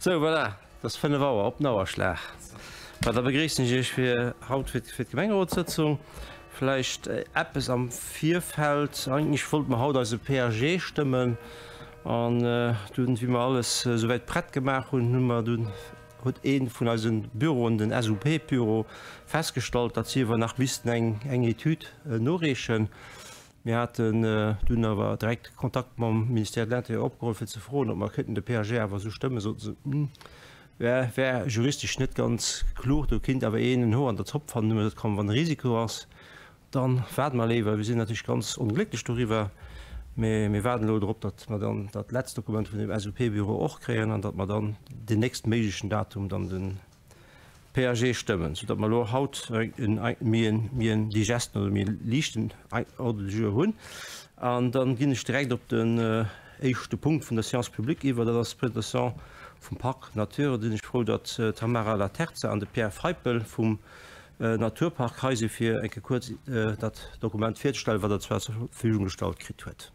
Sou, voilà, et ass 5 Auer, op den Auerschlag. Bah, da begréissen ech Iech fir haut fir d'Gemengerotssëtzung. Vläicht eppes am Virfeld, Eigentlech wollte mer haut eise PAG stëmmen an dunn, wéi mer alles souwäit prett gemaach hunn, hu mer dunn, huet ee vun eise Büroen, den SUP-Büro, festgestallt, datt si awer nach missten eng eng Etüd noreechen. Mir haten dunn awer direkt Kontakt mam Ministère de l'Intérieur opgeholl, fir ze froen, ob mer kéinten de PAG awer esou stëmmen. Soten se, Hm, wär, wär juristesch net ganz kloer, do kinnt awer een en Hoer an der Zopp fannen. Hu mer gesot, komm, wann e Risiko ass, da waarde mer léiwer. Mir sinn natierlech ganz onglécklech doriwwer, mä mir waarden elo drop, datt mer dann dat letzt Dokument vun dem SUP-Büro och kréien an datt mer dann den nächstméiglechen Datum dann de PAG stëmmen, soudatt mer elo haut en méi en digesten oder méi e liichten Ordre du jour hunn. An da ginn ech direkt op den éischte Punkt vun der Séance publique iwwer, dat ass d'Presentation vum Parc Nature. Do sinn ech frou, datt d'Tamara Laterza an de Pierre Feipel vum Naturpark hei si fir eng Kéier kuerz dat Dokument virzestellen, wat Der zwar zur Verfügung gestallt kritt huet.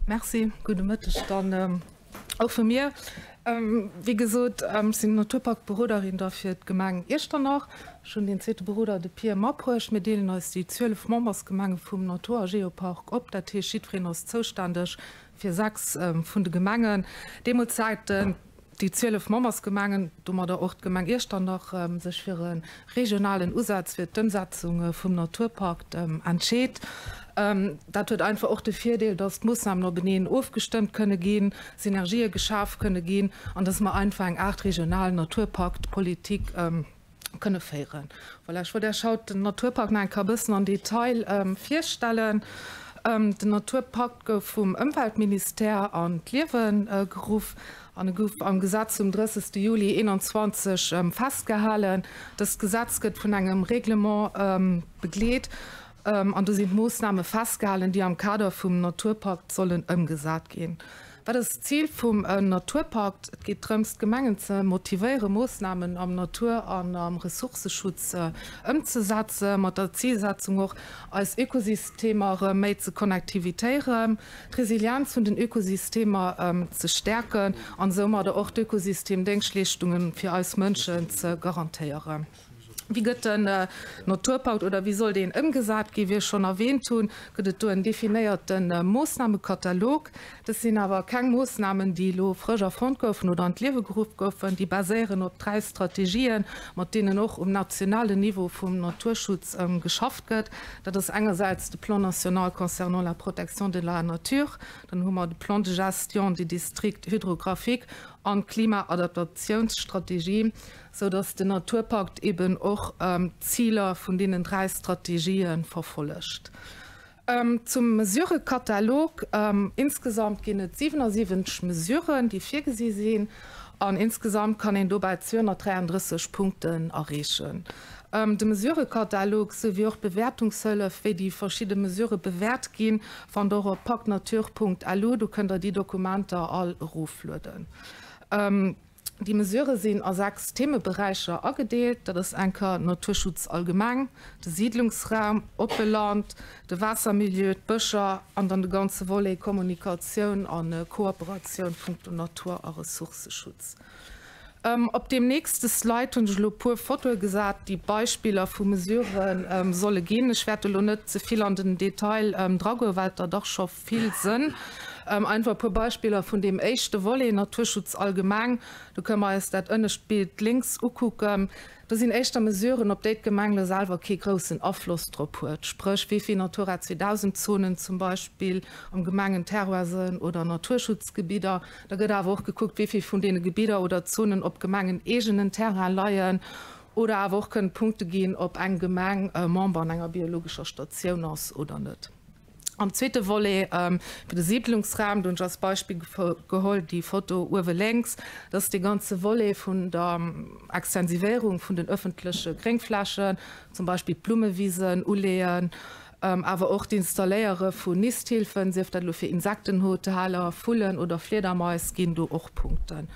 Merci, gudde Mëtteg dann och vu mir. Wéi gesot, ech sinn Naturparkberoderin da fir d'Gemeng Iechternach. Ech hunn deen zweete Beroder, de Pir, matbruecht. Mir deelen eis déi 12 Membersgemenge vum Natur a Geopark op. Dat heescht, jiddwereen ass zouständeg fir 6 vun de Gemengen. Deemools hat den. Déi 12 Membersgemengen, domadder och d'Gemeng Iechternach, sech fir e regionalen Usaz fir d'Ëmsetzung vum Naturpakt entscheet. Dat huet einfach och de Virdeel, datt d'Moossnamen openeen ofgestëmmt kënne ginn, Synergië geschaf kënne ginn an datt mer einfach eng Aart regional Naturpaktpolitik kënne féieren. Voilà, ech wollt Iech haut den Naturpakt nach eng Kéier e bëssen am Detail virstellen. Den Naturpakt gouf vum Ëmweltministère an d'Liewe geruff an e gouf am Gesetz vum 30. Juli 21 festgehalen. Dëst Gesetz gëtt vun engem Règlement begleet an do sinn d'Moossname festgehalen, déi am Kader vum Naturpakt sollen ëmgesat ginn. Wat ass d'Zil vum Naturpakt? Et geet drëms, d'Gemengen ze motivéieren, Moossnamen am Natur an am Ressourcëschutz ëmzesetzen, mat der Zilsetzung och, eis Ökosystemer erëm méi ze connectivitéieren, d'Resilienz vun den Ökosystemer ze stäerken an soumadder och d'Ökosystemdéngschtleeschtungen fir eis Mënschen ze garantéieren. Wéi gëtt den Naturpakt oder wéi soll deen ëmgesat ginn? Wéi ech schonn erwähnt hunn, gëtt et do en definéierte Moossnamekatalog. Dës sinn awer keng Moossnamen, déi elo frësch erfonnt goufen oder an d'Liewe geruff goufen. Déi baséieren op 3 Strategien, mat deenen och um nationalen Niveau vum Naturschutz geschafft gëtt. Dat ass engersäits de Plan national concernant la protection de la nature, dann hu mer de Plan de gestion des districts hydrographiques an d'Klimaadaptatiounsstrategie. sou datt den Naturpakt eben och d'Ziler vun deenen 3 Strategië verfollegt. Zum Mesurëkatalog, Insgesamt ginn et 77 Mesuren, déi virgesi sinn, an insgesamt kann een dobäi 233 Punkten erreechen. De Mesurëkatalog souwéi och d'Bewäertungshëllef, wéi déi verschidde Mesurë bewäert ginn, fannt der och op pactnature.lu. Do kënnt der déi Dokumenter all eroflueden. Déi Mesurë sinn a 6 Themeberäicher agedeelt. Dat ass enker Naturschutz allgemeng, de Siidlungsraum, oppe Land, de Waassermilieu, d'Bëscher an dann de ganze Volet Kommunikatioun a Kooperatioun punkto Natur a Ressourcëschutz. Op deem nächste Slide hunn ech elo e puer Fotoe gesat, déi Beispiller vu Mesurë solle ginn. Ech wäert elo net ze vill an den Detail dragoen, well et der dach scho vill sënn. Einfach e puer Beispiller vun deem éischte Volet, Naturschutz allgemeng. Do kënne mer eis dat ënnescht Bild lénks ukucken. Do sinn éischter Mesuren, op déi d'Gemeng lo selwer kee groussen Afloss drop huet, spréch wéi vill Natura 2000 Zonen zum Beispill am Gemengenterroir sënn oder Naturschutzgebidder. Da gëtt awer och gekuckt, wéi vill vun deene Gebidder oder Zonen op gemengeneegenen Terrain leien oder awer och kënnen Punkte ginn, ob eng Gemeng Member an enger biologescher Statioun ass oder net. Am zweete Volet, fir de Siedlungsraum, do hunn ech als Beispill geholl déi Foto uewe lénks, dat ass dee ganze Volet vun der Extensivéierung vun den öffentleche Gréngflächen, zum Beispill d'Blummewisen uleeën, awer och d'Installéiere vun Nisthilfen, sief dat elo fir Insektenhoteller, Vullen oder Fliedermais, ginn do och Punkten.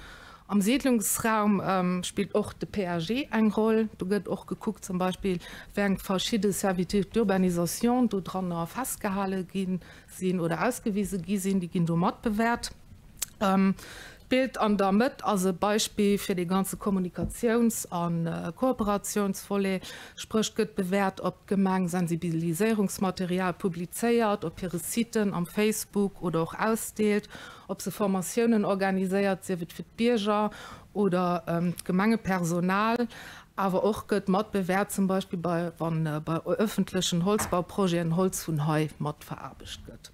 Am Siedlungsraum spillt och de PAG eng Roll. Do gëtt och gekuckt zum Beispill, wéi eng verschidde Servitudes d'urbanisation do dranner festgehale gi sinn oder ausgewise gi sinn. Déi ginn do mat bewäert. D'Bild an der Mëtt ass e Beispill fir dee ganze Kommunikatiouns a Kooperatiounsvolet. Spréch, et gëtt bewäert, ob d'Gemeng Sensibiliséierungsmaterial publizéiert, op hire Siten, am Facebook oder och ausdeelt, ob se Formatiounen organiséiert, sief et fir d'Bierger oder d'Gemengepersonal. Awer och gëtt mat bewäert, zum Beispill bei, wann bei öffentlechen Holzbauprojeten Holz vun hei mat veraarbecht gëtt.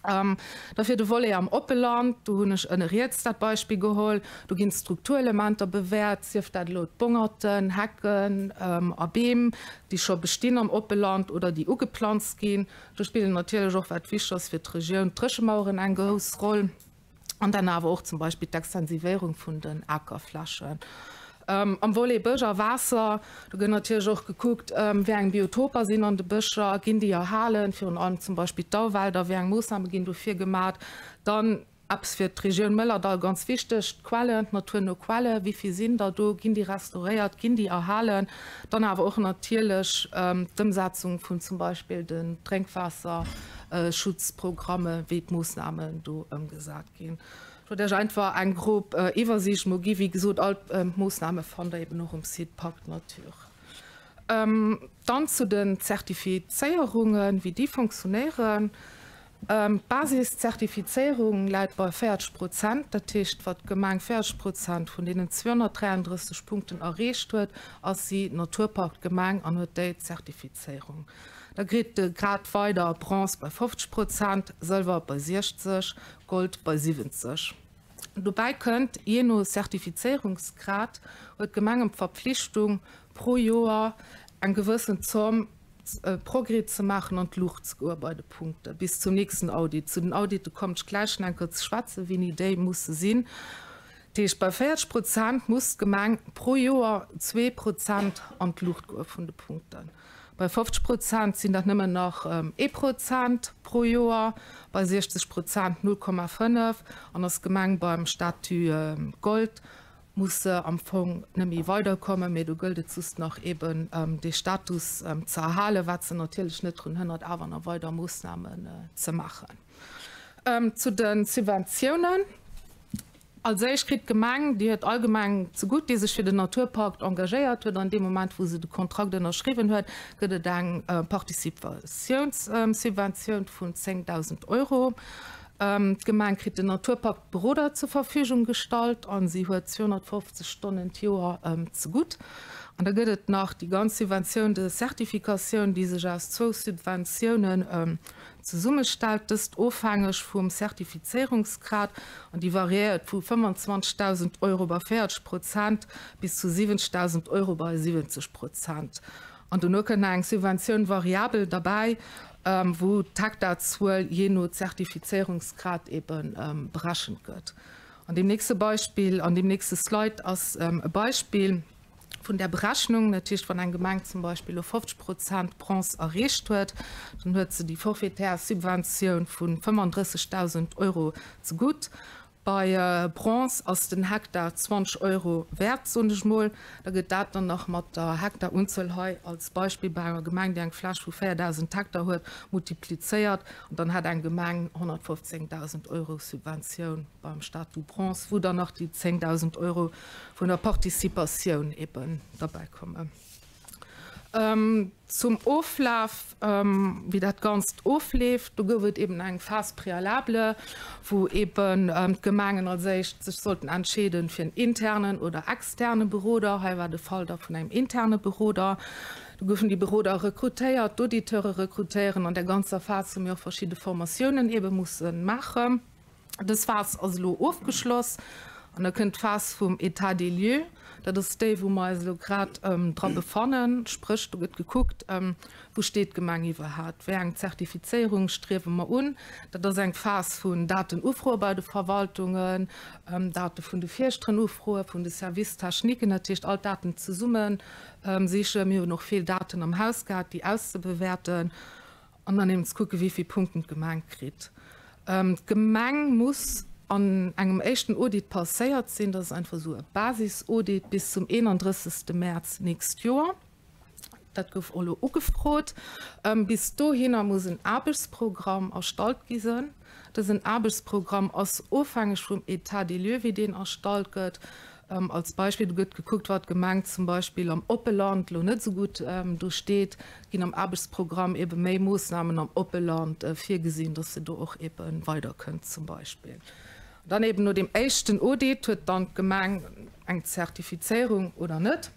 Da fir de Volet am Oppeland, do hunn ech ënne riets dat Beispill geholl, do ginn d'Strukturelementer bewäert, sief dat elo d'Bongerten, Hecken a Beem, déi scho bestinn am Oppeland oder déi ugeplanzt ginn. Do spillen natierlech och, wat wichteg ass fir d'Regioun, d'Dréchemaueren eng grouss Roll. An dann awer och zum Beispill d'Extensivéierung vun den Akerflächen. Am Volet Bësch a Waasser, do gëtt natierlech och gekuckt, wéi eng Biotoper sinn an de Bëscher, ginn déi erhalen, virun allem zum Beispill d'Auwälder, wéi eng Moossname ginn dofir gemat. Dann eppes fir d'Regioun Mëllerdall ganz wichteg, d'Quellen, d'naturno Quellen, wéi vill sinn der do, ginn déi restauréiert, ginn déi erhalen. Dann awer och natierlech d'Ëmsetzung vun zum Beispill den Drénkwaasserschutzprogramme, wéi d'Moossnamen do ëmgesat ginn. Ech wollt Iech einfach eng grob Iwwersiicht mol ginn. Wéi gesot, all d'Moossname fannt Der eben och um Site Pacte Nature. Dann zu den Zertifizéierungen, wéi déi fonctionnéieren. D'Basis-Zertifizéierung läit bei 40 Prozent, dat heescht, wa d'Gemeng 40 Prozent vun deenen 233 Punkten erreecht huet, ass si Naturpark-Gemeng an huet déi Zertifizéierung. Da kritt de Grad weider Bronze bei 50 Prozent, Sëlwer bei 60, Gold bei 70. Dobäi kënnt, jee no Zertifizéierungsgrad huet d'Gemeng d'Verpflichtung, pro Joer eng gewëssen Zomm Progrès ze maachen an d'Luucht ze goe bei de Punkte bis zum nächsten Audit. Zu den Audite kommt ech gläich nach eng Kéier ze schwätzen, wéini déi musse sinn. Dat heescht, bei 40 Prozent muss d'Gemeng pro Joer 2 Prozent an d'Luucht goe vun de Punkten. Bei 50 Prozent sinn dat nëmmen nach ee Prozent pro Joer, bei 60 Prozent 0,5 an ass d'Gemeng beim Statut Gold muss se am Fong net méi weiderkommen, mee do gëllt et just nach eben dee Status ze erhalen, wat se natierlech net drun hënnert, awer nach weider Moossnamen ze maachen. Zu de Subventiounen. Als éischt kritt d'Gemeng, déi huet all Gemeng zegutt, déi sech fir den Naturpakt engagéiert huet, an deem Moment, wou se de Kontrakt ënnerschriwwen huet, gëtt et eng Participatiounssubventioun vun 10.000 Euro. D'Gemeng kritt den Naturpaktberoder zur Verfügung gestallt a si huet 250 Stonnen d'Joer zegutt. An da gëtt et nach déi ganz Subventioun de certification, déi sech aus zwou Subventiounen zesummestellt, dëst ofhängeg vum Zertifizéierungsgrad, an déi variéiert vu 25.000 Euro bei 40 Prozent bis zu 70.000 Euro bei 70 Prozent. An dono kënnt nach eng Subventioun variabel derbäi, wou d'Hektarzuel jee no Zertifizéierungsgrad ebe berechent gëtt. An deem nächste Beispill, an deem nächste Slide ass e Beispill vun där Berechnung. Dat heescht, wann eng Gemeng zum Beispill elo 50 Prozent Bronze erreecht huet, dann huet se déi forfaitaire Subventioun vu 35.000 Euro zegutt. Bei Bronze ass den Hektar 20 Euro wäert, soen ech mol. Da gëtt dat dann nach mat der Hektarunzuel hei als Beispill bei enger Gemeng, déi eng Fläch vu 4.000 Hektar huet, multiplizéiert an dann hätt eng Gemeng 115.000 Euro Subventioun beim Statut Bronze, wou dann nach déi 10.000 Euro vun der Participatioun eben derbäikommen. Zum Oflaf, wéi dat Ganzt ofleeft, do gouf et eben eng Phase préalable, wou eben d'Gemengen als éischt sech sollten entscheeden fir en internen oder externe Beroder. Hei war de Fall da vun engem interne Beroder. Do goufen déi Beroder rekrutéiert, d'Auditeure rekrutéieren. An där ganzer Phas hu mir och verschidde Formatiounen ebe musse maachen. Dës Phas ass elo ofgeschloss an da kënnt d'Phas vum État des lieux. Dat ass déi, wou mer eis elo grad dra befannen. Spréch, do gëtt gekuckt, Wou steet d'Gemeng iwwerhaapt? Wéi eng Zertifizéierung striewe mer un? Dat ass eng Phas vun Datenufroe bei de Verwaltungen, Date vun de Fierschteren ufroen, vun de Services techniquen, dat heescht all d'Daten zesumme sichen. Mir hunn och vill Daten am Haus gehat, déi auszebewäerten. An dann eben ze kucken, wéi vill Punkten d'Gemeng kritt. D'Gemeng muss an engem éischten Audit passéiert sinn, dat ass einfach esou e Basisaudit, bis zum 31. Mäerz nächst Joer. Dat gouf och elo ugefrot. Bis dohinner muss en Aarbechtsprogramm erstallt gi sënn. Dësen Aarbechtsprogramm ass ofhängeg vum État des lieux, wéi deen erstallt gëtt. Als Beispill, do gëtt gekuckt, wat d'Gemeng zum Beispill am Oppeland elo net esou gutt do steet, ginn am Aarbechtsprogramm ebe méi Moossnamen am Oppeland virgesinn, dass se do och ebe weiderkënnt zum Beispill. Dann eben no deem éischten Audit huet dann d'Gemeng eng Zertifizéierung oder net.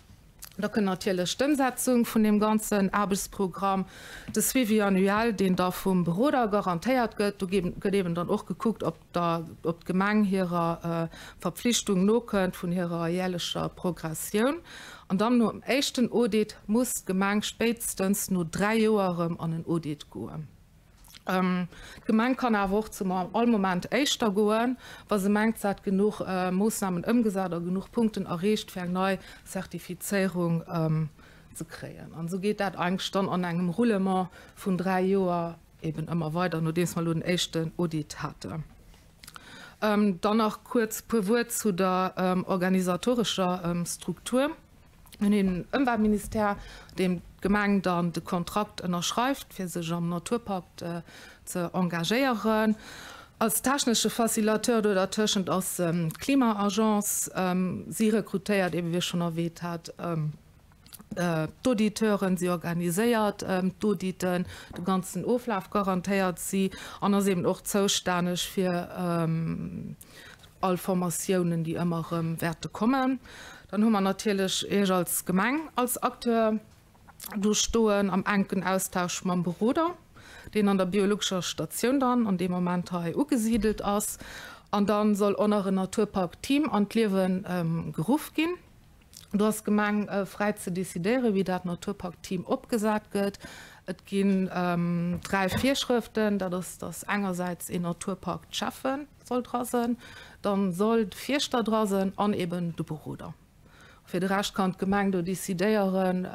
Da kënnt natierlech d'Ëmsetzung vun deem ganzen Aarbechtsprogramm, de Suivi annuel, deen da vum Beroder garantéiert gëtt. Do gëtt eben dann och gekuckt, ob ob d'Gemeng hirer Verpflichtung nokënnt vun hirer jäerlecher Progressioun. An dann nom éischten Audit muss d'Gemeng spéitstens no 3 Joer erëm an en Audit goen. D'Gemeng kann awer och zu all Moment éischter goen, wa se mengt, se hätt genuch Moossnamen ëmgesat a genuch Punkten erreecht, fir eng nei Zertifizéierung ze kréien. An esou geet dat eigentlech dann an engem Roulement vun 3 Joer eben ëmmer weider, nodeems mer elo den éischten Audit haten. Dann nach kuerz e puer Wuert zu der organisatorescher Struktur. Mir hunn een Ëmweltministère, deem d'Gemeng dann de Kontrakt ënnerschreift, fir sech am Naturpakt ze engagéieren. Als technesche Facilateur do dertëschent ass d'Klima-Agence. Si rekrutéiert eebe, wéi ech schonn erwähnt hat, d'Auditeuren, si organiséiert d'Auditen, de ganzen Oflaf garantéiert si an ass eeben och zoustänneg fir all Formatiounen, déi ëmmer erëm wäerte kommen. Dann hu mer natierlech Iech als Gemeng als Acteur do stoen, am enken Austausch mam Beroder, deen an der biologescher Statioun dann an deem Moment hei ugesidelt ass. An da soll och nach en Naturpark-Team an d'Liewe geruff ginn. Do ass d'Gemeng fräi ze decidéieren, wéi dat Naturpark-Team opgesat gëtt. Et ginn 3 Virschrëften, dat ass, datt engersäits een Naturpark-Schäffe soll dra sënn, dann soll de Fierschter dra sënn an eben de Beroder. Fir de Rescht kann d'Gemeng do decidéieren,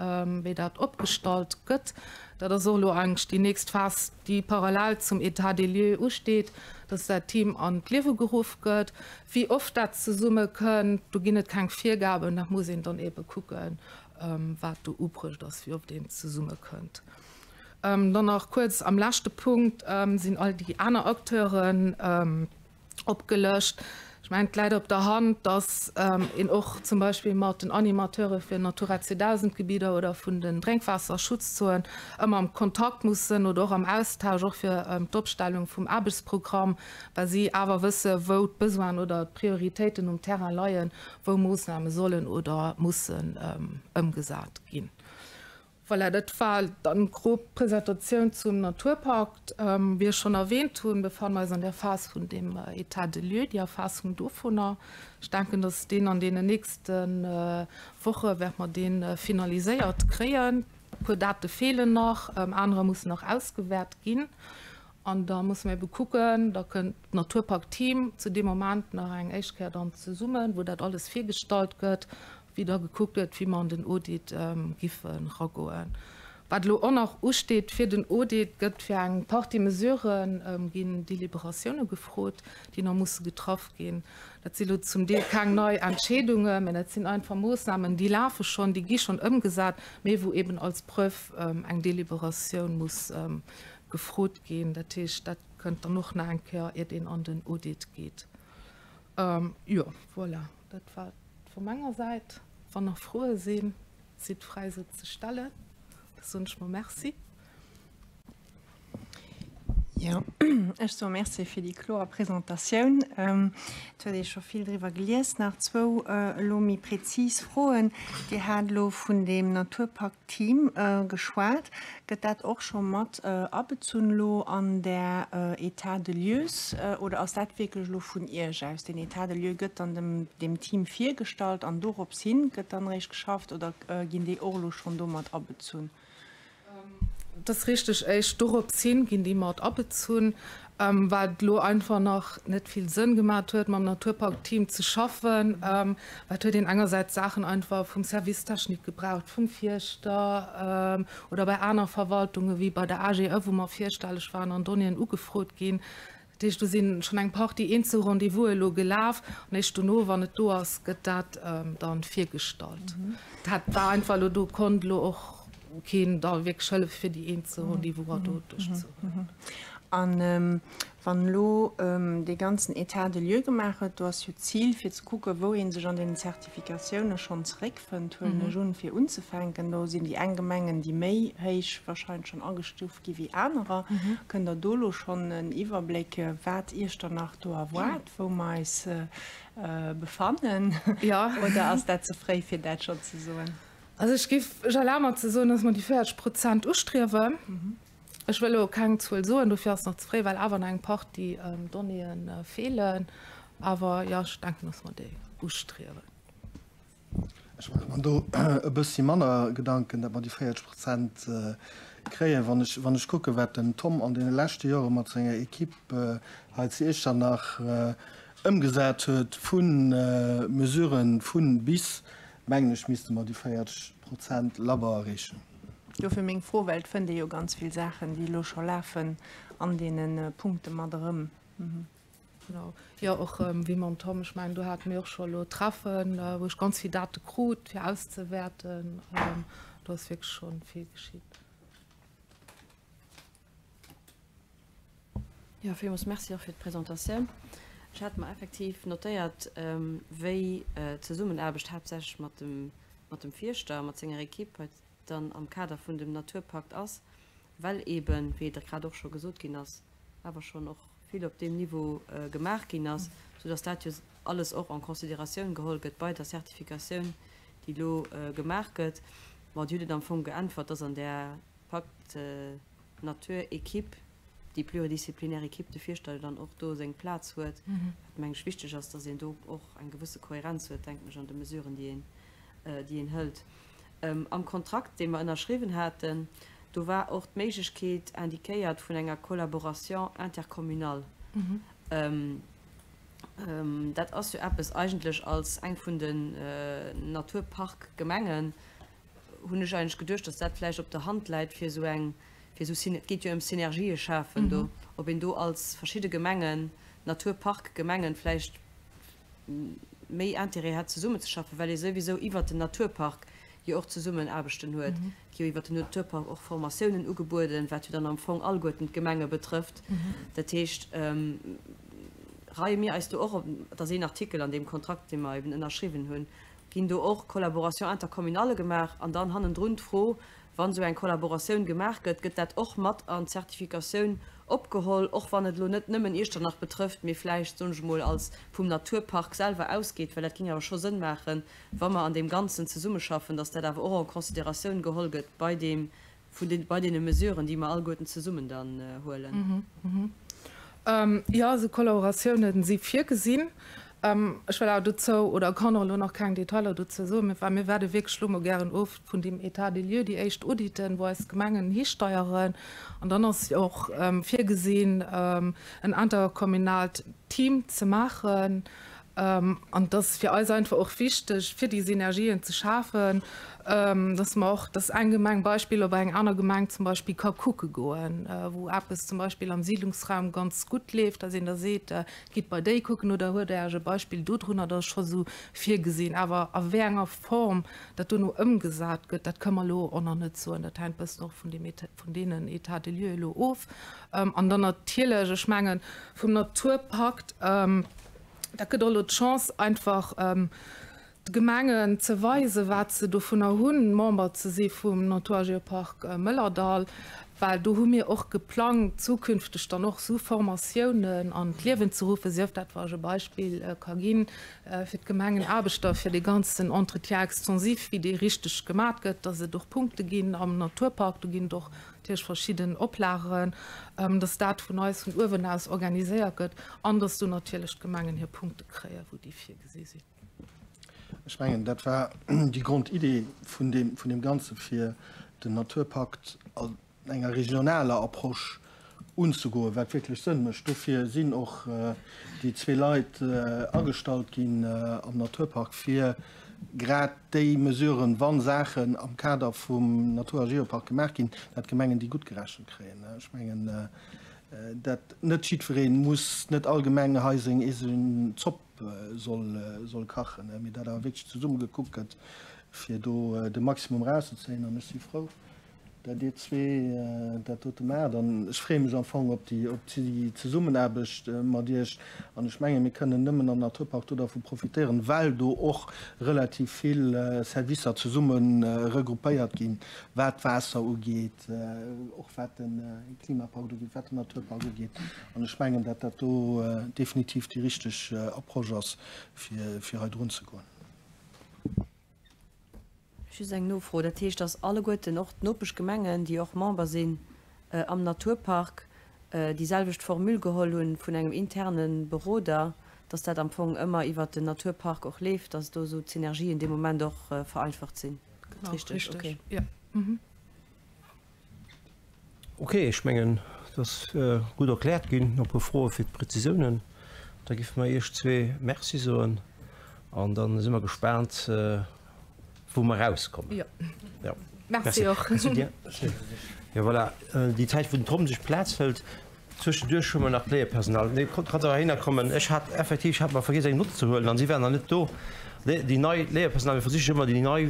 wéi dat opgestallt gëtt. Dat ass och elo eigentlech déi nächst Phas, déi parallel zum État des lieux usteet, dass dat Team an d'Liewe geruff gëtt. Wéi oft dat zesumme kënnt, do ginn et keng Virgaben, dat muss een dann eebe kucken, wat do ubruecht ass, wéi oft een zesumme kënnt. Dann nach kuerz am leschte Punkt sinn all déi aner Acteuren opgelëscht. Ech mengen, et läit op der Hand, dass een och zum Beispill mat den Animateure fir Natura 2000 Gebidder oder vun den Drénkwaasserschutzzonen ëmmer am Kontakt muss sinn oder och am Austausch, och fir d'Opstellung vum Aarbechtsprogramm, well si awer wësse wou d'Besoinen oder d'Prioritéiten um Terrain leien, wou Moossname sollen oder mussen ëmgesat ginn. Voilà, dat war dann grob d'Presentatioun zum Naturpakt. Wéi ech schonn erwähnt hunn, befanne mer eis an der Phas vun dem État de lieu, déi Erfaassung dovunner. Ech denken, dass deen an deenen nächste Woche wäerte mer dee finaliséiert kréien. E puer Date feelen nach, anerer mussen nach ausgewäert ginn. An da musse mer ebe kucken, da kënnt d'Naturpakt-Team zu deem Moment nach eng éischt Kéier dann zesummen, wou dat alles virgestallt gëtt, wéi da gekuckt gëtt, wéi mer an den Audit giffe ragoen. Wat elo och nach usteet fir den Audit, gëtt fir eng Partie Mesurë ginn Deliberatioune gefrot, déi nach musse getraff ginn. Dat si elo zum Deel keng nei Entscheedungen, mä dat sinn einfach Moossnamen, déi lafe schonn, déi gi schonn ëmgesat, mä wou eben als Preuve eng Deliberatioun muss gefrot ginn. Dat heescht, dat kënnt dann och nach eng Kéier, iert een an den Audit geet. Jo, voilà, dat war et vu menger Säit. Wann nach Froe sinn, sidd fräi se ze stellen. Da soen ech mol Merci. Jo, ech soe Merci fir déi kloer Presentatioun. Et huet ee scho vill driwwer gelies. Nach zwou elo méi prezis Froen. Dir hat elo vun deem Naturpakt-Team geschwat. Gëtt dat och scho mat abezunn elo an där État de lieux oder ass dat wierklech elo vun Iech aus? Den État de lieux gëtt dann dem deem Team virgestallt an dorops hin gëtt dann eréischt geschafft oder ginn déi och elo schonn do mat abezunn? Et ass richteg, éischt dorops hin ginn déi mat abezunn, well et elo einfach nach net vill Sënn gemat huet, mam Naturpark-Team ze schaffen, well et huet een engersäits Saachen einfach vum Service technique gebraucht, vum Fierschter oder bei aner Verwaltungen, wéi bei der AGE, wou mer virstelleg waren an Donnéeën ugefrot ginn. Dat heescht, do si schonn eng Partie eenzel Rendez-vouse elo gelaf an eréischt dono, wann et do ass, gëtt dat dann virgestallt. Dat war einfach elo do, konnt elo och. keen da wierklech hëlleft fir déi eenzel Rendez-vouser do duerchzehuelen. An wann elo dee ganzen État de lieux gemaach gëtt, do ass jo d'Zil fir ze kucken, wou ee sech an deenen Zertifikatioune schonn zeréckfënnt, huelen ech un, fir unzefänken. Do sinn déi eng Gemengen, déi méi héich wahrscheinlech schonn agestuuft gi wéi anerer. Kënnt Der do elo schonn en Iwwerbléck, wat Iechternach do erwaart, wou mer eis befannen? Oder ass dat ze fréi, fir dat schonn ze soen? Also ech géif, ech erlabe mer ze soen, dass mer déi 40 Prozent ustriewen. Ech wëll elo keng Zuel soen, dofir ass nach ze fréi, well awer nach eng Partie Donnéeë feelen. Awer jo, ech denken, dass mer déi ustriewen. Ech maache mer do e bëssi manner Gedanken, datt mer déi 40 Prozent kréien. Wann ech, wann ech kucken, wat den Tom an deene leschte Jore mat senger Equipe hei zu Iechternach ëmgesat huet, vu Mesuren vu bis, mengen ech, misste mer déi 40 Prozent labber erreechen. Dofir meng Fro, well et fënnt ee jo ganz vill Saachen, déi elo scho lafen, an deene Punkte mat erëm. Genau, jo, och wéi mam Tom, ech mengen, do hate mir och scho elo Treffen, wou ech ganz vill Date krut, fir auszewäerten. Do ass wierklech scho vill geschitt. Jo, villmools Merci och fir d'Presentatioun. Ech hat mer effektiv notéiert, wéi d'Zesummenaarbecht haaptsächlech mat dem, mat dem Fierschter a mat senger Equipe hei dann am Kader vun dem Naturpakt ass, well eeben, wéi et grad och scho gesot ginn ass, awer schonn och vill op deem Niveau gemaach ginn ass, soudass dat jo alles och en considératioun geholl gëtt bei der Zertifikatioun, déi elo gemaach gëtt. Bon, Dir hutt et am Fong geäntwert, dass an där Pakt Natur Equipe, déi pluridisziplinaire Equipe, de Fierschter jo dann och do seng Plaz huet, wat meng ech wichteg ass, dass een do och eng gewësse Kohärenz huet, denken ech, an de Mesuren, déi een, déi een hëlt. Am Kontrakt, dee mer ënnerschriwwen haten, do war och d'Méiglechkeet indiquéiert vun enger Collaboration intercommunale. Dat ass jo eppes eigentlech als eng vun den Naturparkgemengen, hunn ech eigentlech geduecht, dass dat vläicht op der Hand läit, fir esou eng, fir esou Syn-, et geet jo ëm Synergië schafen do, ob een do als verschidde Gemengen, Naturparkgemengen vläicht méi Intérêt hätt zesummenzeschaffen, well ee souwisou iwwert den Naturpark jo och zesummen Aarbechten huet. Et gi jo iwwert den Naturpark och Formatiounen ugebueden, wat jo dann am Fong alleguerten d'Gemenge betrëfft. Dat heescht, reie mir eis do och op, et ass een Artikel an deem Kontrakt, dee mer eben ënnerschriwwen hunn, Ginn do och Collaborations intercommunales gemaach? An dann hannendrun d'Fro, Wann esou eng Collaboratioun gemaach gëtt, gëtt dat och mat an d'Zertifikatioun opgeholl, och wann et elo net nëmmen Iechternach betrëfft, mee vläicht, soen ech emol, als vum Naturpark selwer ausgeet? Well dat géing awer scho Sënn maachen, wa mer an deem Ganzen zesummeschaffen, dass dat awer och en considératioun geholl gëtt bei deem vun den, bei deene Mesuren, déi mer alleguerten zesummen dann huelen. Jo, esou Kollaboratiounen si virgesinn. Ech wëll awer dozou, oder kann och elo nach keng Detailer dozou soen, well mir waarde wierklech elo mol gären of vun deem État des lieux, déi éischt Auditen, wou eis Gemengen histeieren. An dann ass jo och virgesinn, en interkommunalt Team ze maachen. An et ass fir eis einfach och wichteg, fir déi Synergien ze schafen, dass mer och, dass eng Gemeng Beispill op eng aner Gemeng zum Beispill ka kucke goen, wou eppes zum Beispill am Siedlungsraum ganz gutt leeft, dass een da seet, gitt bei déi kucken oder huet Der Iech e Beispill dodrunner, dat ass scho sou virgesinn. Awer a wéi enger Form dat dono ëmgesat gëtt, dat kënne mer elo och nach net soen. Dat hänkt e bëssen och vun deem État, vun deenen États de lieux elo of. An dann natierlech, ech mengen, vum Naturpakt, Dat gëtt och elo d'Chance einfach de Gemengen ze weisen, wat se dovunner hunn, Member ze si vum Natur a Geopark Mëllerdall, well do hu mir och geplangt, zukünfteg dann och esou Formatiounen an d'Liewen ze ruffen, sief dat, wa ech e Beispill ka ginn, fir d'Gemengenaarbechter, fir dee ganzen Entretien extensif, wéi dee richteg gemat gëtt, dass et och Punkte ginn am Naturpark, do ginn et och natierlech verschidden Oplagen, dass dat vun eis vun uewen aus organiséiert gëtt an dass do natierlech d'Gemengen hir Punkte kréien, wou déi virgesi sinn. Ech mengen, dat war déi Grondidee vun deem, vun deem Ganze fir den Naturpakt an enger regionaler Approche unzegoen, wat wierklech Sënn mécht. Dofir sinn och déi zwee Leit agestallt ginn am Naturpark, fir grad déi Mesuren, wa Saachen am Kader vum Natur a Geopark gemaach ginn, dat d'Gemengen déi gutt gerechent kréien. Ech mengen, dat net jiddweree muss, net all Gemeng hei seng eegen Zopp soll kachen, mee dat awer wierklech zesumme gekuckt gëtt, fir do de Maximum erauszezéien. An ech si frou. Dat Dir zwee dat dote maacht. An ech freeë mech am Fong op déi, op déi Zesummenaarbecht mat Iech. An ech menge mir kënnen nëmmen am Naturpark do dervu profitéieren, well do och relativ vill Servicer zesumme regroupéiert ginn, wat d'Waasser ugeet, och wat de Klimapakt ugeet, wat den Naturpark ugeet. An ech mengen, datt dat do definitiv déi richteg Approche ass, fir, fir hei drun ze goen. Just eng Nofro, Dat heescht, datt alleguerten, och d'Nopeschgemengen, déi och Member sinn am Naturpark, déi selwecht Formule geholl hunn vun engem interne Beroder, datt dat am Fong ëmmer iwwert den Naturpark och leeft, datt do esou d'Synergien dee Moment och vereinfacht sinn? Genau, Richteg? richteg, Okay. jo. Ok, ech mengen, et ass gutt erkläert ginn. Nach e puer Froe fir d'Prezisiounen. Da géife mer Iech zwee Merci soen an da si mer gespaant, wou mer erauskommen. Jo. Jo. Merci och. Merci dir. Jo, voilà, déi Zäit, wou den Tom sech Plaz hëlt, Zwëschenduerch hu mer nach d'Léierpersonal. Nee, konnt grad heihinner kommen. Ech hat effektiv, ech hat mer vergiess eng Nott ze huelen an si waren nach net do. Déi nei Léierpersonal, mir versichen ëmmer déi nei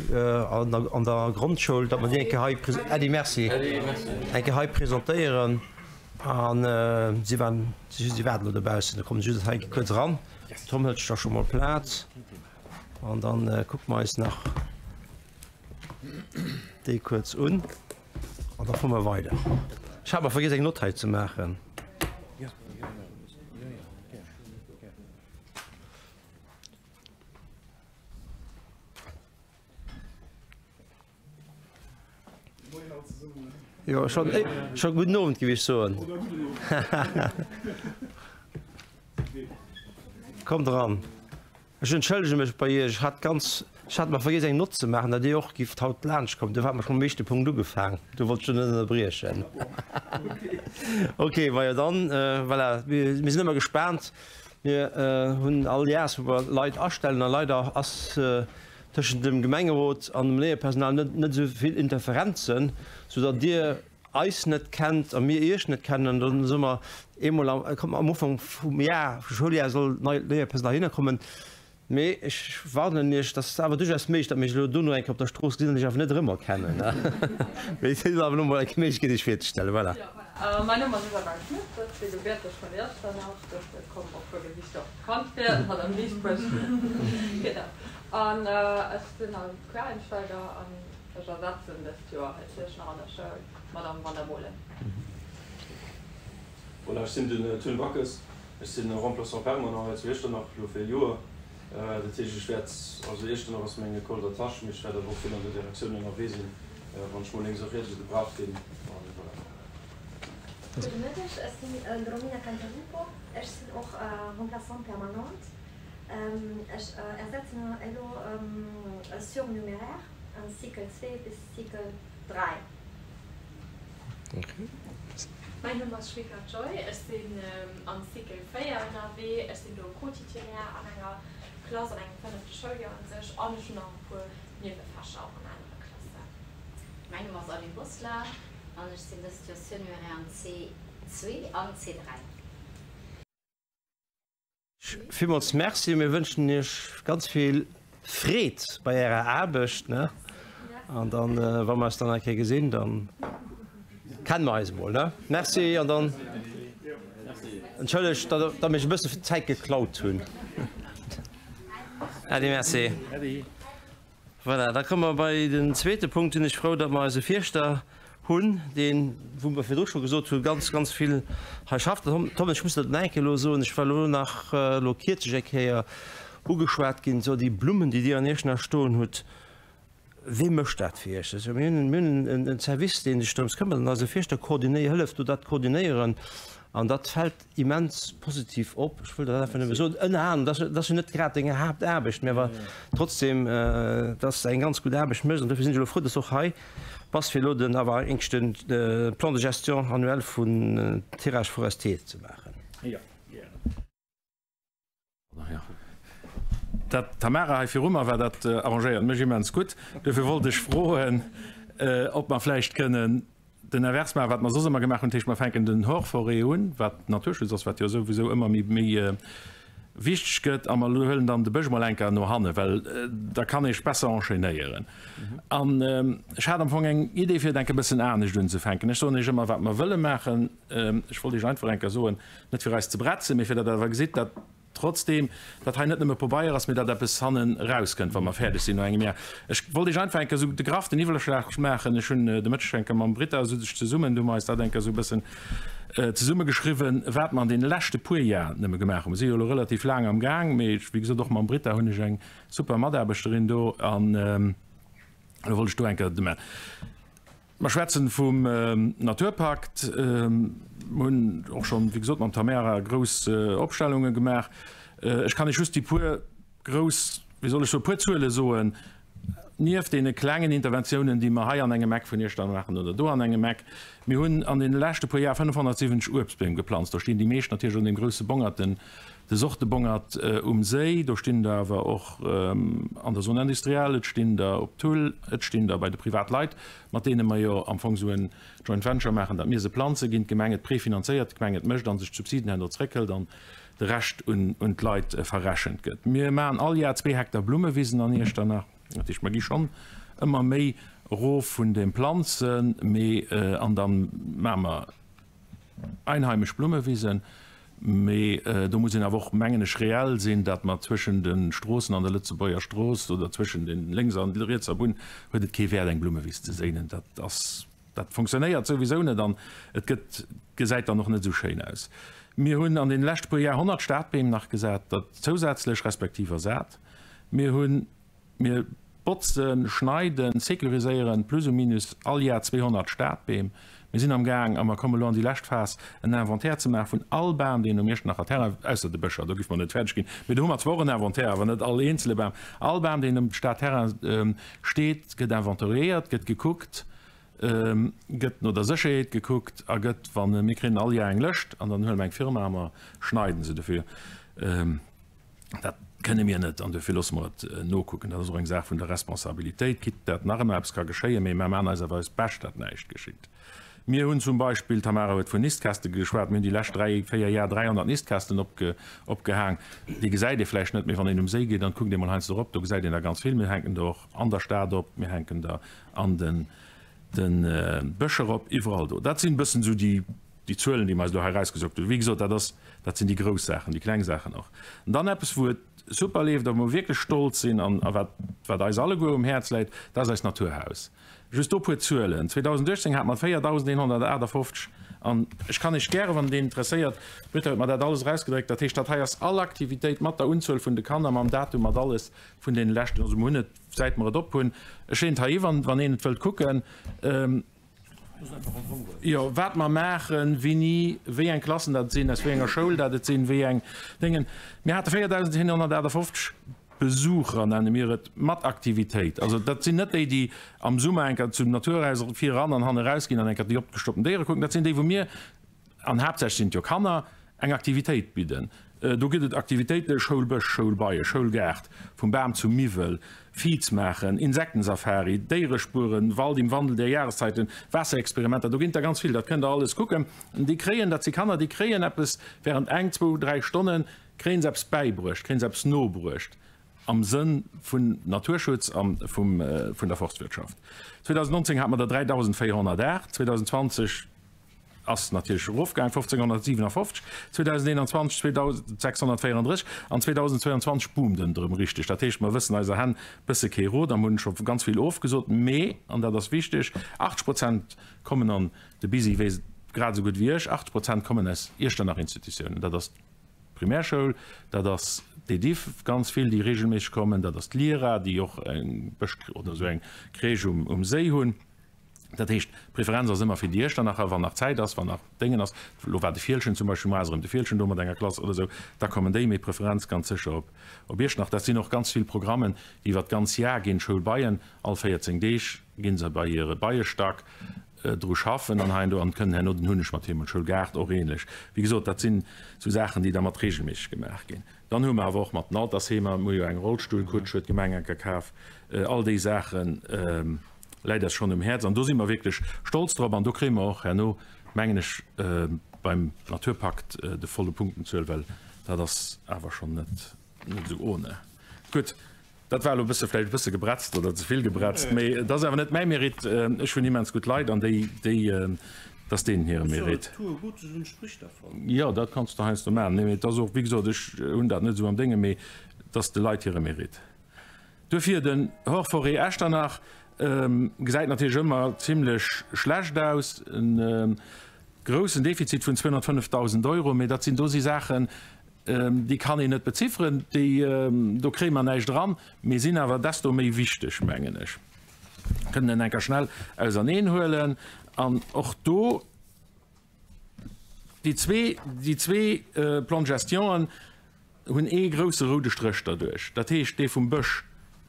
an der, an der Grondschoul, datt mer déi eng Kéier hei, Äddi, merci, eng Kéier hei presentéieren. An si waren, si waarden elo dobaussen, da kommen se just hei kuerz eran. Tom hëlt sech da scho mol Plaz an dann kucke mer eis nach déi kuerz un. An da fuere mer weider. Ech hat mer vergiess eng Nott hei ze maachen. Jo, schon, schon guten Abend, géif ech soen. Kommt eran. Ech entschëllege mech bei Iech, ech hat ganz, ech hat mer vergiess eng Nott ze maachen, datt Dir och gifft haut laanscht kommen. Duerfir hat mer schonn um éischte Punkt ugefaang, do wollt ech jo net ënnerbriechen. Ok, majo dann, voilà, mir sinn ëmmer gespaant. Mir hunn all Jahres, wou mer Leit astellen, a leider ass tëschent dem Gemengerot an dem Léierpersonal net net esou vill Interferenzen, soudatt Dir, eis net kennt a mir Iech net kennen, an dann soe mer eemol am, kommt am Ufank vum Jar, vum Schouljar soll neit Léierpersonal heihinner kommen. Mee ech warnen Iech, dat ass awer duerchaus méiglech, datt mir Iech elo dono eng Kéier op der Strooss gesinn an Iech awer net erëmerkennen. Mee et ass awer elo mol eng Méiglechkeet, Iech virzestellen. Voilà. Mäin Numm ass Isabelle Schmit, ech si gebierteg vun Iechternach, dofir kommen och puer Gesichter och bekannt vir, Madame Dieschbourg. Genau. An ech sinn als Quereinsteiger an ech ersetzen dëst Joer hei zu Iechternach an der Schoul d'Madame Van der Molen. Voilà, ech sinn den Tun Backes, ech sinn Remplaçant permanent hei zu Iechternach elo fir e Joer. Dat heescht, ech wäert, also Iechternach ass meng École d'attache, mee ech wäert awer och vill an der Direktioun ënnerwee sinn, wann ech mol lénks a riets gebraucht ginn. An voilà. Gudde Mëtteg, ech sinn d'Romina Cantalupo, ech sinn och Remplaçante permanente. Ech ersetzen elo e Surnuméraire am Cycle 2 bis Cycle 3. Mäin Numm ass Schwickert Joy, ech sinn am Cycle 4 ënnerwee. Ech sinn do Co-Titulaire an enger Klass, an engem fënnefte Schouljoer un sech, an ech hunn nach e puer Niewefächer och an anere Klassen. Mäin Numm ass Aline Boslar an ech sinn dëst Joer Surnuméraire am C2 an C3. Villmools Merci, mir wënschen Iech ganz vill Freed bei Ärer Aarbecht, ne? An dann, wa mer eis dann eng Kéier gesinn, dann kenne mer eis emol, ne? Merci an dann entschëllegt, datt mir Iech e bësse Zäit geklaut hunn. Äddi, merci. Voilà, da komme mer bei den zweete Punkt. Sinn ech frou, datt mer eise Fierschter hunn, deen, wou mer virdru scho gesot hunn, ganz, ganz vill hei schafft. Tom, ech muss dat nach eng Kéier elo soen, ech war elo nach elo kierzlech eng Kéier ugeschwat ginn, so déi Blummen, déi Dir an Iechternach stoen hutt, wee mécht dat fir Iech? Also mir hunn, mir hunn en Service, dee sech drëms këmmert, an eise Fierschter koordinéiert, hëlleft do dat koordinéieren an dat fält immens positiv op. Ech wëll dat einfach nëmme soen, ënner anerem, dat ass jo net grad deng Haaptaarbecht, mä awer trotzdem, dass de eng ganz gutt Aarbecht méchs. An dofir sinn ech elo frou, dass de och hei bass, fir elo den awer eigentlech de Plan de gestion annuel vun Tirage forestier ze maachen. Jo, gären. Dat d'Tamara hei viru mer war, dat arrangéiert mech immens gutt. Duerfir wollt ech froen, ob mer vläicht kënnen den Inverse maachen, wat mer soss ëmmer gemaach hunn. Dat heescht, mer fänken den Hors forêt un, wat Naturschutz ass, wat jo souwisou ëmmer méi, méi. wichteg gëtt a mer huelen dann de Bësch mol eng Kéier no hanne well da kann ech besser enchaînéieren. An ech hat am Fong eng Idee fir et eng Kéier e bëssen anescht unzefänken. Ech soen Iech ëmmer wat mer wëlle maachen. Ech wollt Iech einfach eng Kéier soen, net fir eis ze bretzen, mee fir datt Der awer gesitt, datt Trotzdem, datt hei net nëmme Pobeier ass, mee datt eppes hannen erauskënnt, wa mer fäerdeg sinn no engem Jar. Ech wollt Iech einfach eng Kéier esou de graff den Iwwerschlag maachen. Ech hunn de Mëtteg eng Kéier mam Britta esou sech zesummen, du hu mer eis dat eng Kéier esou e bëssen zesummegeschriwwen, wat mer an deene leschte puer Jar nëmme gemaach hunn. Mer si jo elo relativ laang am Gaang, mee wéi gesot, och mam Britta hunn ech eng super Mataarbechterin do an elo wollt ech do eng Kéier de. Mer schwätzen vum Naturpakt. Mer hunn och schonn, wéi gesot, mam Tamara grouss Opstellunge gemaach. Ech kann Iech just déi puer grouss, wéi soll ech soen, puer Zuele soen, nieft deene klengen Interventiounen, déi mer hei an engem Eck vun Iechternach maachen oder do an engem Eck. Mir hunn an deene leschte puer Jar 570 Uebstbeem geplanzt. Do stinn déi meescht natierlech un deem grousse Bongert, den de Sortebongert um Séi, do stinn der awer och an der Zone industrielle, et stinn der op Thull, et stinn der bei de Privatleit, mat deene mer jo am Fong esou en Joint Venture maachen, datt mir se planze ginn, d'Gemeng et prefinanzéiert, d'Gemeng et mécht a sech d'Subsiden herno zréckhëlt an de Rescht un d'Leit verrechent gëtt. Mir maachen all Jar zwee Hektar Blummewisen an Iechternach. Dat heescht, mer gi schonn ëmmer méi erof vun de Planzen, mee an da maache mer Einheimesch Blummewisen, mee do muss een awer och, mengen ech, reell sinn, datt mer zwëschen de Stroossen an der Lëtzebuerger Strooss oder zwëschen den lénkser an rietser Bunn huet et kee Wäert eng Blummewiss ze séinen. Dat ass, dat fonctionnéiert souwisou net an et gëtt, gesäit dann och net esou schéin aus. Mir hunn an deene leschte puer Jar 100 Stadbeem nach gesat, dat zousätzlech respektiv ersat. Mir hunn. Mir botzen, schneiden, sécuriséieren plus ou minus all Jar 200 Stadbeem. Mir sinn am Gaang, a mer komme lo an déi lescht Phas, en Inventaire ze maache vun all Bam, deen um Iechternacher Terrain, ausser de Bëscher, do géife mer net fäerdeg ginn, mee do hu mer zwar och en Inventaire, awer net all eenzele Bam, all Bam, deen um Stadterrain steet, gëtt inventoriéiert, gëtt gekuckt, gëtt no der Sécherheet gekuckt a gëtt, wann, mir kréien all Jar eng Lëscht an dann huele mer eng Firma a mer schneiden se dofir. Dat kënne mir net an dofir loosse mer et nokucken. Dat ass och eng Saach vun der Responsabilitéit, quitte dat nach ëmmer eppes ka geschéien, mee mer maachen eis awer eist Bescht, dat näischt geschitt. Mir hunn zum Beispill, d'Tamara huet vun Nistkäste geschwat, mir hunn déi lescht dräi, véier Jar 300 Nistkästen opgehaang. Déi gesäit ee vläicht net, mee wann een um Séi geet an kuckt eemol heiansdo erop, do gesäit een der ganz vill. Mir hänken der och an der Stad op, mir hänken der an de Bëscher op, iwwerall do. Dat sinn e bëssen esou déi. Déi Zuelen, déi mer eis elo hei erausgesockt hunn, wéi gesot, dat ass, dat sinn déi grouss Saachen, déi kleng Saachen och. An dann eppes, wou et super leeft a wou mer wierklech stolz sinn an a wat, wat eis alleguer um Häerz läit, dat ass eist Naturhaus. Just do e puer Zuelen, 2018 hate mer 4.158 an ech kann Iech gäre, wann et een interesséiert, d'Britta huet mer dat alles erausgedréckt, dat heescht, dat hei ass all Aktivitéit mat der Unzuel vun de Kanner, mam Datum, mat alles vun deene leschten, also mer hunn et, säit mer et op hunn, ech leeën et hei hi, wann, wann een et wëllt kucken. Jo, wat mer maachen, wéini, wéi eng Klassen dat et sinn, aus wéi enger Schoul dat et sinn, wéi eng Déngen. Mir hate 4.158 Besucher, nenne mir et, mat Aktivitéit. Also dat sinn net déi, déi am Summer eng Kéier zum Naturhaus vir eran an hanne eraus ginn an eng Kéier déi opgestoppten Déiere kucken. Dat sinn déi, wou mir, an haaptsächlech sinn et jo Kanner, eng Aktivitéit bidden. Do gëtt et Aktivitéiten, Schoulbësch, Schoulbeie, Schoulgaart, vum Bam zum Miwwel, Viz maachen, Insektensafari, Déierespuren, Wald im Wandel der Jahreszeiten, Waasserexperimenter, do ginn et der ganz vill, dat kënnt der alles kucken. Déi kréien, dat si Kanner, déi kréien eppes während eng, zwou, dräi Stonnen, kréien se eppes bäibruecht, kréien se eppes nobruecht am Sënn vun Naturschutz a vun der Forstwirtschaft. 2019 hate mer der 3.408, 2020, ass natierlech erofgaang, 1557, 2021 2634 an 2022 boomt en erëm richteg. Dat heescht, mer wëssen eiser Hänn bësse kee Rot a mer hunn scho ganz vill ofgesot. Mee, an dat ass wichteg, 80 Prozent kommen, an de Bisi weess et grad esou gutt wéi ech, 80 Prozent kommen aus Iechternach Institutiounen. Dat ass d'Primärschoul, dat ass d'Ediff, ganz vill, déi reegelméisseg kommen, dat ass d'Lyra, déi och eng Bësch oder esou eng Crèche um Séi hunn. Dat heescht, d'Preferenz ass ëmmer fir déi Iechternacher, wann nach Zäit ass, wann nach Déngen ass. Elo war de Fieldgen zum Beispill, muer ass erëm de Fieldgen do mat enger Klass oder esou, da kommen déi, mee Preferenz ganz sécher op op Iechternach. Dat sinn och ganz vill Programmen, déi iwwer d'ganz Jar ginn. Schoulbeien, all 14 Deeg gi se bei hire Beiestack dru schaffen an hei an do an kënnen herno den Hunneg mat heem an d'Schoulgaart och ähnlech. Wéi gesot, dat sinn esou Saachen, déi da mat reegelméisseg gemaach ginn. Dann hu mer awer och mat den Altersheemer, mir hu jo eng Rollstullkutsch, huet d'Gemeng enker kaf, all déi Saachen. läit eis schonn um Häerz an do si mer wierklech stolz drop an do kréie mer och herno, mengen ech, beim Naturpakt de volle Punktenzuel, well. Dat ass awer schonn net esou ohne. Gutt, dat war elo e bësse vläicht e bësse gebretzt oder ze vill gebretzt, mee et ass awer net mäi Mérite. Ech hunn immens gutt Leit an déi, déi, dat ass deenen hire Mérite. Jo, dat kanns de heiansdo maachen. Nee, mee et ass och, wéi gesot, ech hunn dat net esou am Déngen, mee et ass de Leit hire Mérite. Duerfir, den Hors-forêt Echternach gesäit natierlech ëmmer zimlech schlecht aus. E groussen Defizit vun 205.000 Euro, mee dat sinn, do si Saachen, déi kann een net bezifferen, déi, do kréie mer näischt eran, mee sinn awer desto méi wichteg, mengen ech. Kënnen en enker schnell auserneenhuelen an och do déi zwee, déi zwee Plans de gestionen hunn ee grousse roude Stréch derduerch. Dat heescht, dee vum Bësch,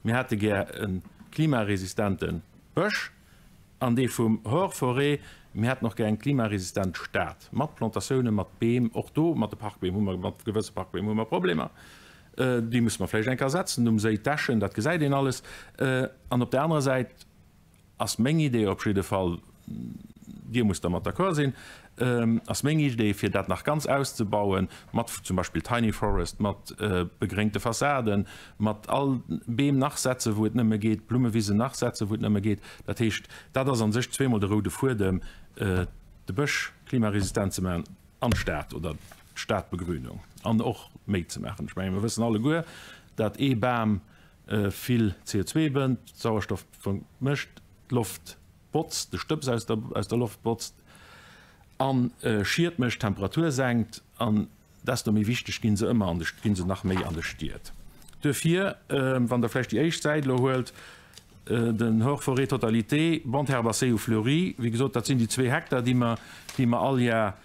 mir hätte gär e klimaresistente Bësch, an dee vum Hors-forêt, mir hätten och gär eng klimaresistent Stad mat Plantatiounen, mat Beem. Och do mat de Parkbeem hu mer, mat gewësse Parkbeem hu mer Problemer. Déi musse mer vläicht eng Kéier ersetzen um Séi, d'Eschen, dat gesäit een alles. An op där anerer Säit ass meng Idee op jidde Fall, Dir musst dermat d'accord sinn, ass meng Idee, fir dat nach ganz auszebauen, mat zum Beispill Tiny Forest, mat begréngte Fassaden, mat all Beem nach setzen, wou et nëmme geet, Blummewisen nach setzen, wou et nëmme geet. Dat heescht, dat ass a sech zweemol de roude Fuedem, de Bësch klimaresistent ze maachen an d'Stad oder d'Stadbegrünung an och méi ze maachen. Ech menge mir wëssen alleguer, dat ee Bam vill CO2 bënnt, Sauerstoff mécht, d'Loft botzt, de Stëbs aus der aus der Loft botzt an Schied mécht, d'Temperatur senkt an desto méi wichteg ginn se ëmmer an de ginn se nach méi an de Stied. Duerfir, wann Der vläicht déi éischt Säit elo huelt, den Hors forêt totalité, Bande herbacée ou fleurie, wéi gesot, dat sinn déi zwee Hektar, déi mer déi mer all Jar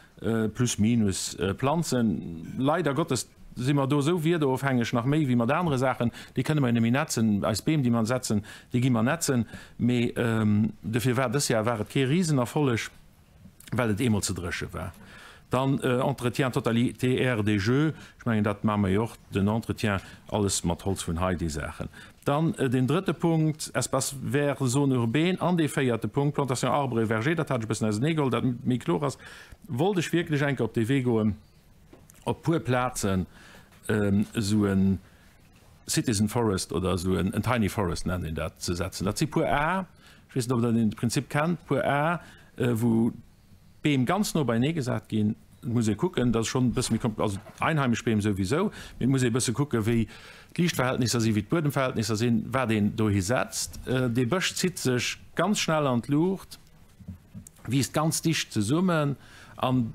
plus minus planzen. Leider Gottes si mer do esou wiederofhängeg, nach méi wéi mat anere Saachen. Déi kënne mer jo net méi netzen. Eis Beem, déi mer setzen, déi gi mer netzen. Mee dofir war dës Jar war et kee Risenerfolleg, well et eemol ze dréche war. Dann Entretien totalité aire des jeux, ech mengen dat maache mer jo och, den Entretien, alles mat Holz vun hei, déi Saachen. Dann deen drëtte Punkt, Espaces verts, zone urbaine, an dee véierte Punkt, Plantation arbres et vergers, dat hat ech e bëssen auserneegeholl, dat méi kloer ass, wollt ech wierklech eng Kéier op dee Wee goen, op puer Plazen esou e Citizen Forest oder esou en Tiny Forest nennt een dat, ze setzen. Dat si puer Ar, ech weess net, ob Der dee Prinzip kennt, puer Ar, wou Beem ganz no beienee gesat ginn. Et muss ee kucken, dat ass schonn e bësse méi kompl-, also einheimesch Beem souwisou, mee et muss ee e bësse kucken, wéi d'Liichtverhältnisser sinn, wéi d'Buedemverhältnisser sinn, wat een dohi setzt. Dee Bësch zitt sech ganz schnell an d'Luucht, wiisst ganz dicht zesummen an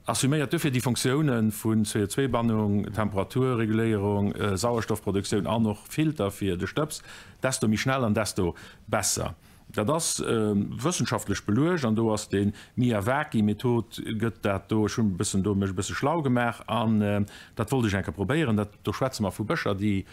assuméiert duerfir déi Fonctiounen vun CO2-Bannung, Temperaturreguléierung, Sauerstoffproduktioun an och Filter fir de Stëbs, desto méi schnell an desto besser. Dat ass wëssenschaftlech beluecht an do ass déi Miyawaki-Method gëtt dat do, ech hunn e bëssen do mech e bësse schlau gemaach an dat wollt ech eng Kéier probéieren. Dat, do schwätze mer vu Bëscher, déi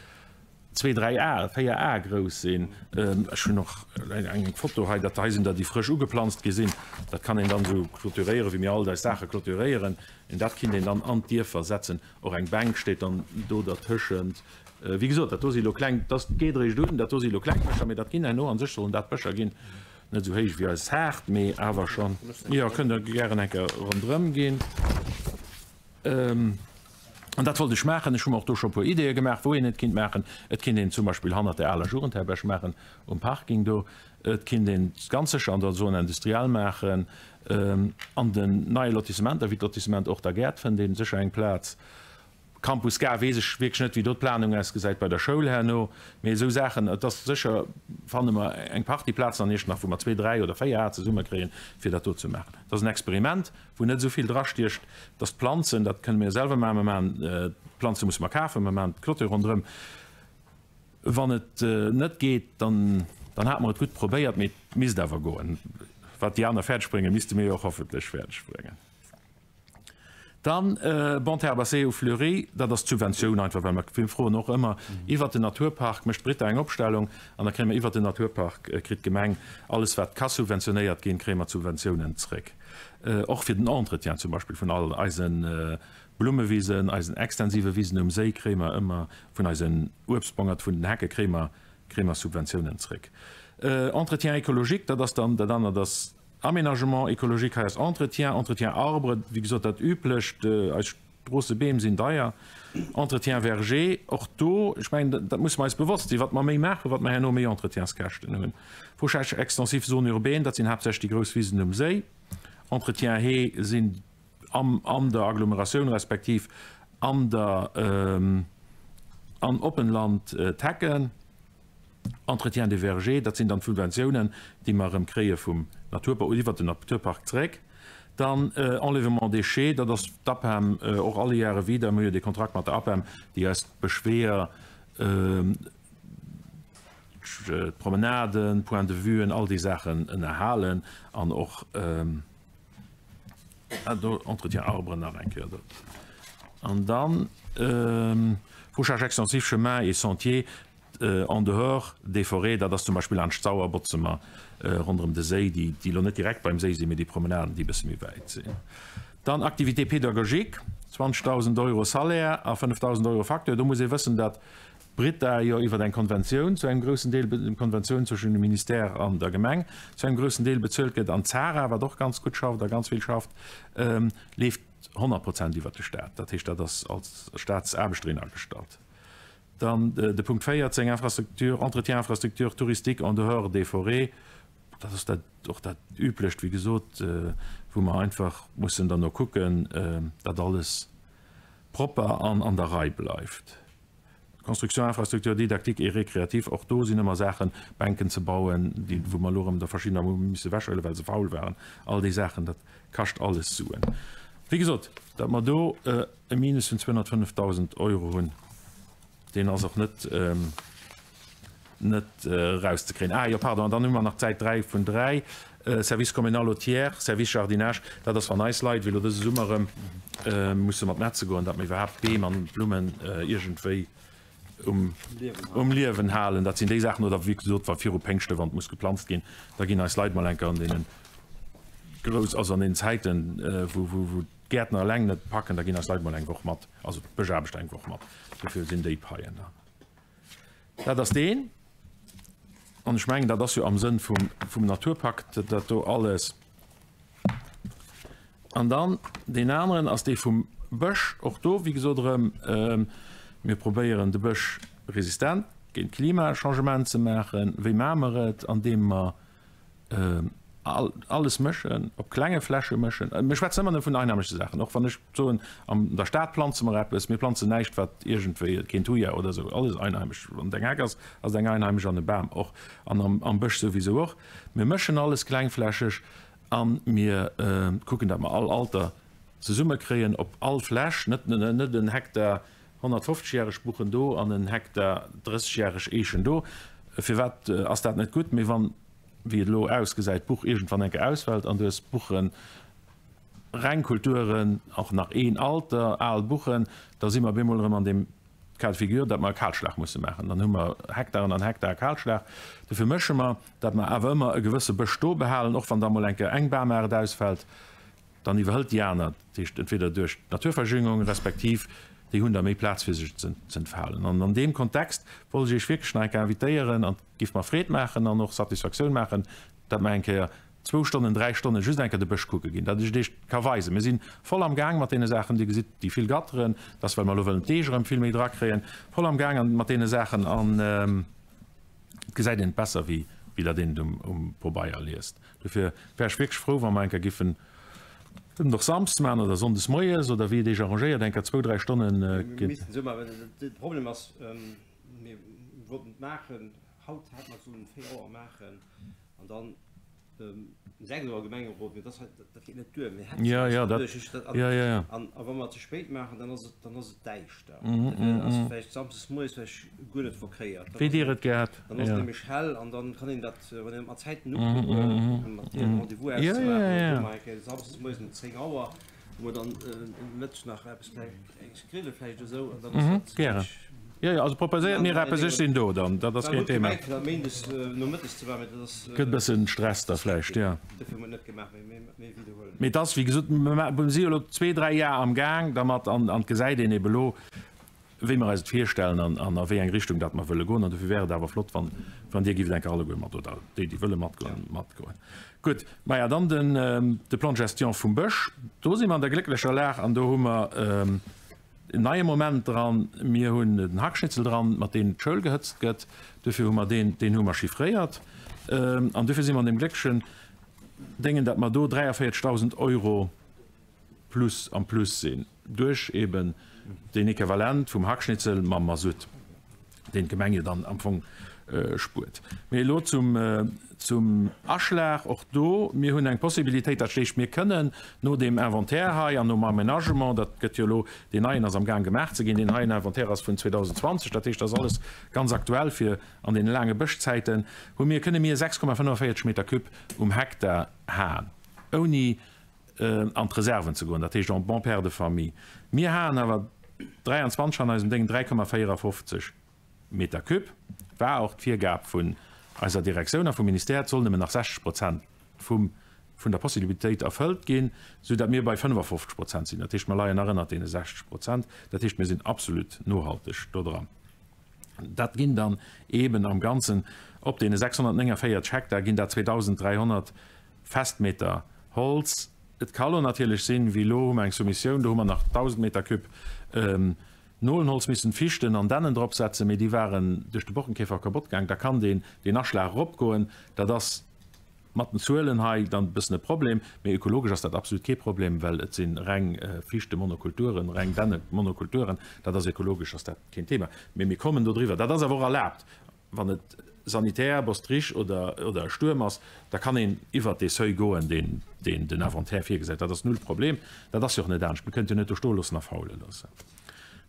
zwee, dräi A, véier A grouss sinn. Ech hunn och eng Foto hei, dat hei sinn der, déi frësch ugeplanzt gi sinn. Dat kann een dann esou clôturéieren, wéi mir alt eis Saache clôturéieren. An dat kinnt een dann an d'Dierfer setzen. Och eng Bänk steet dann do dertëschent. Wéi gesot, dat do si lo kleng, dat geet eréischt un, dat do si lo kleng Bëscher, mee dat ginn herno, a sech sollen dat Bëscher ginn, net esou héich wéi eis Haart, mee awer schonn. Jo, kënnt Der gären eng Kéier ronderëm ginn. An dat wollt ech maachen. Ech hu mer och do scho e puer Ideeë gemaach, wou een et kinnt maachen. Et kinnt een zum Beispill hannert der aler Jugendherberg maachen, um Parking do. Et kinnt een ganz sécher an der Zone industrielle maachen. An den neie Lotissementer, wéi d'Lotissement Och der Gäert, fënnt ee sécher eng Plaz. Campus Gare weess ech wierklech net, wéi do d'Planung ausgesäit bei der Schoul herno. Mee esou Saachen, et ass sécher, fanne mer eng Partie Plazen an Iechternach, wou mer zwee, dräi oder véier A zesummekréien, fir dat do ze maachen. Et ass en Experiment, wou net esou vill drastiecht, dass d'Planzen, dat kënne mir selwer maachen, mer maachen d'Planze musse mer kafen, mer maachen d'Clôture ronderëm. Wann et net geet, dann dann hate mer et gutt probéiert, mee et misst awer goen. Wat déi aner fäerdeg bréngen, misste mir jo och hoffentlech fäerdeg bréngen. Dann Bande herbacée ou fleurie, dat ass d'Subventioun einfach, well mer mir froen och ëmmer iwwert den Naturpark, mécht d'Britta eng Opstellung an da kréie mer iwwert den Naturpark, kritt d'Gemeng alles wat ka subventionéiert ginn, kréie mer d'Subventiounen zréck. Och fir den Entretien zum Beispill vun all eise Blummewisen, eisen extensive Wisen um Séi kréie mer ëmmer vun eisen Uebstbongert, vun den Hecke kréie mer, kréie mer Subventiounen zréck. Entretien écologique, dat ass dann dat anert ass Aménagement écologique, hei ass Entretien, Entretien arbre, wéi gesot dat Üblecht, eis. Stroossebeem sinn deier. Entretien verger, och do, ech mengen, dat musse mer eis bewosst sinn, wat mer méi maachen, wat mer herno méi Entretienskäschten hunn. Fauchage extensif zone urbaine, dat sinn haaptsächlech déi grouss Wisen um Séi. Entretien Hee sinn am an der Agglomeratioun respektiv an der an Oppenland d'Hecken. Entretien des vergers, dat sinn dann d'Subventiounen, déi mer erëm kréie vum Naturpark oder iwwert den Naturpark zeréck. Dann Enlèvement déchets, dat ass d'APEM och alle Jahre wieder. Mir hu jo dee Kontrakt mat der APEM, déi eis d'Bëschweeër, d'Promenaden, d'Points de vuen, all déi Saachen ënnerhalen an och do Entretien arbres nach eng Kéier do. An dann Fauchage extensif chemins et sentiers, En dehors des forêts, dat ass zum Beispill laanscht d'Sauer botze mer ronderëm de Séi, déi déi elo net direkt beim Séi sinn, mee déi Promenaden, déi e bësse méi wäit sinn. Dann Activités pédagogiques, 20.000 Euro Salaire a 5.000 Euro Facture. Do muss ee wëssen, datt d'Brita jo iwwer eng Konventioun zu engem groussen Deel, Konventioun zwëschen dem Ministère an der Gemeng, zu engem groussen Deel bezuelt gëtt. An d'Zara, wat och ganz gutt schafft a ganz vill schafft, leeft 100 Prozent iwwert de Stat. Dat heescht, dat ass als Statsaarbechterin agestallt. Dann de Punkt 14, Infrastructure, Entretien infrastructure touristique en dehors des forêts, dat ass dat och dat Üblecht, wéi gesot, wou mer einfach mussen derno kucken, datt alles propper an an der Rei bleift. Construction infrastructure didactique et récréative, och do sinn ëmmer Saachen, Bänken ze bauen, déi wou mer elo erëm der verschiddener hu misse ewechhuelen, well se faul waren, all déi Saachen, dat kascht alles Suen. Wéi gesot, datt mer do e Minus vun 205.000 Euro hunn, deen ass och net net erauszekréien. Ah jo, pardon, an dann hu mer nach d'Säit 3 vun 3, Service communal au tiers, Service jardinage, dat ass wann eis Leit, wéi elo dëse Summer erëm, musse mat nätze goen, datt mer iwwerhaapt d'Beem an d'Blummen iergendwéi um um Liewen halen. Dat sinn déi Saachen, oder wéi gesot, wa viru Péngschte, wann et muss geplanzt ginn, da ginn eis Leit mol enker an deene grouss, also an deenen Zäiten, wou wou wou d'Gäertner eleng net packen, da ginn eis Leit mol eng Woch mat, also d'Bëschaarbechter eng Woch mat. Dofir sinn déi Paien dann. Dat ass deen. An ech mengen, dat ass jo am Sënn vum vum Naturpakt, dat do alles. An dann deen aneren ass dee vum Bësch. Och do, wéi gesot, erëm, mir probéieren de Bësch resistent géint Klimachangement ze maachen. Wéi maache mer et? Andeem mer alles mëschen, op klenge Fläche mëschen. Mir schwätzen ëmmer nëmme vun einheimesche Saachen, och wann ech soen, an der Stad planze mer eppes, mir planzen näischt, wat iergendwéi, keen Thuja oder esou, alles einheimesch. Wann et eng Heck ass, ass et eng einheimesch an e Bam och an am Bësch souwisou och. Mir mëschen alles klengflächeg a mir kucken, datt mer all Alter zesumme kréien op all Fläch, net net en Hektar 150 järeg Buchen do an en Hektar 30 järeg Eechen do. Firwat ass dat net gutt? Mee wann, wéi et elo ausgesäit, d'Buch iergendwann eng Kéier ausfält an du hues Buchen, reng Kulturen, och nach een Alter, al Buchen, da si mer op eemol erëm an deem Cas de figure, datt mer e Kalschlag musse maachen. Dann hu mer Hektaren an Hektare Kalschlag. Dofir mësche mer, datt mer awer ëmmer e gewësse Bësch do behalen, och wann da mol eng Kéier eng Bamaart ausfält, dann iwwerhëlt déi aner, dat heescht entweder duerch d'Naturverjüngung respektiv déi hunn da méi Plaz fir sech z'entfalen. An an deem Kontext wollt ech Iech wierklech nach eng Kéier invitéieren, an et géif mer Freed maachen an och Satisfaktioun maachen, datt mer eng Kéier zwou Stonnen, dräi Stonnen just eng Kéier de Bësch kucke ginn, datt ech et Iech ka weisen. Mir si voll am Gaang mat deene Saachen. Dir gesitt déi vill Gatteren, dat ass well mer elo wëllen d'Deeg erëm vill méi drakréien, voll am Gaang mat deene Saachen an et gesäit een et besser wéi wéi datt een et um Pobeier liest. Dofir wär ech wierklech frou, wa mer eng Kéier giffen et och samsdes maachen oder sonndes moies oder wéi et Iech arrangéiert, eng Kéier zwou, dräi Stonnen. Mir missten esou maachen, de Problem ass, mir wollten et maachen, haut hätte mer et sollen um 4 Auer maachen an dann um 6 Auer Gemengerot, mee dat dat geet net duer, mir hetzen eis duerch. An wa mer et ze spéit maachen, dann ass et, dann ass et däischter. Dann ass et vläicht samsdes moies vläicht guer net verkéiert. Wéi Dir et gär hätt. Dann ass et nämlech hell an dann kann een dat, wann een mat Zäiten ukuckt, fir mat dir e Rendez-vous auszemaachen, da soe mer eng Kéier samsdes moies um 10 Auer, wou mer dann mëttes nach eppes klenges grille vläicht oder esou an dann ass dat. Gären. Jo, jo, also proposéiert mir eppes, ech sinn do dann, dat ass keen Thema. War gutt gemengt, fir dat méindes nomëttes ze maachen, mee dat ass. Gëtt e bëssen Stress da vläicht, jo. Dofir hu mer et net gemaach, mee mir widderhuelen. Mee et ass, wéi gesot, mer si jo elo zwee, dräi Jar am Gaang dermat an et gesäit een ebe elo, wéi mer eis et virstellen an a wéi eng Richtung dat mer wëlle goen. An dofir wär et awer flott, wann, wann Dir gift eng Kéier alleguer mat, oder déi, déi wëlle matgoen, matgoen. Gutt, maja, dann den, de Plan de gestion vum Bësch. Do si mer an der glécklecher Lag an do hu mer. en neie Moment dran. Mir hunn den Hackschnitzel dran, mat deem d'Schoul gehëtzt gëtt. Duerfir hu mer deen, deen hu mer chiffréiert. An duerfir si mer an deem glécklechen Déngen, datt mer do 43.000 Euro plus am Plus sinn, duerch eben deen Equivalent vum Hackschnitzel mam Masutt, deen d'Gemeng jo dann am Fong spuert. Mee elo zum, zum Aschlag. Och do, mir hunn eng Possibilitéit, dat heescht, mir kënnen no deem Inventaire hei an nom Aménagement, dat gëtt jo elo, deen neien ass amgaang gemaach ze ginn, deen heien Inventaire ass vun 2020, dat heescht, dat ass alles ganz aktuell fir an deene laange Bëschzäiten, hu mir, kënne mir 6,45 Meter cube um Hektar haen, ouni an d'Reserven ze goen, dat heescht en bon père de famille. Mir haen awer 23 an eisem Déng 3,54 Meter cube, war och d'Virgab vun eiser Direktioun a vum Ministère, et soll nëmmen nach 60 Prozent vum, vun der Possibilitéit erfëllt ginn, sou dat mir bei 55 Prozent sinn. Dat heescht, mer leien nach ënnert deene 60 Prozent. Dat heescht, mir sinn absolut nohalteg do dran. Dat ginn dann eeben am Ganzen op deene 649 Hektar ginn dat 2.300 Festmeter Holz. Et ka lo natierlech sinn, wéi elo hu mer eng Soumissioun, do hu mer nach 1.000 Meter cube Nolenholz missen Fichten an Dännen drop setzen, mee déi waren duerch de Borkenkäfer kabott gaang. Da kann deen deen Aschlag eropgoen. Dat ass mat den Zuelen hei dann e bëssen e Problem, mee ökologesch ass dat absolut kee Problem, well et si reng Fichtemonokulturen, reng Dännemonokulturen. Dat ass ökologesch ass dat keen Thema. Mee mir kommen do driwwer. Dat ass awer och erlaabt. Wann et sanitär, Bostrich oder e Stuerm ass, da kann een iwwert dee Seuil goen, deen den Inventaire virgesäit. Dat ass null Problem. Dat ass jo och net anescht. Mir kënnen et jo net do stoe loossen a faule loossen.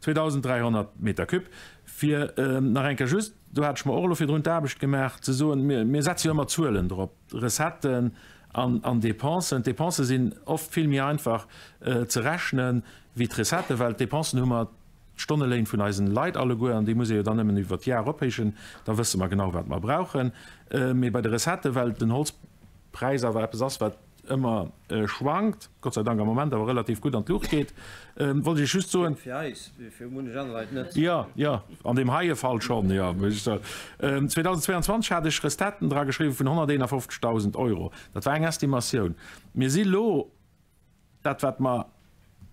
2.300 Meter cube. Fir nach eng Kéier just, do hat ech mer och elo virdrun d'Aarbecht gemaach, ze soen, mir setze jo ëmmer Zuelen drop, Recetten an Dépensen. D'Dépense sinn oft vill méi einfach ze rechnen wéi d'Recetten, well d'Dépensen hu mer d'Stonneléin vun eisen Leit alleguer, an déi muss ee jo dann nëmmen iwwer d'Jar ophéichen, da wësse mer genau, wat mer brauchen. Mee bei de Recetten, well den Holzpräis awer eppes ass, wat ëmmer schwankt, Gott sei Dank am Moment awer relativ gutt an d'Luucht geet, wollt ech Iech just soen. Fir eis, mee fir munnech aner Leit net. Jo, jo, an deem heie Fall schonn, jo. 2022 hat ech Recetten drageschriwwen vun 151.000 Euro. Dat war eng Estimatioun. Mir si lo. Dat, wat mer,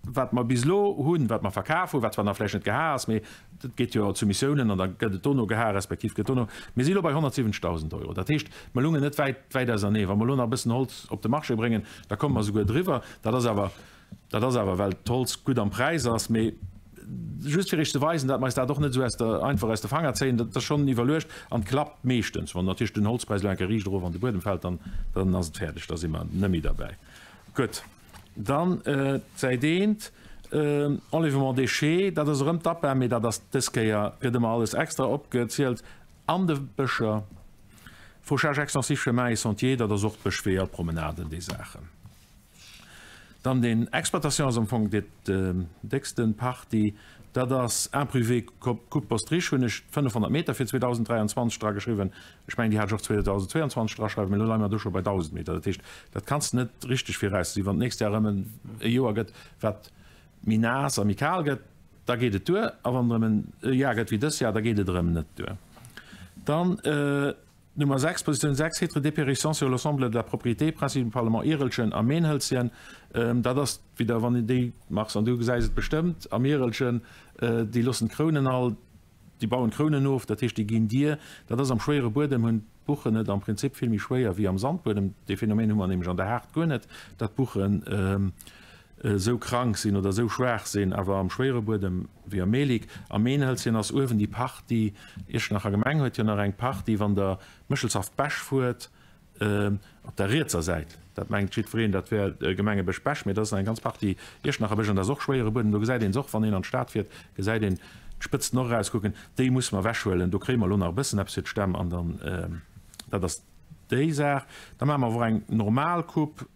wat mer bis elo hunn, wat mer verkaf hunn, wat zwar nach vläicht net geha ass, mee dat geet jo zu Missiounen an da gëtt et dono geha respektiv gëtt dono, mir si elo bei 170.000 Euro. Dat heescht, mer lungen net wäit, wäit ausernee. Wa mer elo nach e bëssen Holz op de Marché bréngen, da komme mer souguer driwwer. Dat ass awer, dat ass awer, well d'Holz gutt am Präis ass. Mee just fir Iech ze weisen, dat mer eis dat och net esou aus der, einfach aus de Fanger zéien, dat ass schonn iwwerluecht an et klappt meeschtens. Wann natierlech den Holzpräis elo eng Kéier riicht erof an de Buedem fält, dann, dann ass et fäerdeg, da si mer net méi derbäi. Gutt, dann d'Säit eent, Enlèvement déchets, dat ass erëm d'APA, mee dat ass dës Kéier, gëtt ëmmer alles extra opgezielt an de Bëscher. Fauchage extensif chemins et sentiers, dat ass och d'Bëschweeër, d'Promenaden, déi Saachen. Dann den Exploitation ass am Fong déi déckste Partie, dat ass Impruvé Coupe Bostrich, hunn ech 500 Meter fir 2023 drageschriwwen. Ech mengen, déi hat ech och 2022 draschreiwen, mee elo leie mer do scho bei 1.000 Meter. Dat heescht, dat kanns de net richteg virausgesinn. Wann d'nächst Joer erëm e Joer gëtt, wat méi naass a méi kal gëtt, da geet et duer. A wann et erëm e Jar gëtt wéi dës Jar, da geet et erëm net duer. Dann Nummer 6, Positioun 6, Hêtre dépérissant sur l'ensemble de la propriété, Principe du Parlement Ierelchen a Meenhëlzchen. Dat ass wieder, wann een déi, Mars, an du gesäis et bestëmmt, am Ierelchen, déi loossen d'Krounen all, Déi bauen d'Krounen of, dat heescht déi ginn dier. Dat ass am schwéiere Buedem, hunn d'Buchen et am Prinzip vill méi schwéier wéi am Sandbuedem. Dee Phänomen hu mer nämlech an der Haard guer net, datt d'Buchen esou krank sinn oder esou schwaach sinn, awer am schwéiere Buedem wéi am Mehlig. Am Meenhëlzchen ass uewen déi Partie, Iechternacher Gemeng huet jo nach eng Partie, wann der Méchelshaff Bech fuert, Op der rietser Säit, dat mengt jiddwereen, dat wär Gemengebësch Bech, mee dat ass nach eng ganz Partie Iechternacher Bësch an dat ass och schwéiere Buedem. Do gesäit een se och, wann een an d'Stad fiert, gesäit een d'Spëtzten och erauskucken. Déi musse mer ewechhuelen. Do kréie mer elo nach e bëssen eppes fir d'Stämm an dann, dat ass déi Saach. Da maache mer awer och eng normal Coupe,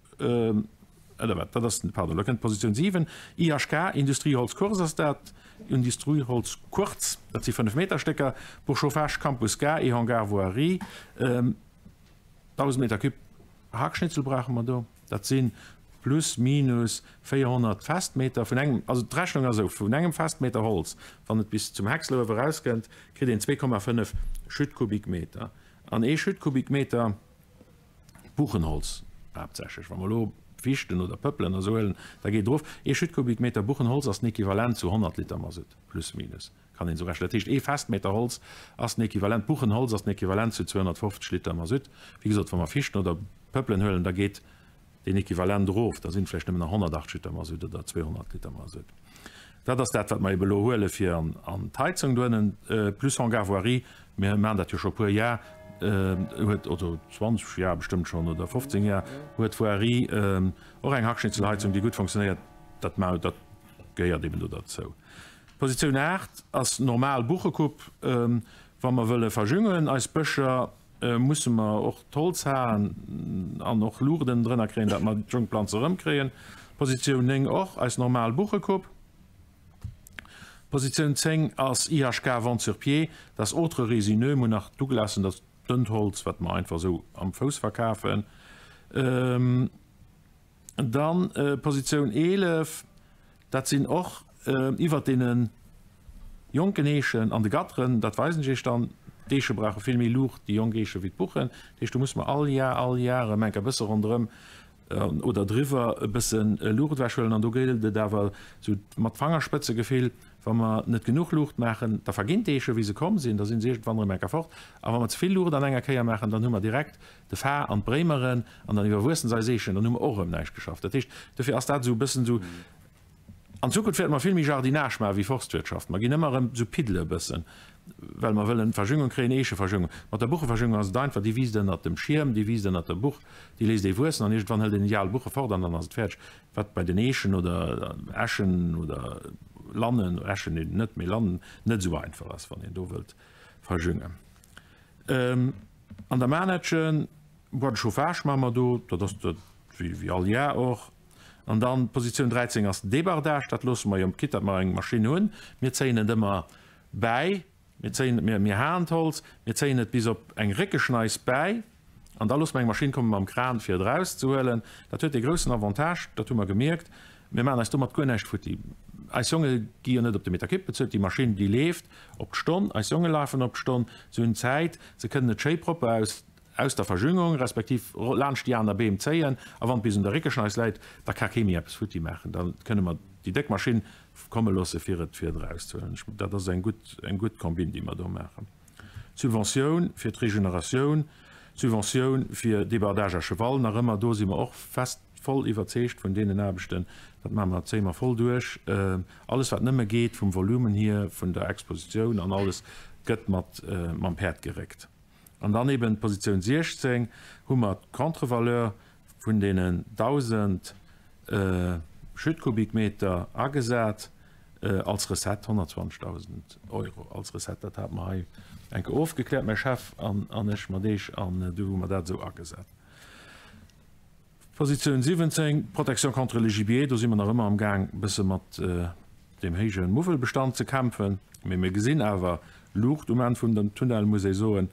oder wat? Dat ass, pardon, da kënnt d'Positioun 7, IHK, Industrieholz Kurz ass dat, Industrieholz Kurz, dat si Fënnef-Meter-Stécker, pour chauffage Campus Gare et Hangar Voirie. 1.000 Meter Cube Hackschnitzel brauche mer do. Dat si plus minus 400 Festmeter vun engem, also d'Rechnung ass esou, vun engem Festmeter Holz, wann et bis zum Häcksler uewe erauskënnt, kritt een 2,5 Schüttkubikmeter. An ee Schüttkubikmeter Buchenholz haaptsächlech, wa mer elo. Fichten oder Pëppelen oder esou huelen, da geet et erof. Ee Schüttkubikmeter Buchenholz ass den Equivalent zu 100 Liter Masutt, plus minus, kann een esou rechnen. Dat heescht, ee Festmeter Holz ass den Equivalent, Buchenholz ass den Equivalent zu 250 Liter Masutt. Wéi gesot, wa mer Fichten oder Pëppelen huelen, da geet deen Equivalent erof, da sinn et vläicht nëmmen nach 180 Liter Masutt oder 200 Liter Masutt. Dat ass dat, wat mer ebe elo huele fir an d'Heizung doënnen, plus Hangar Voirie. Mir maachen dat jo scho e puer Jar, huet, oder 20 Jar bestëmmt schonn, oder 15 Jar, huet d'Voirie och eng Hackschnitzelheizung, déi gutt fonctionnéiert. Dat ma, dat gehéiert eben do derzou. Positioun 8 ass normal Buchekupp. Wa mer wëlle verjüngen eis Bëscher, musse mer och d'Holz haen an och Luuchten drënner kréien, dat mer d'Jongplanze erëmkréien. Positioun 9 och eis normal Buchekupp. Positioun 10 ass IHK Vente sur pied, dat ass autres résineux, mir hunn nach Douglasen, dat ass dënnt Holz, wat mer einfach esou am Fouss verkafen. Dann Positioun 11, dat sinn och iwwert deene jonken Eechen an de Gatteren, dat weisen ech Iech dann. D'Eeche brauche vill méi Luucht, déi jonk Eeche wéi d'Buchen. Dat heescht, do musse mer all Jar, all Jar erëm enk e bësse ronderëm oder driwwer e bësse Luucht ewechhuelen. An do gëllt et awer esou mat Fangerspëtzegefill, Wa mer net genuch Luucht maachen, da verginn d'Eeche wéi se komm sinn, da si se iergendwann erëm enker fort. A wa mer ze vill Luucht an enger Kéier maachen, dann hu mer direkt de Far an d'Bréimeren an dann iwwerwuessen se eis Eechen, dann hu mer och erëm näischt geschafft. Dat heescht, dofir ass dat esou e bëssen esou, an Zukunft wäerte mer vill méi Jardinage maache wéi Forstwirtschaft. Mer ginn ëmmer erëm esou piddele e bëssen, well mer wëllen Verjüngung kréien, Eecheverjüngung. Mat der Bucheverjüngung ass et einfach, déi wiisst ënnert dem Schierm, déi wiisst ënnert der Buch, déi léisst ee wuessen an iergendwann hëlt een déi al Buche fort an dann ass et fäerdeg. Wat bei den Eechen oder Eschen oder Lannen, Eschen net, mee Lannen, net esou einfach ass, wann een do wëllt verjüngen. An der Manetschen, Bois de chauffage maache mer do, dat ass dat wéi all Jar och. An dann d'Positioun 13 ass Débardage, dat loosse mer jo, quitte datt mer eng Maschinn hunn, mir zéien et ëmmer bäi, mir zéien et, mir haen d'Holz, mir zéien et bis op eng Réckeschneis bäi an da loosse mer eng Maschinn komme mam Kran fir et erauszehuelen. Dat huet dee groussen Avantage, dat hu mer gemierkt, Mir maachen eis domat guer näischt futti. Eis Jonge gi jo net op de Meter Kipp bezuelt. Déi Maschinn, déi leeft op d'Stonn. Eis Jonge lafen op d'Stonn. Se hunn Zäit. Se kënnen et schéi propper aus, aus der Verjüngung, respektiv laanscht déi aner Beem zéien. A wann et bis un der Réckeschneis läit, da ka kee méi eppes futti maachen. Da kënne mer déi déck Maschinn komme loosse fir et, fir et erauszehuelen. Dat ass eng gutt, eng gutt Combine, déi mer do maachen. D'Subventioun fir d'Regeneratioun, d'Subventioun fir Débardage à cheval, nach ëmmer, do si mer och fest voll iwwerzeegt vun deenen Aarbechten, dat maache mer, zéie mer voll duerch. Alles wat nëmme geet vum Volumen hier, vun der Expositioun an alles, gëtt mat mam Päerd geréckt. An dann eben d'Positioun 16 hu mer d'Contrevaleur vun deenen 1.000 Schüttkubikmeter agesat als Recette, 120.000 Euro als Recette. Dat hate mer hei eng Kéier ofgekläert, mäi Chef an ech mat Eech, an du hu mer dat esou agesat. Positioun 17, Protection contre le gibier, do si mer nach ëmmer am Gaang e bësse mat deem héije Muwwelbestand ze kämpfen, mee mir gesinn awer Luucht um Enn vum dem Tunnel, muss ee soen.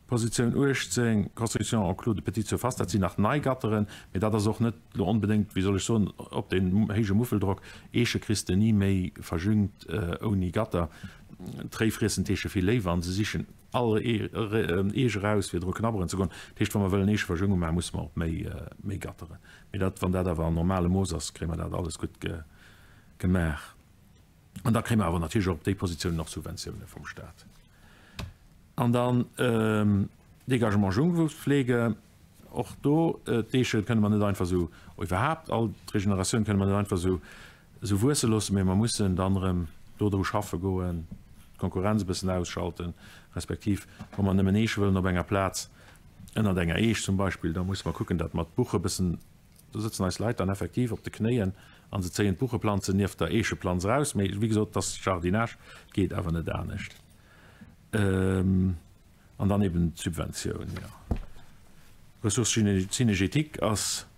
Positioun 18, Construction enclos de petite surface, dat sinn nach nei Gatteren, mee dat ass och net elo onbedéngt, wéi soll ech soen, op deen héije Muffeldrock. Eeche kriss de ni méi verjüngt ouni Gatter. D'Réi friessen d'Eeche vill léiwer an se sichen all Eech eraus fir dru knabberen ze goen. Dat heescht, wa mer wëllen Eecheverjüngung maachen, musse mer op méi, méi Gatteren. Mee dat, wann dat awer an normale Mooss ass, kréie mer dat alles gutt gemaach. An da kréie mer awer natierlech och op déi Positiounen och Subventioune vum Staat. An dann Dégagement Jungwuchspflege, och do, d'Eeche kënne mer net einfach esou, iwwerhaapt all d'Regeneratioun kënne mer net einfach esou esou wuesse loossen, mee mer mussen dann erëm do dru schaffe goen, d'Konkurrenz e bëssen ausschalten, respektiv wa mer nëmmen Eeche wëllen op enger Plaz, ënnert enger Eech zum Beispill, da musse mer kucken, datt mer d'Buche bëssen, do sëtzen eis Leit dann effektiv op de Knéien a se zéien d'Bucheplanzen nieft der Eecheplanz eraus, mee wéi gesot, et ass Jardinage, et geet awer net anescht. An dann eben d'Subventioun, jo. Ressources cynégétiques ass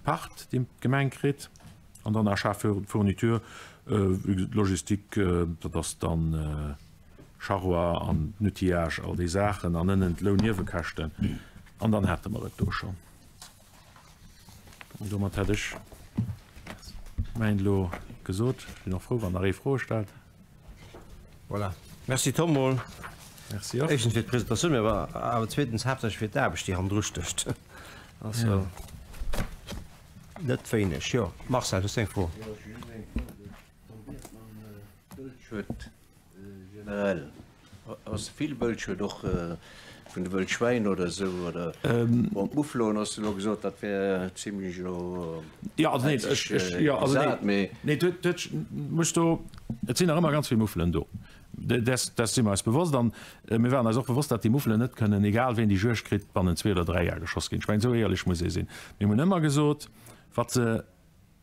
d'Part, déi d'Gemeng kritt. An dann Achat fourniture, Logistique, dat ass dann Charroi an den Outillage, all déi Saachen. An ënnen d'Lounniewekäschten. An dann hate mer et do schonn. An domat hätt ech mäin elo gesot. Ech sinn och frou, wann nach ee Froe stellt. Voilà. Merci Tom mol. Merci och. Éischtens fir d'Presentatioun, mee awer zweetens haaptsächlech fir d'Aarbecht, déi hannendru stécht. Also. Net wéineg, jo. Marcel, hues du eng Fro? Jo, ech hu just eng Fro. De Tom Birkmann, Wëldschued generell, ass vill Wëldschued och vun de Wëldschwäin oder esou, oder bon, d'Mouflon hues de elo gesot, dat wär zimlech elo, Jo, also nee, ech, ech, jo, also nee, gesat, mee. Nee, et huet, muss do, et sinn nach ëmmer ganz vill Muffelen do. Däers, däers si mer eis bewosst. An mir waren eis och bewosst, datt déi Muffelen net kënnen, egal ween déi Juegd kritt, bannent zwee oder dräi Jar geschoss ginn. Ech mengen, esou éierlech muss ee sinn. Mir hunn ëmmer gesot, wat se,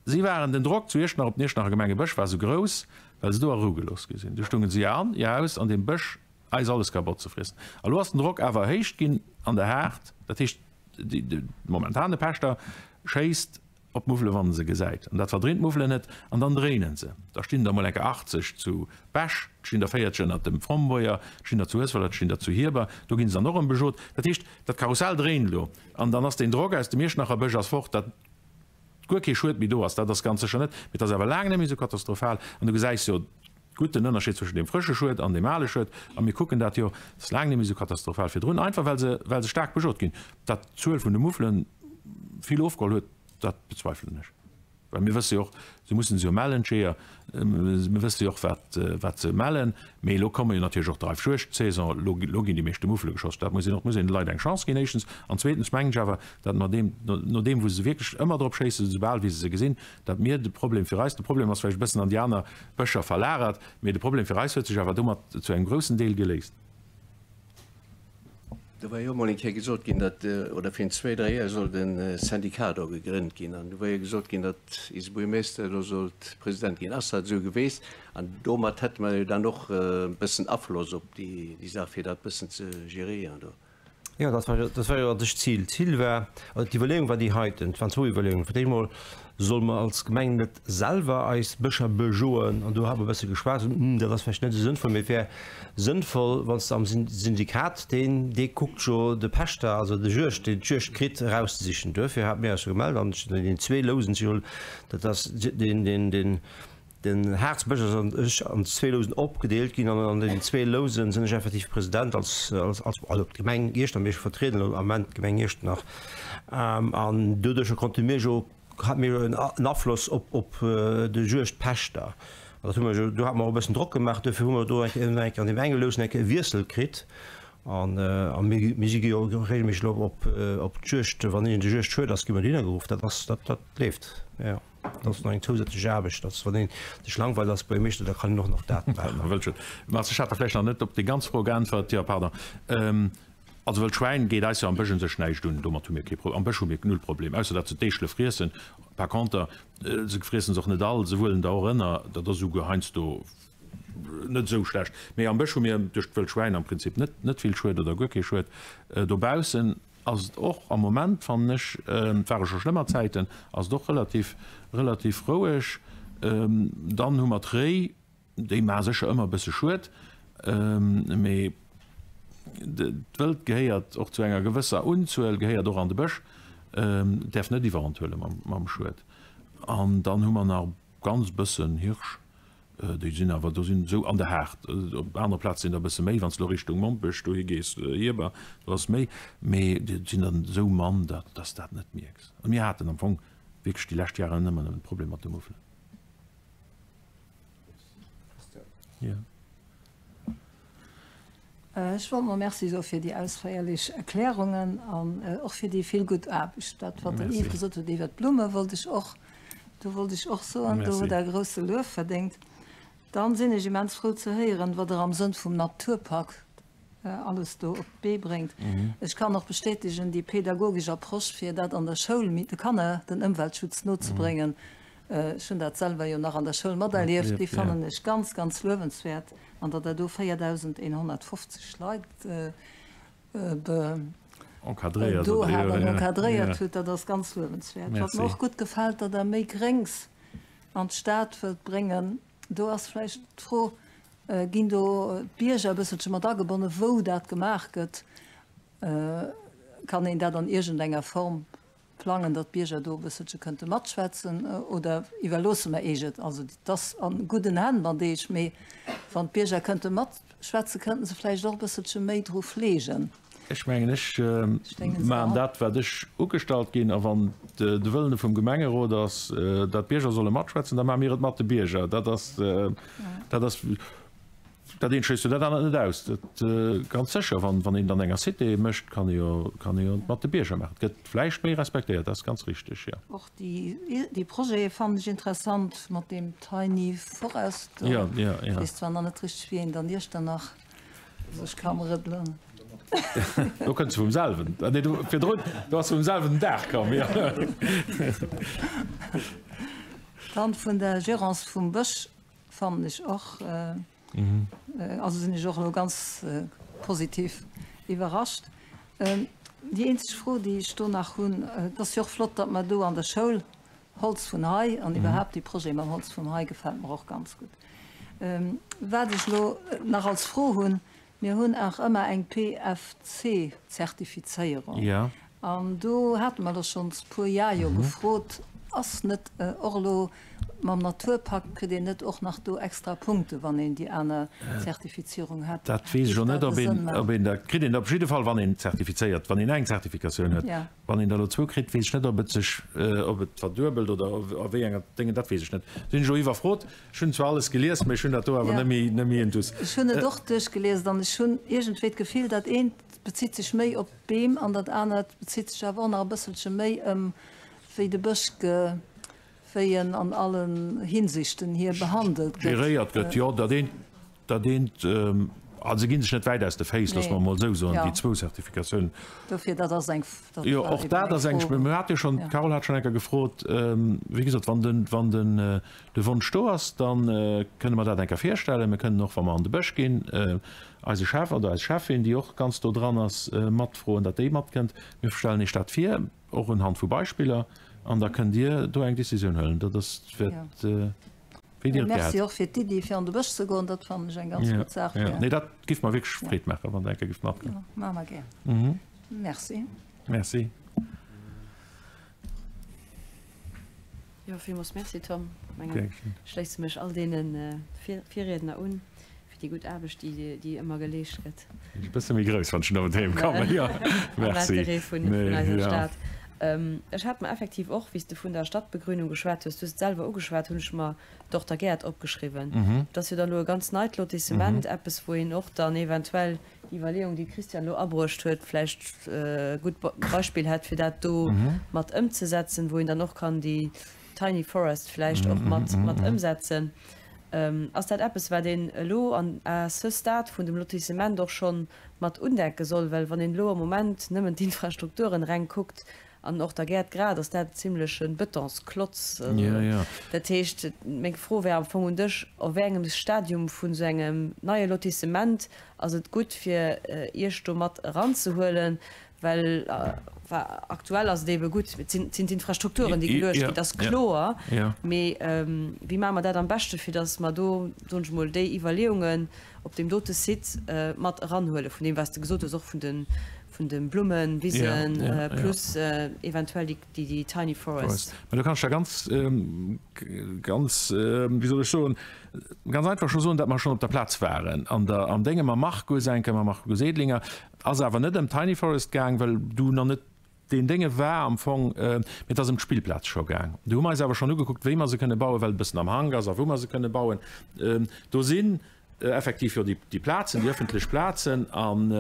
si waren, den Drock zu Iechternach op den Iechternacher Gemengebësch war esou grouss, well se do a Rou gelooss gi sinn. Du stounge se Jar an, Jar aus an deem Bësch eis alles kabott ze friessen. A lo ass den Drock awer erhéicht ginn an der Haard. Dat heescht, de momentane Pächter schéisst op d'Muffele wann en se gesäit. An dat verdreent d'Muffelen net an dann dréinen se. Da stinn der mol enke 80 zu Bech, et stinn der 40 ënnert dem Frommboier, et stinn der zu Huesweiler, et stinn der zu Hierber. Do ginn se dann och erëm bejot. Dat heescht, dat Karussell dréint elo an dann ass deen Drock aus dem Iechternacher Bësch ass fort, datt guer kee Schued méi do ass. Dat ass ganz sécher net, mee et ass awer laang net méi esou katastrophal. An du gesäis jo gutt den Ënnerscheed zwëschen deem frësche Schued an deem ale Schued. A mir kucken dat jo, et ass laang net méi esou katastrophal virdrun, einfach well se, well se staark bejot ginn. Datt d'Zuel vun de Muffelen vill ofgeholl huet, dat bezweifelen ech. Well mir wësse jo och, se mussen se jo mellen, d'Jeeër, mir wësse jo och, wat, wat se mellen. Mee elo komme jo natierlech och d'Dreifjuegdsaison, elo, elo ginn déi meeschte Muffele geschoss. Dat muss een och, muss een de Leit eng Chance ginn, éischtens. An zweetens mengen ech awer, datt mer deem, no deem, wou se wierklech ëmmer drop schéissen, esoubal wéi se se gesinn, datt mir de Problem fir eis, de Problem ass vläicht e bëssen an déi aner Bëscher verlagert, mee de Problem fir eis huet sech awer domat zu engem groussen Deel geléist. Do war jo emol eng Kéier gesot ginn, datt, oder virun zwéi, dräi Joer sollt e Syndicat do gegrënnt ginn. An do war jo gesot ginn, datt eise Buergermeeschter do sollt President ginn. Ass dat esou geweest? An domat hätte mer jo dann och e bëssen Afloss op déi Saach, fir dat e bëssen ze geréieren do. Jo, dat war, dat war jo an sech d'Zil. D'Zil war, oder d'Iwwerleeung war déi heiten, et waren zwou Iwwerleeungen. Fir d'éischt emol, Solle mer als Gemeng net selwer eis Bëscher bejoen? An do hate mer e bësse geschwat, hm, dat ass vläicht net esou sënnvoll, mee et wär sënnvoll, wann s de am Syndikat, deen, dee kuckt jo de Pächter, also de Juegd, deen d'Juegd kritt, erauszesichen. Duerfir hate mir eis jo gemellt an ech hunn deenen zwee Lousen, dat ass deen, deen, deen, Den Haarzbësch ass an ech an zwee Lousen opgedeelt ginn an an deenen zwee Lousen sinn ech effektiv President als als als also d'Gemeng Iechternach, mee ech vertrieden elo am Ament d'Gemeng Iechternach. An doduercher konnte mir jo hate mir jo en Afloss op op de Juegdpächter. An dat hu mer jo, do hate mer och e bëssen Drock gemaach, duerfir hu mer do eng Kéier an deem enge Lousen eng Kéier e Wiessel kritt. An a mir mir si jo regelméisseg elo op op d'Juegd, wann iergend e Juegdschued ass, gi mer dohinner geruff. Dat ass dat dat leeft, jo. Dat ass nach eng zousätzlech Aarbecht, dass wann een sech langweilt als Buergermeeschter, da kann een och nach dat maachen. Wëll schon. Mars, ech hat der vläicht nach net op déi ganz Fro geäntwert. Jo, pardon. Also wëllt Schwäin geet eis jo am Bësch un sech näischt un. Domat hu mir kee Pro-, am Bësch hu mir null Problem, ausser datt se d'Eechele friessen. Par conter, se friessen se och net all, se wuelen der och ënner. Dat ass esouguer heiansdo net esou schlecht. Mee am Bësch hu mir duerch d'wëllt Schwäin am Prinzip net, net vill Schued oder guer kee Schued. Dobaussen Ass et och am Moment, fannen ech, et ware scho schlëmmer Zäiten, ass et och relativ, relativ roueg. Dann hu mer d'Réi, déi maache sécher ëmmer e bësse Schued, mee d'Wëld gehéiert och zu enger gewësser Unzuel, gehéiert och an de Bësch, et däerf net iwwerhand huele mam Schued. An dann hu mer nach ganz bëssen Hirsch, Déi sinn awer, do sinn esou an der Haard. Op anere Plaze sinn der e bësse méi, wann s de elo Richtung Mompech dohi gees, Hierber, do ass méi, mee déi sinn dann esou mann, datt s dat net mierks. A mir haten am Fong wierklech déi lescht Jaren ëmmer nëmmen Problem mat de Muffelen. Jo. Ech wollt mol Merci soe fir déi ausféierlech Erklärungen an och fir déi vill gutt Aarbecht. Dat, wat den Yves gesot huet iwwert d'Blumme wollt ech och, do wollt ech och soen, do hutt Der e grousse Luef verdéngt. Dann sinn ech immens frou ze héieren, wat Der am Sënn vum Naturpak alles do op d'Bee bréngt. Ech kann och bestätegen, déi pädagogesch Approche, fir dat an der Schoul de Kanner den Ëmweltschutz nozebréngen, Ech hunn dat selwer jo nach an der Schoul materlieft, déi fannen ech ganz, ganz luewenswäert. An datt Der do 4.150 Leit do hat an encadréiert hutt, dat ass ganz luewenswäert. Wat mer och gutt gefält, datt Der méi Gréngs an d'Stad wëllt bréngen. Do ass vläicht d'Fro, Ginn do d'Bierger e bësselche mat agebonnen, wou dat gemaach gëtt? Kann een dat an iergendenger Form Plangen, datt d'Bierger do e bësselche kënnte matschwätzen, oder iwwerloosse mer Eech et? Also et ass a gudden Hänn mat Eech, mee wann d'Bierger kënnte matschwätzen, kënnten se vläicht och e bësselche méi dru fleegen. Ech mengen, ech maachen dat, wat ech ugestallt ginn. A wann de Wëllen vum Gemengerot ass, datt d'Bierger solle matschwätzen, da maache mir et mat de Bierger. Dat ass, dat ass, dat eent schléisst jo dat anert net aus. Dat ganz sécher, wann een et an enger Cité mécht, kann ee jo, kann ee jo et mat de Bierger maachen. Et gëtt vläicht méi respektéiert, dat ass ganz richteg, jo. Och déi Projete fannen ech interessant mat deem Tiny Forest do. Ech weess zwar nach net richteg, wéi een dann Iechternach sech ka rëddelen. Do kënns de vum selwen, nee du virdrun, do ass vum selwen Dag komm, jo. Dann vun der Gérance vum Bësch fannen ech och, also sinn ech och elo ganz positiv iwwerrascht. Déi eenzeg Fro, déi ech do nach hunn, et ass jo och flott, datt mer do an der Schoul Holz vun hei an iwwerhaapt dee Projet mam Holz vun hei gefält mer och ganz gutt. Wat ech elo nach als Fro hunn, Mir hunn ach ëmmer eng PEFC-Zertifizéierung. An do hate mer der schonns puer Jar jo gefrot, ass net och elo mam Naturpakt, kritt een net och nach do extra Punkte wann een déi aner Zertifizierung hätt? Dat weess ech elo net, ob een, ob een dat kritt een op jidde Fall, wann een zertifizéiert, wann een eng Zertifikatioun huet. Wann een der elo zwou kritt, weess ech net, ob et sech, ob et verduebelt oder a wéi enger Déngen, dat weess ech net. Sinn ech elo iwwerfrot. Ech hunn zwar alles gelies, mee ech hunn dat do awer net méi, net méi intus. Ech hunn et och duerchgelies an ech hunn iergendwéi d'Gefill, dat eent bezitt sech méi op d'Beem an dat anert bezitt sech awer och nach e bësselche méi ëm wéi de Bësch ge, wéi en an allen Hinsichten hier behandelt gëtt. Geréiert gëtt, jo. Dat eent, dat eent, also se gi sech net wäit aus de Féiss, loosse mer emol esou soen, déi zwou Zertifikatiounen. Dofir, dat ass eng, dat Jo, war och eben dat eng ass eng, Fro. Mir hate jo schonn, Ja. d'Carole hat schonn eng Kéier gefrot, wéi gesot, wann den, wann den, de Wonsch do ass, da kënne mer dat eng Kéier virstellen. Mir kënnen och, wa mer an de Bësch ginn, eise Chef oder eis Cheffin, déi och ganz do dran ass, matfroen, datt déi matkënnt. Mir stellen Iech dat vir, och unhand vu Beispiller, an da kënnt Dir do eng Décisioun huelen. Dat ass, wäert. Wéi Dir et gär Merci hätt. och fir d'Iddi fir an de Bësch ze goen, dat fannen ech eng ganz gutt Saach. Jo, jo. Nee, dat giff mer wierklech Freed maachen, wann Der eng Kéier gifft matgoen. Jo, maache mer gär. Merci. Merci. Jo, villmools Merci, Tom. Gär geschéngt. Ech schléisse mech all deene Virriedner un fir déi gutt Aarbecht, déi, déi ëmmer geleescht gëtt. E bësse méi grouss, wann ech elo doheem kommen, jo. Merci. Am Interêt vun eiser Stad. Ech hat mer effektiv och, wéi s de vun der Stadtbegrünung geschwat hues, du hues et selwer ugeschwat, hunn ech mer d'Dorter Gäert opgeschriwwen. Dat ass jo dann elo e ganz neit Lotissement, eppes, wou een och dann eventuell déi Iwwerleeung, déi d'Christiane elo abruecht huet, vläicht e gutt Beispill hätt, fir dat do mat ëmzesetzen, wou een dann och kann déi Tiny Forest vläicht och mat ëmsetzen. Ass dat eppes, wat een elo an à ce stade vun dem Lotissement och schonn mat undenke soll? Well wann een elo am Moment nëmmen d'Infrastrukturen reng kuckt an och der Gäert grad, ass dat en zimleche Betonsklotz. Dat heescht, meng Fro wär am Fong un dech, A wéi engem Stadium vun esou engem neie Lotissement ass et gutt, fir Iech do mat eranzehuelen? Well aktuell ass et eebe gutt, et sinn d'Infrastrukturen, déi geluecht ginn, dat ass kloer. Mee wéi maache mer dat am beschte, fir datt mer do, soen ech emol, déi Iwwerleeungen op deem dote Site mat eranhuelen, vun deem, wat s de gesot hues, och vun de, vun de Blummen, Wisen, plus eventuell déi Tiny Forest? Mä do kann ech der ganz, ganz, wéi soll ech soen, ganz einfach scho soen, datt mer schonn op der Plaz waren, an der, am Dénge mam Markus enke, mam Markus Edlinger, Ass awer net ëm Tiny Forest gaang, well du nach net deen Dénge war am Fong, mee et ass ëm d'Spillplaz scho gaang. Do hu mer eis awer schonn ugekuckt, wéi mer se kënne bauen, well et e bëssen am Hank ass a wou mer se kënne bauen. Do sinn effektiv jo déi Plazen, déi ëffentlech Plazen, an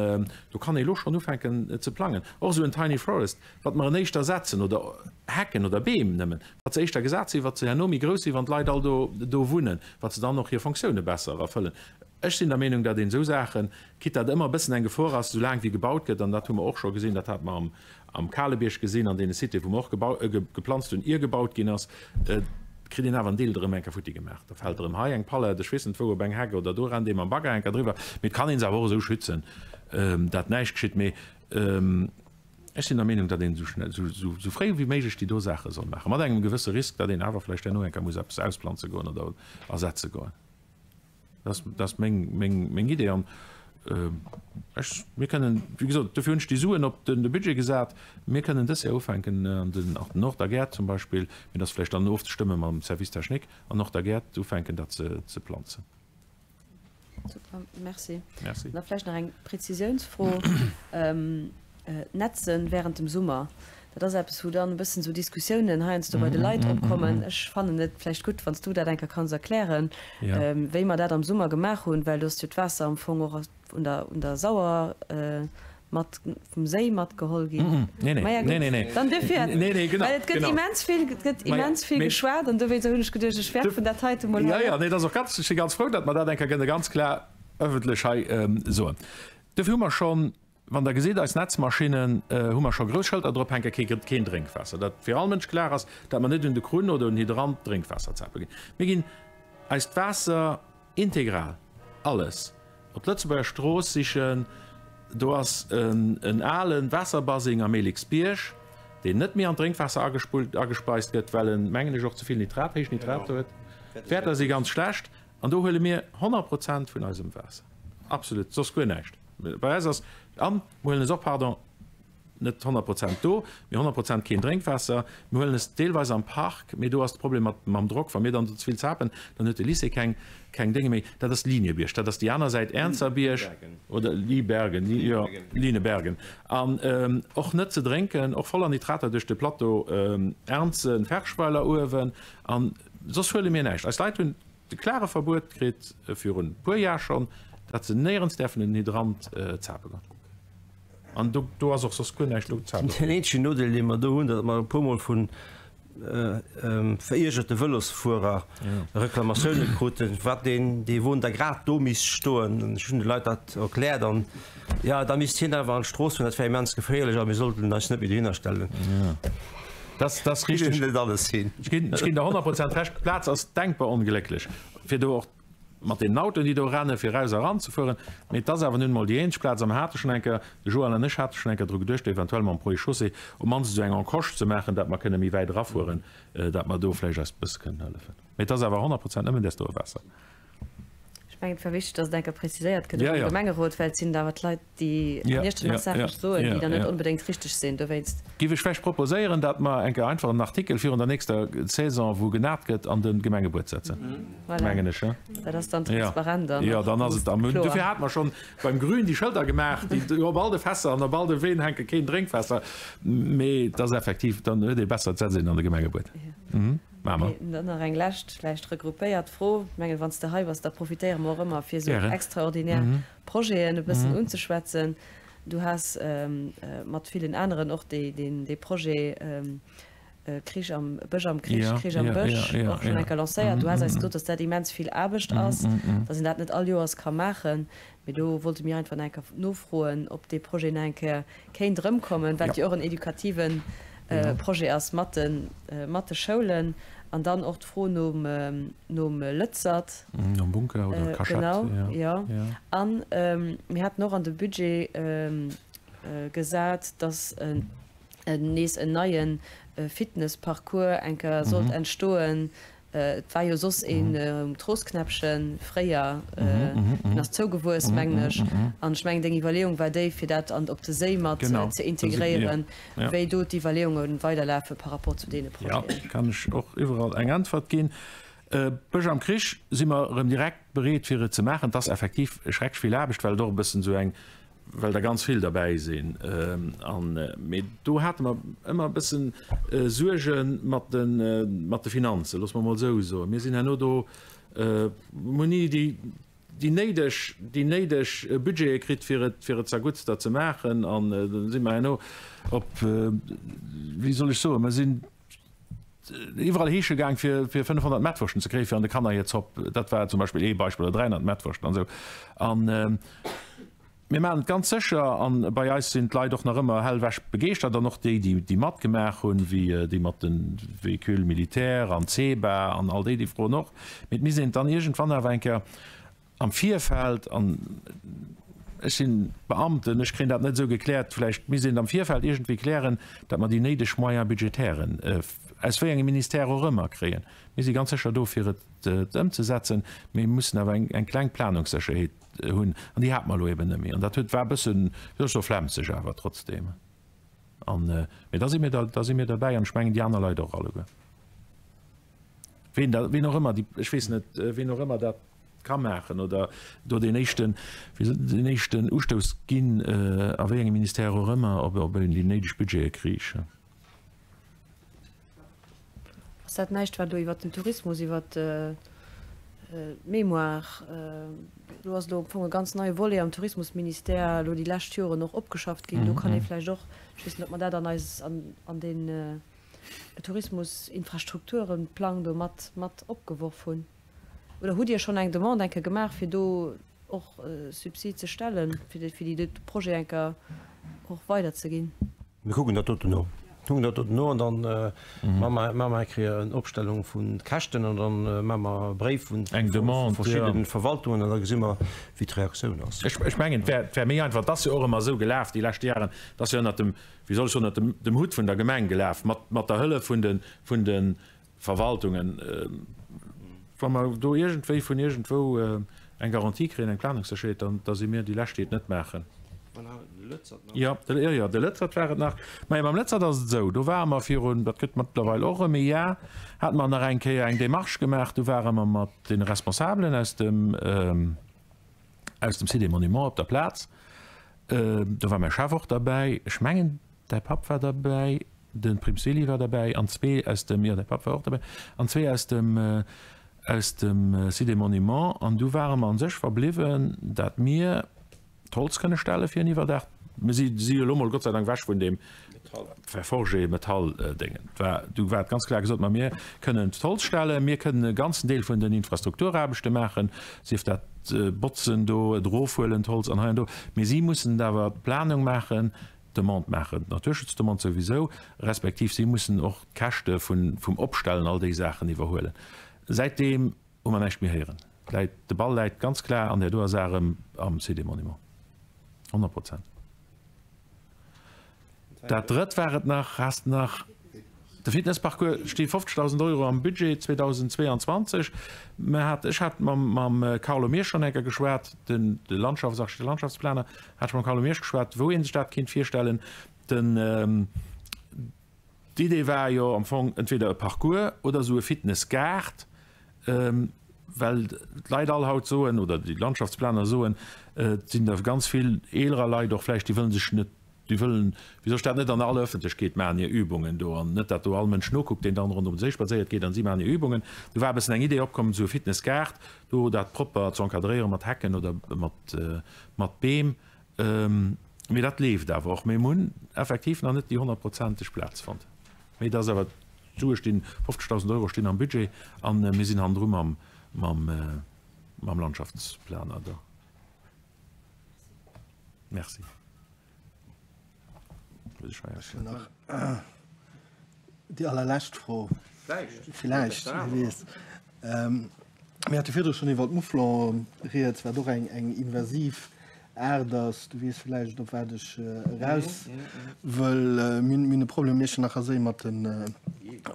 do kann ee lo schonn ufänken ze plangen. Och esou en Tiny Forest, wat mer en éischter setzen oder Hecken oder Beem nëmmen, wat se éischter gesat sinn, wat se herno méi grouss sinn, wann d'Leit all do do wunnen, wat se dann och hir Fonctioune besser erfëllen. Ech sinn der Meenung, datt een esou Saachen, quitte datt ëmmer e bëssen eng Gefor ass, soulaang wéi gebaut gëtt, an dat hu mer och scho gesinn, dat hate mer am am Kalebierg gesinn, an deene Citéë wou mer och gebau geplanzt hunn, ier gebaut ginn ass, kritt een awer en Deel erëm eng Kéier futti gemaach. Da fält erëm hei eng Palett, ech weess net wou, op eng Heck oder do rennt ee mam Bagger eng Kéier driwwer. Mee et kann ee se awer och esou schützen, datt näischt geschitt. Mee ech sinn der Meenung, datt een esou schnell, esou fréi wéi méiglech déi do Saache soll maachen, mat engem gewësse Risk, datt een awer vläicht herno eng Kéier muss eppes ausplanze goen oder ersetze goen. Dat ass meng Idee. An ech, mir kënnen, wéi gesot, dofir hunn ech déi Suen op de Budget gesat, mir kënnen dës Joer ufänken an den Nord der Gäert zum Beispill, mee dat ass vläicht dann ofzestëmme mam Service technique, an Nord der Gäert ufänken dat ze planzen. Super, merci. Merci. Da vläicht nach eng Präzisiounsfro. D'Netzen während dem Summer, dat ass eppes, wou dann e bëssen esou Diskussiounen heiansdo bei de Leit opkommen. Ech fannen et vläicht gutt, wann s du dat eng Kéier kanns erklären, wéi mer dat am Summer gemaach hunn, well do ass jo d'Waasser am Fong och un der, un der Sauer mat, vum Séi matgeholl ginn. Maja gutt, dann duerfir, well et gëtt immens vill, et gëtt immens vill geschwat an dowéinster hunn ech geduecht, ech werfen dat heite mol hei op. Jo, jo, nee, dat ass och ganz, ech si ganz frou, datt mer dat eng Kéier kënne ganz klar ëffentlech hei soen. Duerfir hu mer schonn Wann Der gesitt, eis Netzmaschinnen hu mer scho grouss Schëlter drop hänken, kee gëtt keen Drénkwaasser, dat fir all Mënsch klar ass, dat mer net un de Krunn oder un den Hydrant Drénkwaasser zape ginn. Mir ginn eist Waasser integral, alles, op d'Lëtzebuerger Strooss sichen. Do ass en ale Waasserbaseng am Elixbierg, deen net méi an d'Drénkwaasser agespullt, agespeist gëtt, well en, mengen ech, och ze vill Nitrat, héich Nitrater huet. D'Wäerter si ganz schlecht. An do huele mir 100 Prozent vun eisem Waasser. Absolut, soss guer näischt. Bei eis ass, an mir huelen es och, pardon, net 100 Prozent do, mee 100 Prozent keen Drénkwaasser. Mir huelen es deelweis am Park, mee do ass de Problem mat mam Drock, wa mir dann do ze vill zapen, dann huet de Lycée keng keng Dénge méi. Dat ass Lignebierg, dat ass déi aner Säit, Ernzerbierg oder Libergen, jo, Linebergen. An och net ze drénken, och voller Nitrater duerch de Plateau Ernzen, Ferschweiler uewen. An soss huele mir näischt. Eis Leit hunn de klare Verbuet kritt, virun e puer Jar schonn, datt se néierens däerfen en Hydrant zape goen. An do, do ass och soss guer näischt do zape. Den eenzegen Nodeel, dee mer do hunn, datt mer e puermol vu veriergerte Vëlosfuerer Reklamatioune kruten, wat deen, dee Won da grad do misst stoen. An ech hunn de Leit dat erkläert an, jo, da misst hien awer an d'Strooss fueren, dat wär immens geféierlech a mir sollten eis net méi dohinner stellen. Dat ass richteg. Net alles hin. Ech ginn, ech ginn der 100 Prozent Recht. D'Plaz ass denkbar onglécklech, fir do och mat deenen Autoen, déi do rennen, fir eraus a eranzefueren. Mee et ass awer nun emol déi eenzeg Plaz. A mer hate schonn eng Kéier, de Joël an ech hate schonn eng Kéier dru geduecht, eventuell mam Projet Chaussée op d'mannst esou eng Encoche ze maachen, dat mer kënne méi wäit erafueren, dat mer do vläicht eis e bësse kënnen hëllefen. Mee et ass awer 100 Prozent nëmmen däers doe Waasser. Ech mengen, et war wichteg, dass et eng Kéier preziséiert gëtt och am Gemengerot, well et sinn awer d'Leit, déi an Iechternach Saache soen, déi dann net onbedéngt richteg sinn. Dowéinst. Giff ech vläicht proposéieren, dat mer eng Kéier einfach en Artikel virun der nächster Saison, wou genat gëtt, an de Gemengebuet setzen. Voilà. Mengen ech, he? Dat ass dann transparent an Jo, dann ass et am. kloer. Dofir hate mer schonn beim Grün déi Schëlder gemaach, déi op all de Fässer an op all de Ween hänke, keen Drénkwaasser. Mee et ass effektiv, dann huet ee besser, et setzt een an de Gemengebuet. Maache mer. Okay, dann nach eng lescht, vläicht regroupéiert Fro. Ech mengen, wann s de hei bass, da profitéiere mer och ëmmer, fir esou extraordinär Projeten e bëssen unzeschwätzen. Du has mat villen aneren och dee Projet Krich am Bësch am Krich, Krich am Bësch och schonn eng Kéier lancéiert. Du has eis gesot, dass dat immens vill Aarbecht ass, dass een dat net all Joers ka maachen. Mee do wollte mir einfach nach eng Kéier nofroen, ob dee Projet nach eng Kéier kéint erëmkommen, wat jo och en edukative Projet ass mat de, mat de Schoulen. An dann och d'Fro nom, nom Lëtzert. Nom Bunker oder Cachette. Genau, jo. An mir haten och an de Budget gesat, dass nees en neie Fitnessparcours eng Kéier sollt entstoen Et war jo soss een um Troostknäppchen fréier, deen ass zougewuess, mengen ech. An ech mengen, deng Iwwerleeung war déi, fir dat an op de Séi mat ze integréieren. Wéi do d'Iwwerleeunge weiderlafe par rapport zu deene Projeten. Jo, kann ech och iwwerall eng Äntwert ginn. Bësch am Krich si mer erëm direkt bereet, fir et ze maachen. Et ass effektiv schrecklech vill Aarbecht, well et och e bëssen esou eng well der ganz vill derbäi sinn, an mee do hate mer ëmmer e bëssen Suerge mat de mat de Finanzen, loosse mer emol esou soen. Mir sinn herno do, mir hunn ni déi déi néideg déi néideg Budgete kritt, fir et fir et zerguttster ze maachen, an da si mer herno op, wéi soll ech soen, mer sinn iwwerall heesche gaang fir fir 500 Mettwurschten ze kréien, fir an de Kanner hir Zopp, dat war zum Beispill ee Beispill, oder 300 Mettwurschten an esou. An mir maachen et ganz sécher, an bei eis sinn d'Leit och nach ëmmer hellwech begeeschtert, an och déi, déi déi matgemaach hunn, wéi déi mat de Véhicules militaires an d'CEBA an all déi, déi froen och. Mee et misst een et dann iergendwann awer eng Kéier Am Virfeld, an ech sinn Beamten, ech kréien dat net esou gekläert, vläicht misst een et am Virfeld iergendwéi klären, datt mer déi néideg Moyens budgétairen, aus wéi engem Ministère och ëmmer, kréien. Mir si ganz sécher do, fir et ëmzesetzen, mee mir mussen awer eng kleng Planungssécherheet hunn, an déi hate mer elo eben net méi. An dat huet, war e bëssen, wéi soll ech soen, flemmseg awer trotzdem. An, mee da si mir, da si mir derbäi, an ech mengen déi aner Leit och alleguer. Ween da, ween och ëmmer déi, ech weess net, ween och ëmmer dat. ka maachen oder do deen éischten, wéi soll, deen éischten Ustouss ginn, a wéi engem Ministère och ëmmer, ob, ob een déi néideg Budgete kriich. Ass dat näischt, wat elo iwwert den Tourismus, iwwert d'Mémoire, do ass elo am Fong e ganz neie Volet am Tourismusministère elo déi lescht Joren och opgeschafft ginn. Do kann ee vläicht och, ech weess net, ob mer dat an eis, an deen Tourismusinfrastrukturenplang do mat, mat opgeworf hunn. Oder hutt Dir schonn eng Demande eng Kéier gemaach, fir do och Subsid ze stellen, fir déi, de Projet eng Kéier och weiderzeginn? Mir kucken dat doten no. Mir kucken dat doten no an dann maache mer eng Kéier eng Opstellung vun Käschten an dann maache mer e Bréif un verschidde Verwaltungen an da gesi mer, wéi d'Reaktioun ass. Ech mengen, et wär, et wär méi einfach, et ass jo och ëmmer esou gelaf déi lescht Jaren, et ass jo ënnert dem, wéi soll ech soen, ënnert dem Hutt vun der Gemeng gelaf, mat, mat der Hëllef vun de, vun de Verwaltungen. Wa mer do iergendwéi vun iergendwou eng Garantie kréien, eng Planungssécherheet, dann da si mir déi Lescht, déi et net maachen. Jo, jo, jo, de Lëtzert war et nach. Majo, mam Lëtzert ass et esou, do ware mer virun, dat gëtt mëttlerweil och erëm e Jar, hate mer nach eng Kéier eng Démarche gemaach, do ware mer mat deene Responsabelen aus dem, aus dem Site des Monuments op der Plaz, do war mäi Chef och derbäi, ech mengen, däi Papp war derbäi, De Prims Willy war derbäi an zwee aus dem, jo, däi Papp war och derbäi, an zwee aus dem, aus dem Site des Monuments. An du ware mer an sech verbliwwen, dat mir d'Holz kënne stelle fir en Iwwerdaach. Mir si si elo mol Gott sei Dank wech vun deem Verforgé Metall-Déngen. War, du war et ganz klar gesot, ma mir kënnen d'Holz stellen, mir kënnen e ganzen Deel vun den Infrastrukturaarbechte maachen, sief dat Botzen do, et erofhuelen, d'Holz an hei an do. Mee si mussen awer d'Planung maachen, Demande maachen, d'Naturschutzdemande souwisou, respektiv si mussen och d'Käschte vum Opstellen, all déi Saachen iwwerhuelen. Säitdeem hu mer näischt méi héieren. Läit, de Ball läit ganz klar an där doer Saach erëm am Site des Monuments. 100 Prozent. Dat Drëtt war et nach, has de nach? De Fitnessparcours sti 50.000 Euro am Budget 2022. Mer hat, ech hat mam, mam Carlo Miersch schonn eng Kéier geschwat, den, de Landschaftsarchitekt, Landschaftsplaner, hat ech mam Carlo Miersch geschwat, wou ee sech dat kéint virstellen. Den, d'Idee war jo am Fong entweder e Parcours oder esou e Fitnessgaart, well d'Leit all haut soen, oder déi Landschaftsplaner soen, et sinn der ganz vill eelerer Leit och vläicht, déi wëllen sech net Déi wëllen, wéi soll ech dat, net an aller Öffentlechkeet maachen, hir Übungen do, an net, dat do all Mënsch nokuckt, deen dann ronderëm de Séi spadséiert geet, an si maachen hir Übungen. Do war e bëssen eng Idee opkomm, esou e Fitnessgaart do, dat propper ze encadréieren mat Hecken oder mat, mat Beem. Mee dat leeft awer och. Mee mir hunn effektiv nach net déi honnertprozenteg Plaz fonnt. Mee et ass awer, d'Sue stinn, 50.000 Euro stinn am Budget, a mir sinn hannendru mam, mam, mam Landschaftsplaner do. Merci. Ech hunn nach déi allerlescht Fro. Vläicht, wie weess. Mir hate virdru schonn iwwer d'Mouflon rieds, wat och eng eng invasiv Aart ass. Du weess vläicht, op wat ech eraus wëll. Mir hunn e Problem um Iechternacher Séi mat den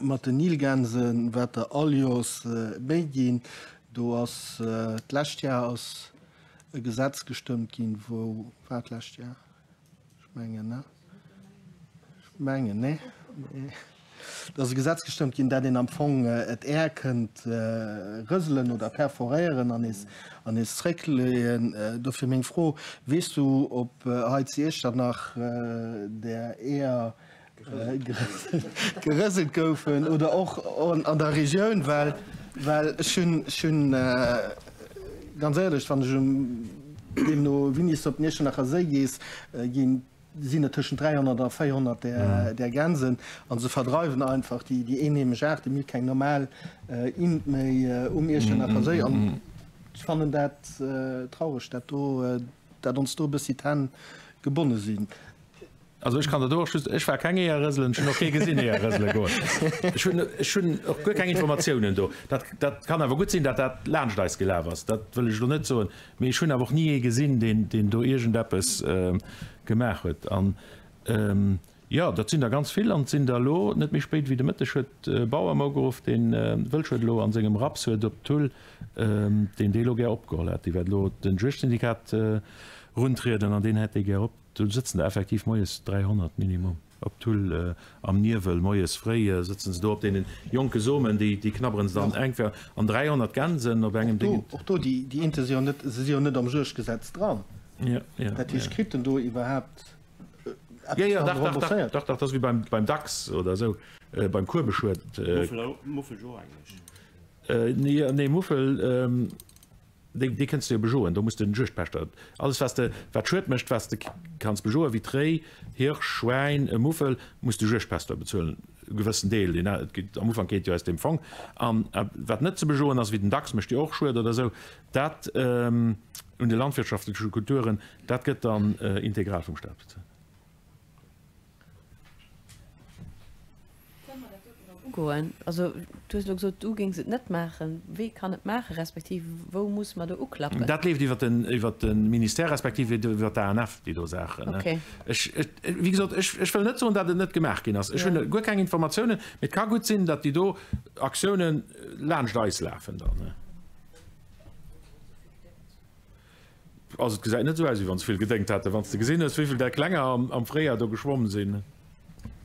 mat den Nilgänsen, wat der all Joers méi ginn. Do ass d'lescht Jar ass e Gesetz gestëmmt ginn, wou, war d'lescht Jar, ech mengen, ne? Ech mengen, ne? Do ass e Gesetz gestëmmt ginn, dat een am Fong et Är kënnt rëselen oder perforéieren an nees, an nees zréckleeën. Dofir meng Fro, Weess du, ob hei zu Iechternach där Eeër gerëselt goufen oder och an der Regioun, well well ech hunn ech hunn ganz éierlech, wann ech um deemno wéini s de op den Iechternacher Séi gees, ginn sinn et tëschent 300 a 400 där där Gänsen a se verdreiwen einfach déi déi eenheemesch Aarte. Mir hu keng normal Int méi um Iechternacher Séi an ech fannen dat traureg, dat do dat ons do e bëssi d'Hänn gebonne sinn. Also ech kann der do och just, ech war keng Eeër rëselen, ech hunn och kee gesinn Eeër rësele goen. Ech hunn, ech hunn och guer keng Informatiounen do. Dat, dat kann awer gutt sinn, datt dat laanscht eis gelaf ass, dat wëll ech elo net soen. Mee ech hunn awer och ni ee gesinn, deen, deen do iergendeppes gemaach huet. An jo, dat sinn der ganz vill an et sinn der elo, net méi spéit wéi de Mëtteg huet de Bauer mer ugeruff, dee Wëllschued elo an sengem Raps huet op Tull, deen dee elo gär opgeholl hätt. Dee wäert elo den Juegdsyndikat runtrieden an deen hätt dee gär op. Do sëtzen der effektiv moies 300 minimum. Op Thull am Niewel moies fréi sëtzen se do op deenen jonke Somen, déi déi knabberen se dann eng Kéier an 300 Gänsen op engem Ding. Och do, déi Inte si jo net, se si jo net am Juegdgesetz dran. Dat heescht, kritt en do iwwerhaapt eppes dann rembourséiert? Dach, dach, dat ass wéi beim beim Dachs oder esou, beim Kuebeschued. Muffel, Muffel jo eigentlech. Nee, Muffel. Déi kënns de jo bejoen, do muss de den Juegdpächter, alles wat de, wat Schued mécht, wat s de kanns bejoen, wéi d'Réi, Hirsch, Schwäin, e Muffel, muss de Juegdpastor bezuelen, e gewëssen Deel, deen et gëtt, am Ufank geet jo aus deem Fong. An wat net ze bejoen ass, wéi den Dachs mécht jo och Schued oder esou, dat un de landwirtschaftleche Kulturen, dat gëtt dann integral vum Staat bezuelt. Kënne mer dat doten dann ugoen? Also, du hues elo gesot, du géings et net maachen. Wee kann et maachen, respektiv wou muss mer do uklappen? Dat leeft iwwer den, iwwer de Ministère respektiv iwwer d'ANF, déi do Saachen. Okay. Ech, wéi gesot, ech, ech wëll net soen, datt et net gemaach ginn ass. Ech hunn guer keng Informatiounen, mee et ka gutt sinn, datt déi do Aktiounen laanscht eis lafen dann. Also et gesäit net esou aus, wéi wann se vill gedéngt hätten, wann s de gesinn hues, wéivill där Klenger am Fréijar do geschwomm sinn.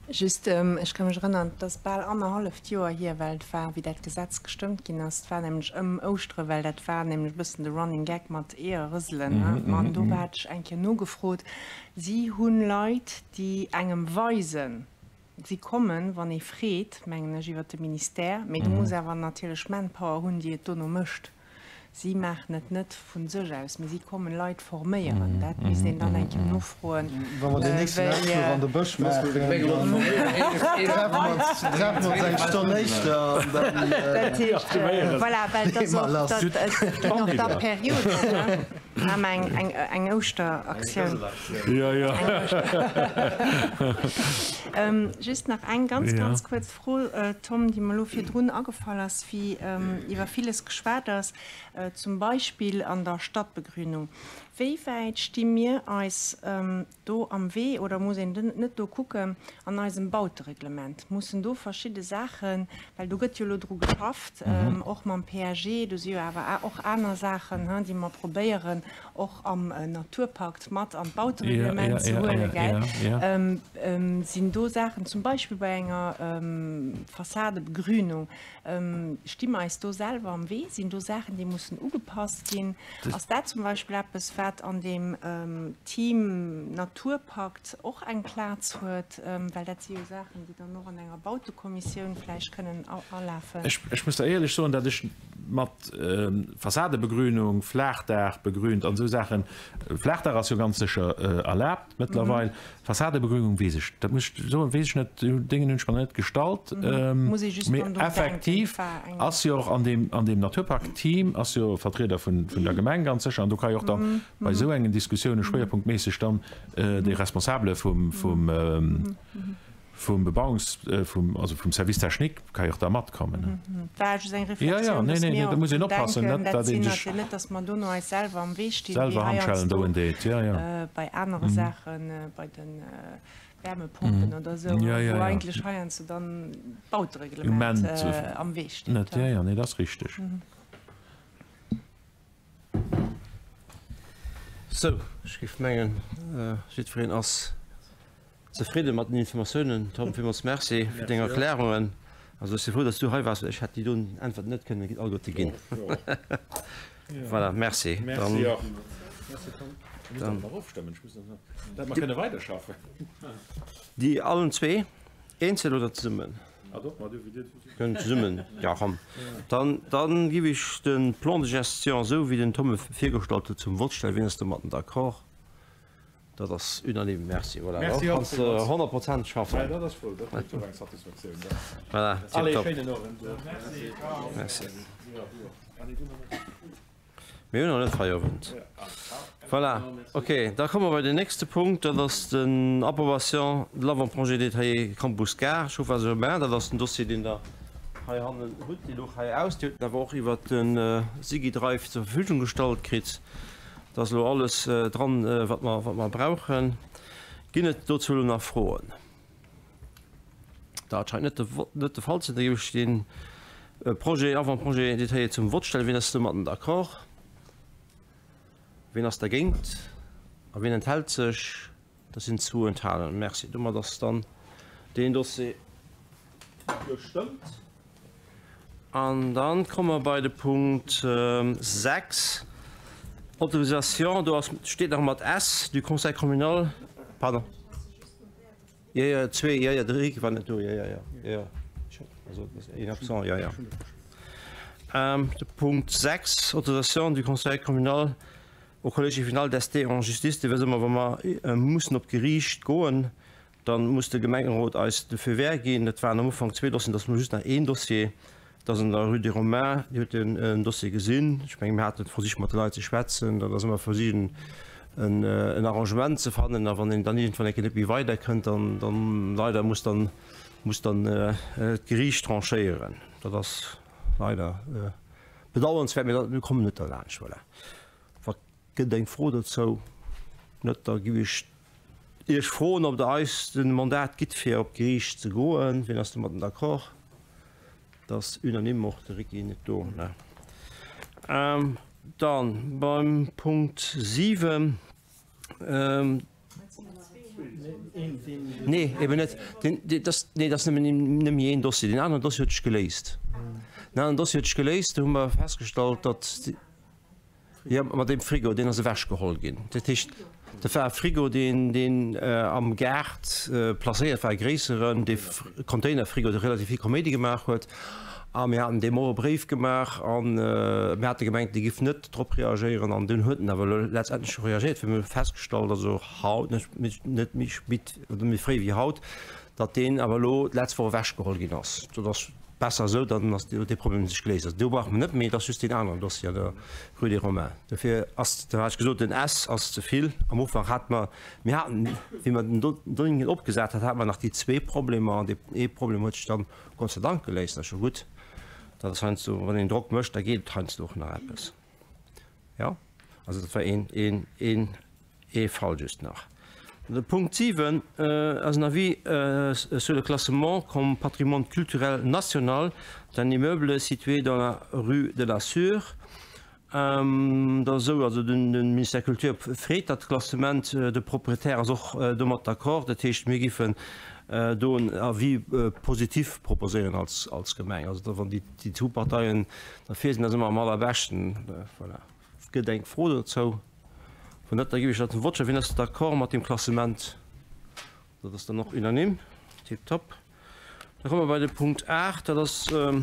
Just, ech ka mech erënnern, et ass bal annerhalleft Joer hier, well et war, wéi dat Gesetz gestëmmt ginn ass, et war nämlech ëm Ouschtere, well dat war nämlech e bëssen de Running Gag mat Eeër rëselen, an do hat ech eng Kéier nogefrot, si hu Leit, déi engem weisen, Si kommen, wann ee freet, mengen ech, iwwert de Ministère, mee du muss awer natierlech Manpower hunn, déi et dono mécht. Si maachen et net vu sech aus, mee si kommen Leit forméieren. Dat misst een dann eng Kéier nofroen, Wa mer den nächsten Ausfluch an de Bësch maachen, dann treffen mer ons eng Stonn éischter an dann Dat heescht, voilà, well et ass och, dat, et ginn och da Perioden, ne? Eng, eng, eng Ouschteraktioun. Jo, jo. Just nach eng ganz, ganz kuerz Fro, Tom, déi mer elo virdrun agefall ass, wéi iwwer villes geschwat ass, zum Beispill an der Stadtbegrünung. Wéi wäit sti mir eis do am Wee oder muss een net do kucken an eisem Bautereglement? Mussen do verschidde Saachen, well do gëtt jo elo dru geschafft, och mam PAG, do si jo awer och aner Saachen, déi mer probéieren och am Naturpakt mat an d'Bautereglement ze huelen, gell? Sinn do Saachen, zum Beispill bei enger Fassadebegrünung, sti mer eis do selwer am Wee? Sinn do Saachen, déi mussen ugepasst ginn? Ass dat zum Beispill eppes, wat an deem Team Naturpakt och eng Plaz huet? Well dat si jo Saachen, déi dann och an enger Bautekommissioun vläicht kënnen alafen. Ech muss der éierlech soen, datt ech mat Fassadebegrünung, Flaachdaach begrünt an esou Saachen, Flaachdaach ass jo ganz sécher erlaabt mëttlerweil, Fassadebegrünung weess ech, dat muss ech soen, weess ech net, déi Déngen hunn ech mer net gestallt, mee effektiv ass jo och an deem, an deem Naturpark-Team ass jo e Vertrieder vun, vun der Gemeng ganz sécher an do ka jo och da bei esou engen Diskussioune schwéierpunktméisseg dann dee Responsabele vum, vum, Vum Bebauungs-, vum, also vum Service technique ka jo och da matkommen. Et war just eng Reflexioun, dass mir och drun denken, dat sinn natierlech net, dass mer dono eis selwer am Wee stinn, wéi heiansdo bei anere Saachen, bei de Wärmepompen oder esou, wou eigentlech heiansdo dann d'Bautereglement am Wee steet. Jo, jo, nee, dat ass richteg. Sou, ech géif mengen, jiddwereen ass Zefridde mat den Informatiounen, Tom. Villmools Merci fir deng Erklärungen. Also ech si frou, dass du hei waars, well ech hätt déi doen Äntwerten net kënnen alleguerte ginn. Voilà, Merci. Merci och. Merci Tom. Mir mussen awer nach ofstëmmen. Ech muss nach, dat mer kënne weiderschaffen. Déi allen zwee, eenzel oder zesummen? Ah doch, ma du, wéi dir. Kënnen zesummen, ja komm. Dann, dann giff ech de Plan de gestion esou wéi den Tom e virgestallt huet zum Vott stellen. Wien ass domatten d'accord? Dat ass unanime. Merci. Voilà, da kanns de 100 Prozent schaffen. Ja, dat ass frou. Dat gëtt jo eng Satisfaktioun. Voilà, Allez, tiptop. schéinen Owend. Merci. Merci. Mir hunn nach net Feierowend. Voilà, ok. Da komme mer bei den nächste Punkt. Dat ass den Approbation de l'avant-projet détaillé Campus Gare, Chauffage urbain. Dat ass den Dossier, deen Der hei hannen hutt. Dee louch hei aus. Dir hutt en awer och iwwert de SigiDrive zur Verfügung gestallt kritt. Da ass elo alles dran, wat mer, wat mer brauchen. Ginn et dozou elo nach Froen? Dat scheint net de, net de Fall ze sinn. Da géif ech den Projet, Avant-projet détaillé zum Vott stellen. Wien ass domatten d'accord? Wien ass dergéint? A wien enthält sech? Dat sinn zwou Enthalungen. Merci. Domat ass dann. Deen Dossier gestëmmt. An dann komme mer bei de Punkt 6, Autorisation, do ass, steet nach mat S, du Conseil communal, pardon. Jo, jo, zwee, jo, jo, de Rick war net do, jo, jo, jo, jo, also een absent, jo, jo. De Punkt 6, Autorisation du Conseil communal au collège final d'ester en justice, dee wësse mer, wa mer mussen op d'Geriicht goen, Dann muss de Gemengerot eis de Feu vert ginn. Et waren am Ufank zwee Dossieren, et ass elo just nach een Dossier. Dat ass an der Rue des Romains. Dir hutt den Dossier gesinn. Ech menge mir haten versicht mat de Leit ze schwätzen. Dat ass ëmmer versichen en Arrangement ze fannen. A wann een dann iergendwann eng Kéier net méi weiderkënnt, dann, dann leider muss dann, muss dann d'Geriicht tranchéieren. Dat ass leider bedauernswäert, mee mir kommen net derlaanscht. Voilà. Wa Gëtt et eng Fro dozou? Net? Da giff ech Iech froen, ob Der eis de Mandat gitt, fir op d'Geriicht ze goen. Wien ass domatten d'accord? Dat ass unanime, och de Ricky net do, ne? Dann beim Punkt 7. Nee, eben net. Den, dat ass, nee, dat ass nëmmen, nëmme een Dossier. Deen aneren Dossier huet sech geléist. Den aneren Dossier huet sech geléist, do hu mer festgestallt, datt. Jo, mat deem Frigo, deen ass ewechgeholl ginn. Dat heescht, dat war e Frigo, deen, deen am Gaart placéiert war, e gréisseren, dee Containerfrigo, dee relativ vill Kaméidi gemaach huet. A mir haten deem och e Bréif gemaach a mir hate gemengt, dee giff net drop reagéieren. An dunn huet en awer elo letztendlech scho reagéiert, well mir hu festgestallt, also haut, net, net méi spit oder méi fréi wéi haut, datt deen awer elo d'letzt Woch ewechgeholl ginn ass. Dat ass besser esou, dann ass dee Problem sech geléist. Also do brauche mer net méi, et ass just deen aneren Dossier an der Rue des Romains. Dofir ass, do hat ech gesot, den S ass ze vill. Am Ufank hate mer, mir haten, wéi mer den Donningen opgesat hat, hate mer nach déi zwee Problemer an dee ee Problem huet sech dann Gott sei Dank geléist, dat ass scho gutt. Dat ass heiansdo, wann een Drock mécht, da geet et heiansdo och nach eppes. Jo, also dat war een, een, een. Ee Fall just nach. De Punkt 7 ass en Avis sur le classement comme patrimoine culturel national d'un immeuble situé dans la rue de la Sûre. Dat ass esou, also de Ministère Culture freet dat Klassement, de Propriétaire ass och domat d'accord. Dat heescht, mir giffen do en Avis positif proposéieren als Gemeng. Also wann déi zwou Parteien derfir sinn, dat ass ëmmer am allerbeschten. Voilà. Gëtt eng Fro dozou? Wann net, da ginn ech dat zum Vott. Wien ass d'accord mat deem Klassement? Dat ass dann och unanime. Tiptop. Da komme mer bei de Punkt 8. Dat ass e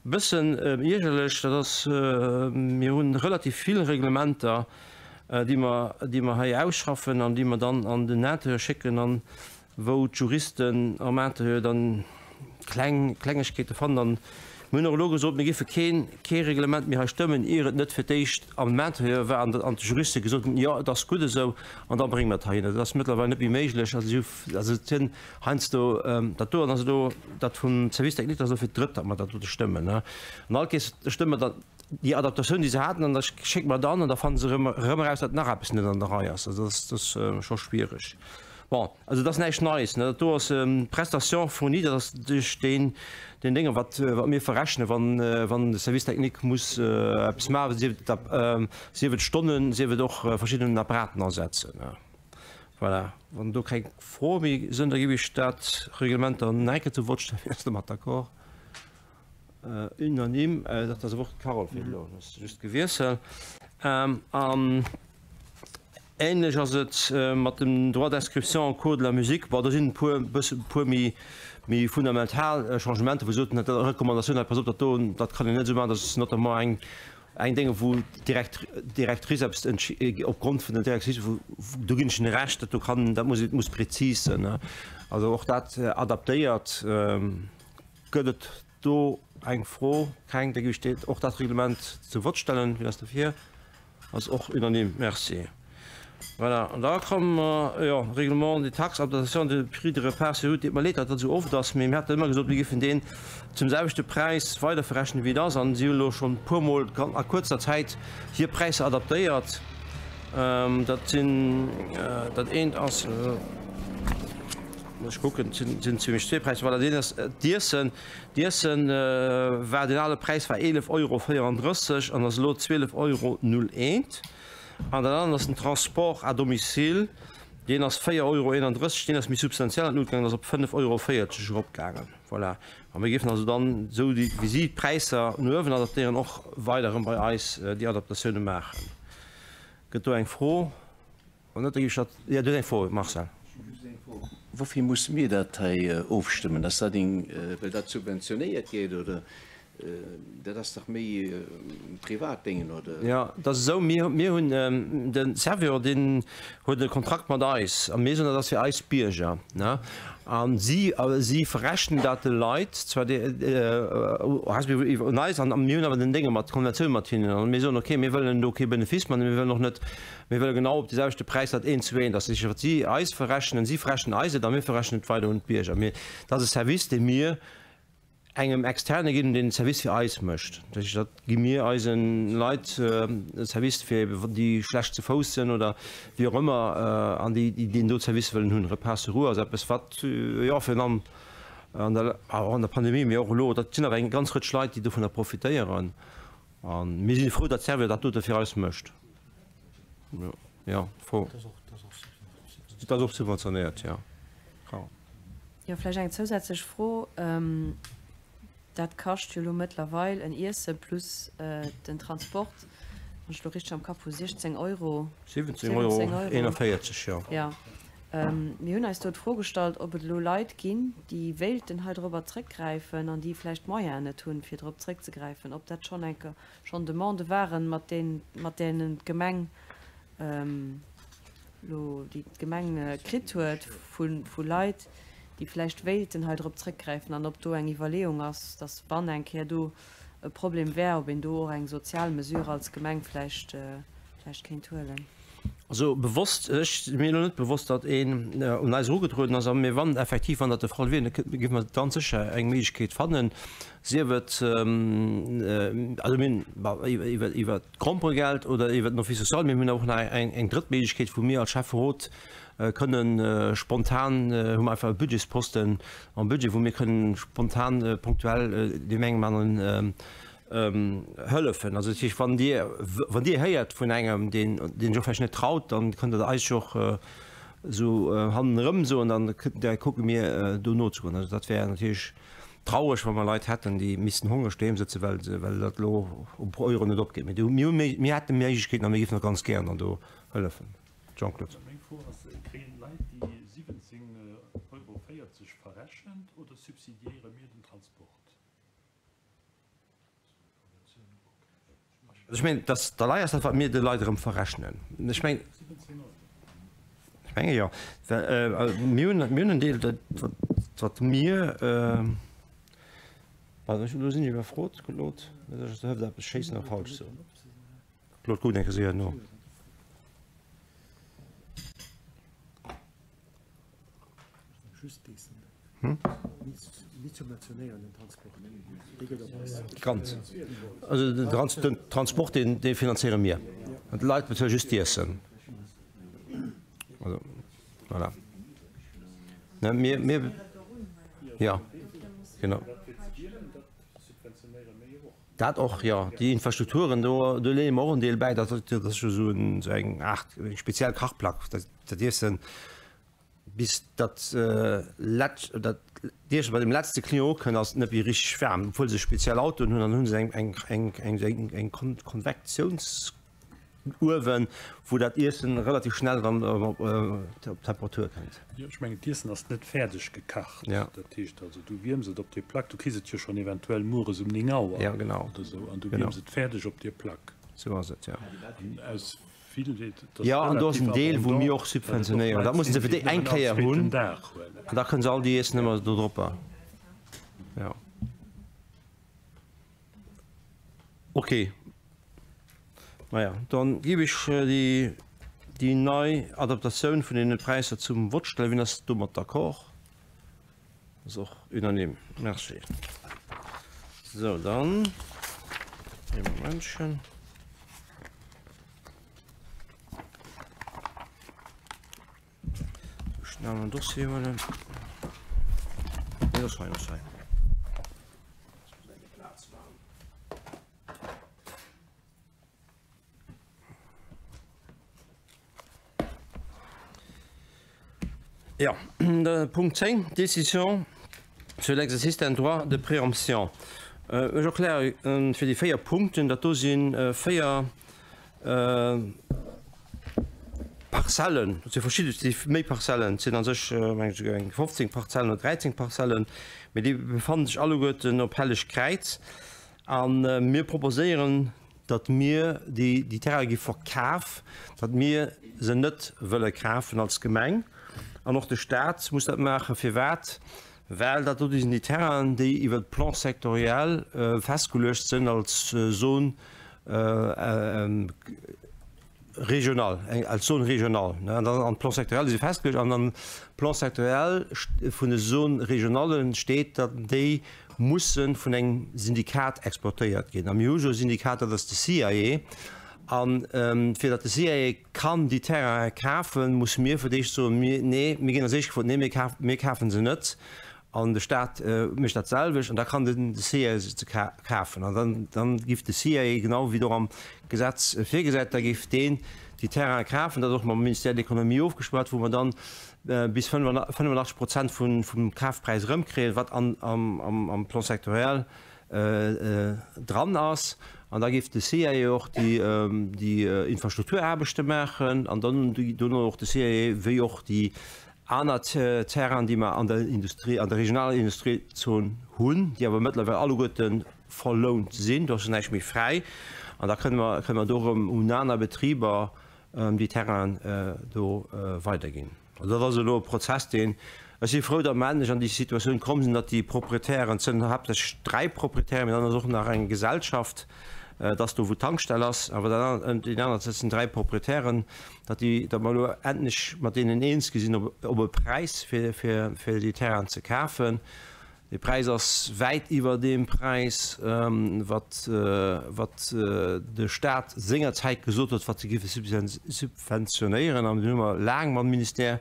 bëssen iergerlech. Dat ass, mir hu relativ vill Reglementer, déi mer, déi mer hei ausschaffen an déi mer dann an den Intérieur schécken. An wou d'Juristen am Interieur dann kleng Klengegkeete fannen. An mir hunn och elo gesot, mir géife keen, kee Reglement méi hei stëmmen, ier et net fir d'éischt am Interieur war an an d'Juriste gesot hunn, jo, et ass gutt esou, an da brénge mer et heihinner. Dat ass mëttlerweil net méi méiglech. Also si hu, also et sinn heiansdo dat do, an ass elo dat vum Service technique, dat ass elo fir d'drëtt, datt mer dat dote stëmmen. An all Kees stëmme mer dann déi Adaptatioun, déi se haten, an da schécke mer et an, an da fanne se erëm, erëm eraus, datt nach eppes net an der Rei ass. Also dat ass, dat ass scho schwiereg. Bon, also dat ass näischt Neies, ne? Dat do ass d'Prestation fournie, dat ass duerch deen, deen Dénge wat, wat mir verrechnen, wann, wann de Service technique muss eppes maachen, sief et, sief et Stonnen, sief et och verschidden Apparaten asetzen. Voilà, wann do keng Froe méi sinn, da géif ech dat Reglement dann nach eng Kéier zum Vott stellen. Wien ass domat d'accord? Unanime. Dat ass awer och d'Carole fir elo, ass just gewiesselt. An Ähnlech ass et mat dem Droit d'inscription au cours de la musique. Bon, do sinn e puer, bësse puer méi, méi fundamental Changementer, wou se soten, dat Recommandatioun, hei, pass op, dat do, dat kann een net esou maachen. Dat ass notamment eng, eng Dénge wou d'Direct, d'Directrice eppes entschi, opgrond vun der Directrice, wou, do ginn ech hinne Recht, dat do kann, dat muss, muss prezis sinn. Also och dat adaptéiert gëtt et do eng Fro? Keng? Da géif ech och dat Reglement zum Vott stellen. Wien ass derfir? Ass och unanime. Merci. Voilà, an da komme mer, jo, Règlement des taxes, adaptation des prix de repas sur route. Deet mer leed, datt dat esou oft ass, mee mir haten ëmmer gesot, mir géifen deen zum selwechte Präis weiderverrechnen, wéi et ass. An si hunn elo schonn e puermol a kuerzer Zäit hir Präisser adaptéiert. Dat sinn, dat eent ass, muss ech kucken, et sinn zimmlech zwee Präisser. Voilà, deen ass d'Iessen. D'Iessen war, deen ale Präis war 11 Euro 34 an ass elo 12 Euro 01. An dat anert ass den Transport à domicile. Deen ass 4,31 Euro, deen ass méi substantiell an d'Lut gaangen, ass op 5,40 Euro eropgaangen. Voilà. A mir géifen also dann, esou wéi si d'Präisser no uewen adaptéieren, och weider erëm bei eis déi Adaptatioune maachen. Gëtt do eng Fro? Wann net, da géif ech dat. Jo, du hues eng Fro, Marcel. Ech hu just eng Fro. Woufir musse mir dat hei ofstëmmen? Ass dat eng, well dat subventionéiert gétt, oder? Dat ass dach méi e privat Déngen, oder? Jo, et ass esou, mir, mir hunn, de Servior, deen huet e Kontrakt mat eis a mir soen, dat ass fir eis Bierger, ne? A si, si verrechnen dat de Leit zwar respektiv un eis, an mir hunn awer den Dénge mat, d'Konventioun mat hinnen an mir soen, okay, mir wëllen do kee Benefice man, mir wëllen och net, mir wëlle genau op de selwechte Präis dat eent zu eent, dass si, wat si eis verrechnen, si verrechnen eis et a mir verrechnen et weider un d'Bierger. Mir, dat ass e Service, dee mir engem Externe ginn, deen den Service fir eis mécht. Dat heescht, dat gi mir eise Leit e Service fir déi schlecht ze Fouss sinn oder wéi och ëmmer an déi deen do Service wëllen hunn. Repas sur roues ass eppes wat, jo, virun allem an der, och an der Pandemie, mee och elo, dat sinn awer eng ganz Rëtsch Leit, déi dovunner profitéieren. A mir si frou, datt Servior dat dote fir eis mécht. Jo, Fro. Dat ass och subventionéiert, jo. Jo, vläicht eng zousätzlech Fro. Dat kascht jo elo mëttlerweil en Iesse plus den Transport, wann ech elo richteg am Kapp hu, 16 Euro. 17 Euro 41, jo. Jo. Mir hunn eis do d'Fro gestallt, ob et elo Leit ginn, déi wéilten hei dorobber zrëckgräifen an déi vläicht d'Moyenen net hunn, fir drop zrëckzegräifen, ob dat schonn eng Kéier schonn Demandë waren, mat deenen d'Gemeng elo, déi d'Gemeng kritt huet vu Leit, déi vläicht wéilten hei drop zrëckgräifen, an ob do eng Iwwerleeung ass, dass wann eng Kéier do e Problem wär, ob een do och eng sozial Mesure als Gemeng vläicht vläicht kéint huelen. Also bewosst, ech si mir elo net bewosst, datt een un eis erugetrueden ass, mee wann effektiv, wann dat de Fall wier, da géife mer ganz sécher eng Méiglechkeet fannen, sief et also mir hunn iwwer iwwer d'Gromperegeld oder iwwer den Office social, mee mir hunn och nach eng eng drëtt Méiglechkeet, wou mir als Schäfferot kënnen spontan, hu mer einfach e Budgetsposten am Budget, wou mir kënnen spontan punktuell deem engem aneren hëllefen. Also dat heescht, wann Dir, wann Dir héiert vun engem, deen, deen sech och vläicht net traut, dann kënnt Der eis jo och esou hannenerëm soen, dann da kucke mir do nozegoen. Also dat wär natierlech traureg, wa mer Leit hätten, déi missten hongreg doheem sëtzen, well se, well dat elo op Euro net opgeet. Mee do, mir hu méi, mir hätte Méiglechkeeten a mir géifen och ganz gären dann do hëllefen. Jean-Claude. Meng Fro ass, Kréien d'Leit déi 17,40 Euro verrechent oder subsidiéiere mir den Transport? Also ech mengen, dass der Lei ass dat, wat mir de Leit erëm verrechnen. Ech mengen, ech menge jo, well mir hunn, mir hunn en Deel, dat wat mir, pardon, elo sinn ech iwwerfrot, Claude, net dass ech der hëft eppes schéissen a falsch soen. Claude, kuck eng Kéier séier no. Ganz. Also den Trans den Transport, deen, dee finanzéiere mir. An d'Leit bezuele just d'Iessen. Also, voilà. Ne, mir, mir, ja, genau. Dat och, jo. Déi Infrastrukturen, do, do leeë mer och en Deel bäi. Dat, dat ass jo esou en, esou eng Aart, eng speziell Kachplack, dat, dat Iessen. Bis dat letzt, dat Dierchen bei dem letzte Client ukënnt, ass et net méi richteg waarm, obwuel se speziell Autoen hunn. An dann hu se eng, eng, eng, eng, eng, eng Konvektionsuewen, wou dat Iessen relativ schnell dann op Temperatur kënnt. Jo, ech mengen, d'Iessen ass net fäerdeg gekacht. Ja. Dat heescht also, du wierms et op déi Plack, du kriss et jo schonn eventuell mueres um 9 Auer Ja, genau. oder esou, an du wierms et fäerdeg op déi Plack. Sou ass et, jo. An aus Jo, an do ass en Deel, wou mir och subventionéieren. Dat mussen se fir déi eng Kéier hunn an da kënne se all déi Iessen ëmmer do dropper. Jo. Ok. Maja, dann géif ech déi, déi nei Adaptatioun vun deene Präisser zum Vott stellen. Wien ass domat d'accord? Ass och unanime. Merci. Sou, dann ee Momentchen. Schnell en Dossier huelen. Nee, das hei, das hei. Platz machen. Jo, de Punkt 10, Décision sur l'exercice d'un droit de préemption. Ech erkläre fir déi 4 Punkten, dat do si 4 Parzellen, dat si verschidde, si méi Parzellen, et sinn a sech meng ech esouguer eng 15 Parzellen oder 13 Parzellen, mee déi befannen sech alleguerten op Helleg Kräiz. A mir proposéieren, datt mir déi déi Terraine gi verkaf, datt mir se net wëlle kafen als Gemeng an och de Stat muss dat maachen. Firwat? Well dat do sinn déi Terrainen, déi iwwer de Plan sectoriel festgeluecht sinn als Zone régionale, als Zone régionale. An am Plan sectoriel si se festgeluecht an am Plan sectoriel vun de Zone régionale steet, datt déi musse vun engem Syndikat exploitéiert ginn. A mir hu jo e Syndikat, dat ass de CIE. A fir datt de CIE kann déi Terrainen kafen, musse mir fir d'éischt soen, mir, nee, mir ginn als éischt gefrot, nee, mir kaf, mir kafe se net. An de Stat mécht dat selwecht an da kann den CIE se kafen. An dann, dann giff de CIE, genau wéi et och am Gesetz virgesäit, da géif deen déi Terrainen kafen. Dat ass och mam Ministère de l'Économie ofgeschwat, wou mer dann bis 85 Prozent vum Kafpräis erëmkréien, wat am Plan sectoriel dran ass. An da géif de CAE och déi Infrastrukturaarbechte maachen an dann dono och de CAE wéi och déi aner Terrainen, déi mer an der Industrie, an der regionaler Industriezon hunn, déi awer mëttlerweil alleguerte verlount sinn, do ass jo näischt méi fräi. An da kënne mer do erëm un aner Betriber déi Terrainen do weiderginn. Also dat ass elo e Prozess, deen, ech si frou, datt mer endlech an déi Situatioun komm sinn, datt déi Proprietären, et sinn haaptsächlech 3 Proprietären, mee dann ass och nach eng Gesellschaft, dat ass do wou d'Tankstell ass, awer dat aner, déi aner, dat sinn 3 Proprietären, datt déi, datt mer elo endlech mat deenen eens gi sinn op op e Präis fir fir fir déi Terrainen ze kafen. Dee Präis ass wäit iwwer deem Präis, wat wat de Stat sengerzäit gesot huet, wat se géife subventionéieren. An dunn hu mer laang mam Ministère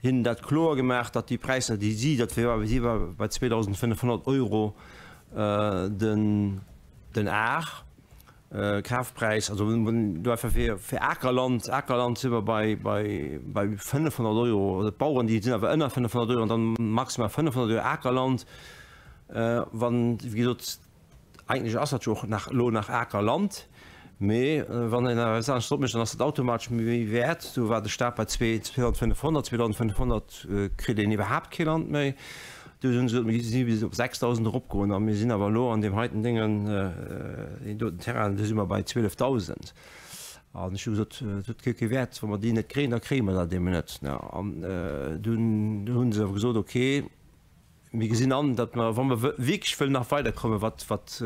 hinnen dat kloer gemaach, datt déi Präisser, déi si, dat war si war bei 2.500 Euro den den Ar, Kafpräis, also do einfach fir fir Akerland, Akerland si mer bei bei bei 500 Euro, also d'Baueren déi sinn awer ënner 500 Euro an dann maximal 500 Euro Akerland. Wann, wéi gesot, eigentlech ass dat jo och nach elo nach Akerland, mee wann een awer eppes anescht drop mécht, dann ass dat automatesch méi wäert. Do war de Staat bei 2500, 2500 kritt een iwwerhaapt kee Land méi. Du hunn se gesot, mir si bis op 6.000 eropgoen a mir sinn awer elo an deem heiten Déngen, deen doten Terrain, do si mer bei 12.000. An ech hu gesot, et huet kee Wäert, wa mer déi net kréien, da kréie mer dat eben net. An dunn hu se awer gesot, okay, mir gesinn an, datt mer, wa mer wierklech wëllen nach weiderkommen, wat, wat,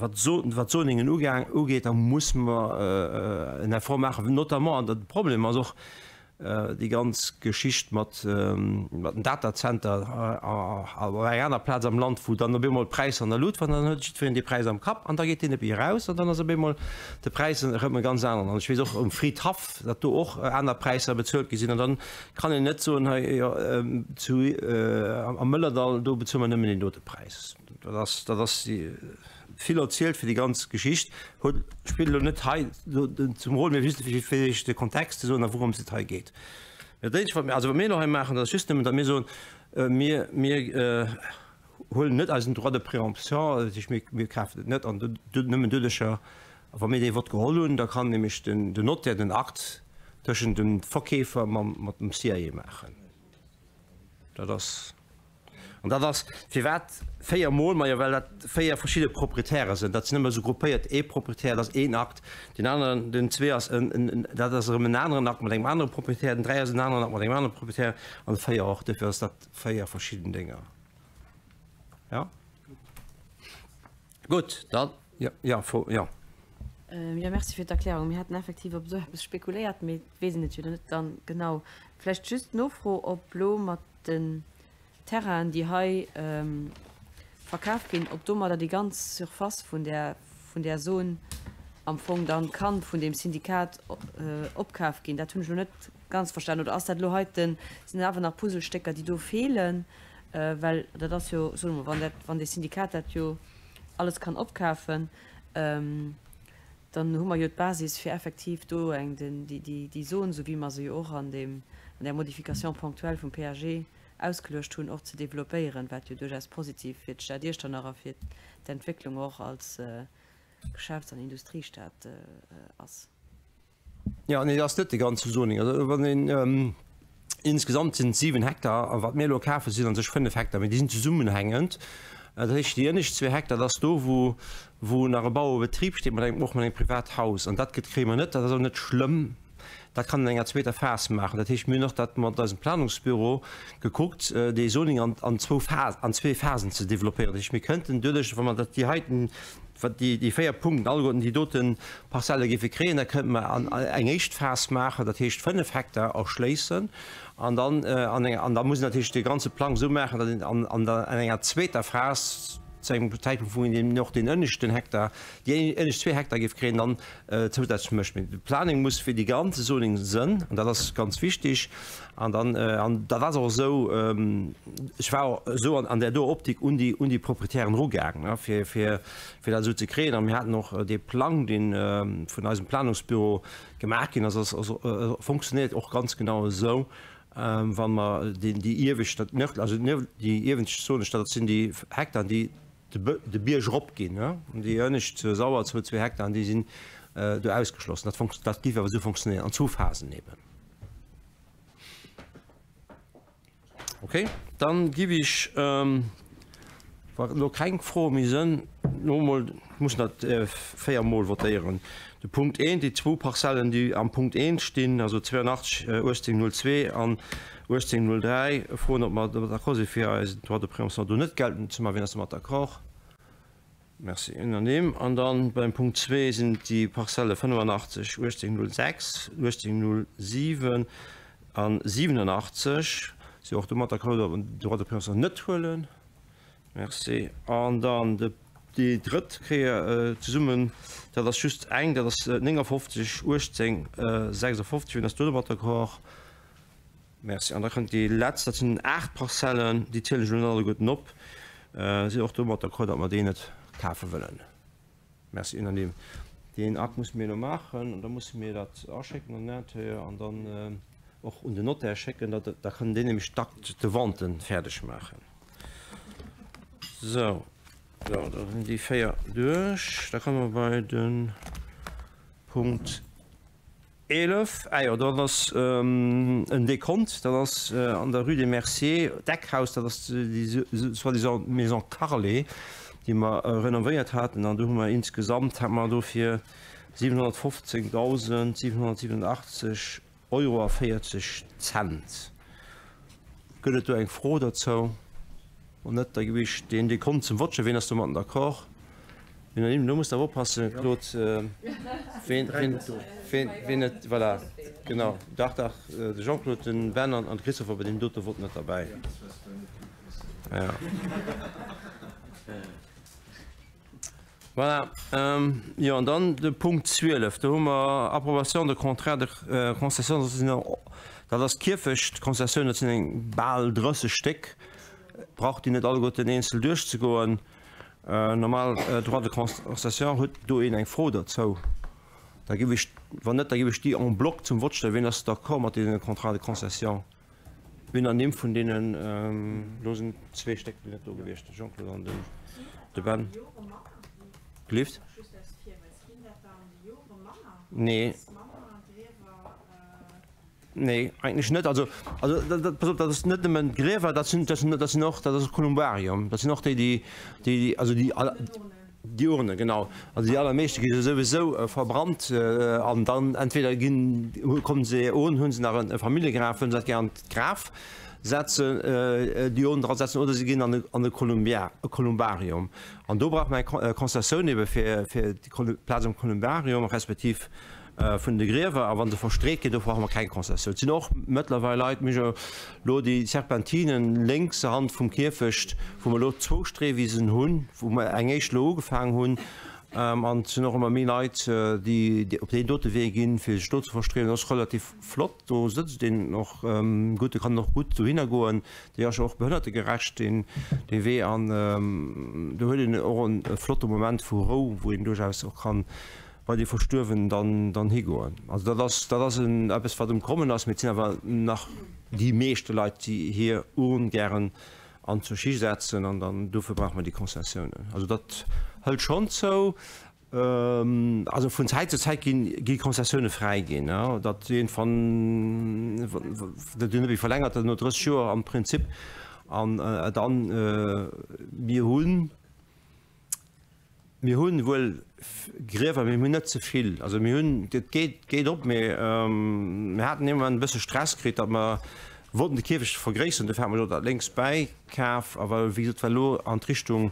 wat d'Zoningen ugeet, da musse mer en Effort maachen, notamment, an de Problem ass och, Déi ganz Geschicht mat den Datacenter op enger aner Plaz am Land, wou dann op eemol d'Präisser an der Lut waren, dann huet jiddwereen dee Präis am Kapp an da geet deen ebi eraus an dann ass op eemol de Präis erëm e ganz aneren. An ech weess och um Fridhaff, datt do och aner Präisser bezuelt gi sinn. An dann kann een net soen, hei jo zu am Mëllerdall, do bezuele mer nëmmen deen dote Präis. Dat ass, dat ass vill erzielt fir déi ganz Geschicht, huet, spillt elo net hei zum Rôle, mee just fir Iech de Kontext ze soen, a wourëms et hei geet. Dat eenzegt, wat mir, also wat mir elo hei maachen, dat ass just nëmmen, datt mir soen, mir, mir huelen net eisen Droit de préemption, dat heescht, mir, mir kafen et net an nëmmen doduercher, wa mir dee Vott geholl hunn, da kann nämlech den, den Notaire den Akt tëschent dem Verkeefer mam, mat dem CIA maachen. Dat ass. An dat ass firwat 4 mol, majo well dat 4 verschidde Proprietäre sinn. Dat sinn ëmmer esou gruppéiert, ee Proprietär, dat ass een Akt, deen aneren, den zwee ass en, en, dat ass erëm en aneren Akt mat engem anere Proprietär, den 3 ass en aneren Akt mat engem anere Proprietär an de 4 och. Duerfir ass dat 4 verschidden Dénger. Jo? Gutt, dann, jo, jo, Fro, jo. Jo, merci fir d'Erklärung. Mir haten effektiv op esou eppes spekuléiert, mee et weess een et jo net dann genau. Vläicht just d'Nofro, ob elo mat den Terrainen, déi hei verkaf ginn, ob domadder déi ganz Surface vun där, vun där Zon am Fong dann kann vun deem Syndikat opkaf ginn. Dat hunn ech elo net ganz verstanen. Oder ass dat elo heiten, sinn dat awer nach Puzzlestécker, déi do feelen? Well dat ass jo, soe mer, wann dat, wann dee Syndikat dat jo alles kann opkafen, dann hu mer jo d'Basis fir effektiv do eng, den, déi, déi, déi Zon, esou wéi mer se jo och an deem. an där Modification ponctuelle vum PAG ausgeluecht hunn, och ze developpéieren, wat jo duerchaus positiv fir d'Stad Iechternach a fir d'Entwécklung och als Geschäfts an Industriestad ass. Jo, nee, dat ass net de ganze Zoning. Also wann een, insgesamt sinn et 7 Hektar, a wat mir elo kafen, sinn a sech 5 Hektar, mee déi sinn zesummenhängend. Dat heescht, déi ënnescht zwee Hektar, dat ass do, wou, wou nach e Bauerebetrib steet mat engem, och mat engem Privathaus. An dat gëtt, kréie mer net, dat ass och net schlëmm, dat kann een an enger zweeter Phas maachen. Dat heescht, mir hunn och dat mat eisem Planungsbüro gekuckt, dee Zoning an, an zwou Phas, an zwee Phasen ze developpéieren. Dat heescht, mir kënnten doduerch, wa mer dat, déi heiten, wat déi, déi 4 Punkten alleguerten déi dote Parzelle géife kréien, da kënnte mer an eng éischt Phas maachen, dat heescht 5 Hektar erschléissen an dann an enger, an da muss een natierlech dee ganze Plang esou maachen, datt een an, an der, an enger zweeter Phas, zu engem Zäitpunkt, wou een deen och deen ënneschten Hektar, déi ënnescht zwee Hektar géif kréien, dann zousätzlech mécht. Mee de Planning muss fir déi ganze Zoning sënn, an dat ass ganz wichtig. An dann, an dat ass och esou, ech war och esou an där do Optik un déi, un déi Proprietären erugaang, fir, fir, fir dat esou ze kréien. A mir haten och dee Plang, dee vun eisem Planungsbüro gemaach ginn ass, ass, ass, funktionéiert och ganz genau esou, wa mer déi, déi iewescht, dat nördlech, also déi iewescht Zone, dat sinn déi Hektaren, déi de Bierg erop ginn, déi ënnescht zur Sauer, zwou Hektaren, déi sinn do ausgeschlossen. Dat funkt, dat géif awer esou funktionéieren, an zwou Phasen eben. Okay, dann giff ech, wa elo keng Froe méi sënn, elo emol, mussen dat 4 mol votéieren. De Punkt 1, déi zwou Parzellen, déi am Punkt 1 stinn, also 82 18 02 an 18 03, froen, ob mer domat d'accord si fir eisen Droit de préemption do net geltend ze maachen. Wien ass domat d'accord? Merci. Unanime. An dann beim Punkt zwee sinn et déi Parzelle 85 18 06, 18 07 an 87. Si och domat d'accord, datt mer den Droit de préemption net huelen? Merci. An dann de, déi drëtt Kéier zesummen, dat ass just eng, dat ass 59 18 56. Wien ass do domat d'accord? Merci. An da kënnt déi letzt, dat sinn 8 Parzellen, déi zielen ech elo net alleguerten op. Sinn och domat d'accord, datt mer déi net kafe wëllen. Merci. Unanime. Deen Akt musse mir elo maachen an da musse mir dat aschécken an den Interieur an dann och un den Notaire schécken, da da kënnen déi nämlech d'Acte de vente fäerdeg maachen. Sou, jo, da sinn déi 4 duerch. Da komme mer bei de Punkt 11, ah jo, dat ass en Dekont, dat ass an der Rue des Merciers, d'Eckhaus, dat ass déi soi-disant Maison Carlé, déi mer renovéiert haten. An do hu mer insgesamt, hate mer dofir 715.787 Euro a 40 Cent. Gëtt et do eng Fro dozou? Wann net, da ginn ech deen Dekont zum Vott. Wien ass domatten d'accord? Unanime. Elo muss de awer oppassen, Claude, ween, ween, ween, ween net, voilà, genau. Dach, dach, de Jean-Claude, den Ben an de Christophe war bei deem dote Vott net derbäi. Ja. Voilà. Jo, an dann de Punkt 12, do hu mer Approbation de contrat de concession, dat sinn, dat ass d'Kierfechtkonzessioun, dat sinn eng bal 30 Stéck, brauch déi net alleguerten eenzel duerchzegoen. Normal Droit de concession, huet do een eng Fro dozou? Da giff ech, wann net, da giff ech déi en bloc zum Vott stellen. Wien ass d'accord mat deene Contrats de concession? Unanime vun deenen, elo sinn zwee Stéck net do gewiescht, de Jean-Claude an de Ben. Gelift? Nee. Nee, eigentlech net. Also, also dat, pass op, dat ass net nëmmen d'Griewer, dat sinn, dat sinn, dat sinn och, dat ass och Kolumbarium. Dat sinn och déi, déi, déi, also déi, déi Urnen, genau. Also déi allermeeschte gi souwisou verbrannt an dann entweder ginn, kommen se un, hu se nach e Familljegraf, wëllen se dat gär an d'Graf setzen, déi Urnen dra setzen, oder se ginn an e Kolumbarium. An do brauche mer eng Konzessioun ebe fir, fir déi Plaz am Kolumbarium, respektiv vun de Griewer, a wa se verstreet ginn, do brauche mer keng Konzessioun. Et sinn och mëttlerweil Leit, mir hu jo elo déi Serpentinen lénkser Hand vum Kierfecht, wou mer elo zwou Streewisen hunn, wou mer eng éischt elo ugefaangen hunn, an et sinn och ëmmer méi Leit, déi op deen dote Wee ginn, fir sech do ze verstreeën. Dat ass relativ flott, do sëtzt een och gutt, do kann een och gutt dohinner goen. Dee ass jo och behënnertegerecht, deen Wee, an do huet een och e flotte Moment vu Rou, wou een duerchaus och kann. Bei déi Verstuerwen dann dann higoen. Also dat ass dat ass en eppes wat um Kommen ass, mee et sinn awer nach déi meeschte Leit déi hir Urn gären an zur Schi setzen an dann dofir brauche mer déi Concessiounen. Also dat hëlt schonn zou. Also vun Zäit zu Zäit ginn gi Concessioune fräi ginn, datt iergendwann dat net méi verlängert gëtt no 30 Joer am Prinzip an dann mir hunn Mir hunn wuel Griewer, mee mir hunn net ze vill. Also mir hunn, et geet, geet op, mee mir haten ee Moment e bësse Stress kritt, datt mer wollten de Kierfecht vergréisseren, dofir hate mer elo dat lénks bäikaf. A well, wéi gesot, well elo an d'Richtung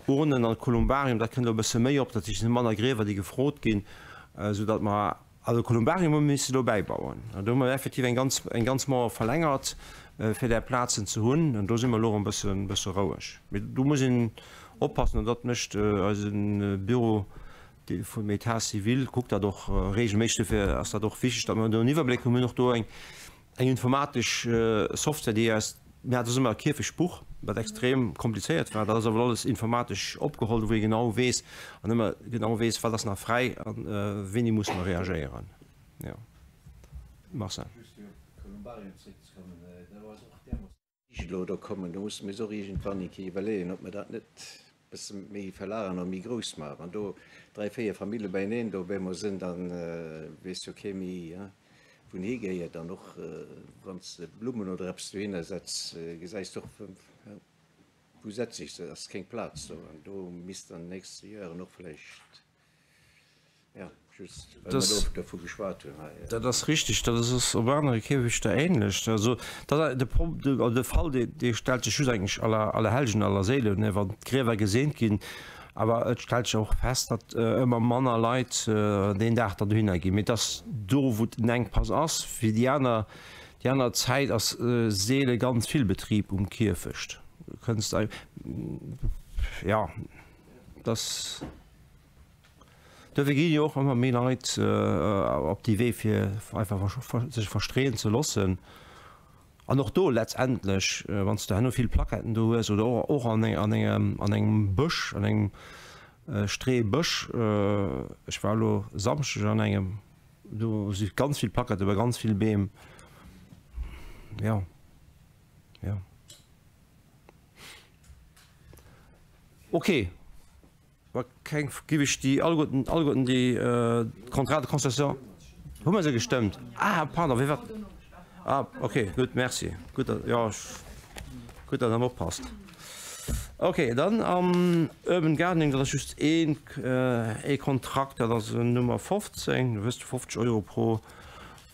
Urnen an Kolumbarium, dat kënnt elo e bësse méi op, dat heescht, et sinn manner Griewer, déi gefrot ginn, soudatt mer Also Kolumbarium hu mir misse do bäibauen. An do hu mer effektiv eng ganz, eng ganz Mauer verlängert, fir där Plazen ze hunn. An do si mer elo erëm e bëssen, bësse roueg. Mee do muss een oppassen, an dat mécht eise Büro dee vum État civil, kuckt dat och regelméisseg. Dofir ass dat och wichteg, datt mer do en Iwwerbléck hunn. Mir hunn och do eng, Eng informatesch Software, déi eis, mir hate soss ëmmer e Kierfechtbuch, wat extrem komplizéiert war, dat ass awer elo alles informatesch opgeholl, wou ee genau weess an ëmmer genau weess, wat ass nach fräi a wéini musse mer reagéieren. Jo. Marcel. Just fir op d'Kolumbarium zréckzekommen, do ass och deemools. Elo do kommen, do musse mir eis och iergendwann eng Kéier iwwerleeën, ob mer dat net e bësse méi verlagern oder méi grouss maachen. Wann do dräi, véier Famille beieneen do op eemol sinn, da weess jo kee méi, wou en higehéiert. An och wann s de Blummen oder eppes dohinner setz, gesäis de och, wou setze ech se, ass keng Plaz do. An do misst an den nächste Joeren och vläicht Dat ass richtig. Dat ass op anere Kierfechter ähnlech. Also dat de Pro de Fall, dee dee stellt sech just eigentlech aller Allerhellgen, Allerséilen, ne, wann d'Griewer geseent ginn. Awer et stellt sech och fest, datt ëmmer manner Leit deen Dag dann dohinner ginn. Mee et ass do, wou den Enkpass ass. Fir déi aner déi aner Zäit ass seele ganz vill Betrib um Kierfecht. Kënnst jo, dass. Dofir gi jo och ëmmer méi Leit op dee Wee fir einfach sech verstreeën ze loossen. An och do letztendlech, wann s de herno vill Plaquetten do hues oder och an engem Bësch, an engem Streebësch, ech war elo e Samschdeg an engem, do si ganz vill Plaquetten bei ganz vill Beem, jo, jo. Ok. Wa keng, giff ech déi alleguerten, alleguerten déi Contrats de concession, hu mer se gestëmmt? Ah, pardon, wéi wat? Ah, ok, gutt, merci. Gutt, datt, jo, ech, gutt, datt Der oppasst. Ok, dann am Urban Gardening, dat ass just een, ee Kontrakt, dat ass en Nummer 15, du wësst, 50 Euro pro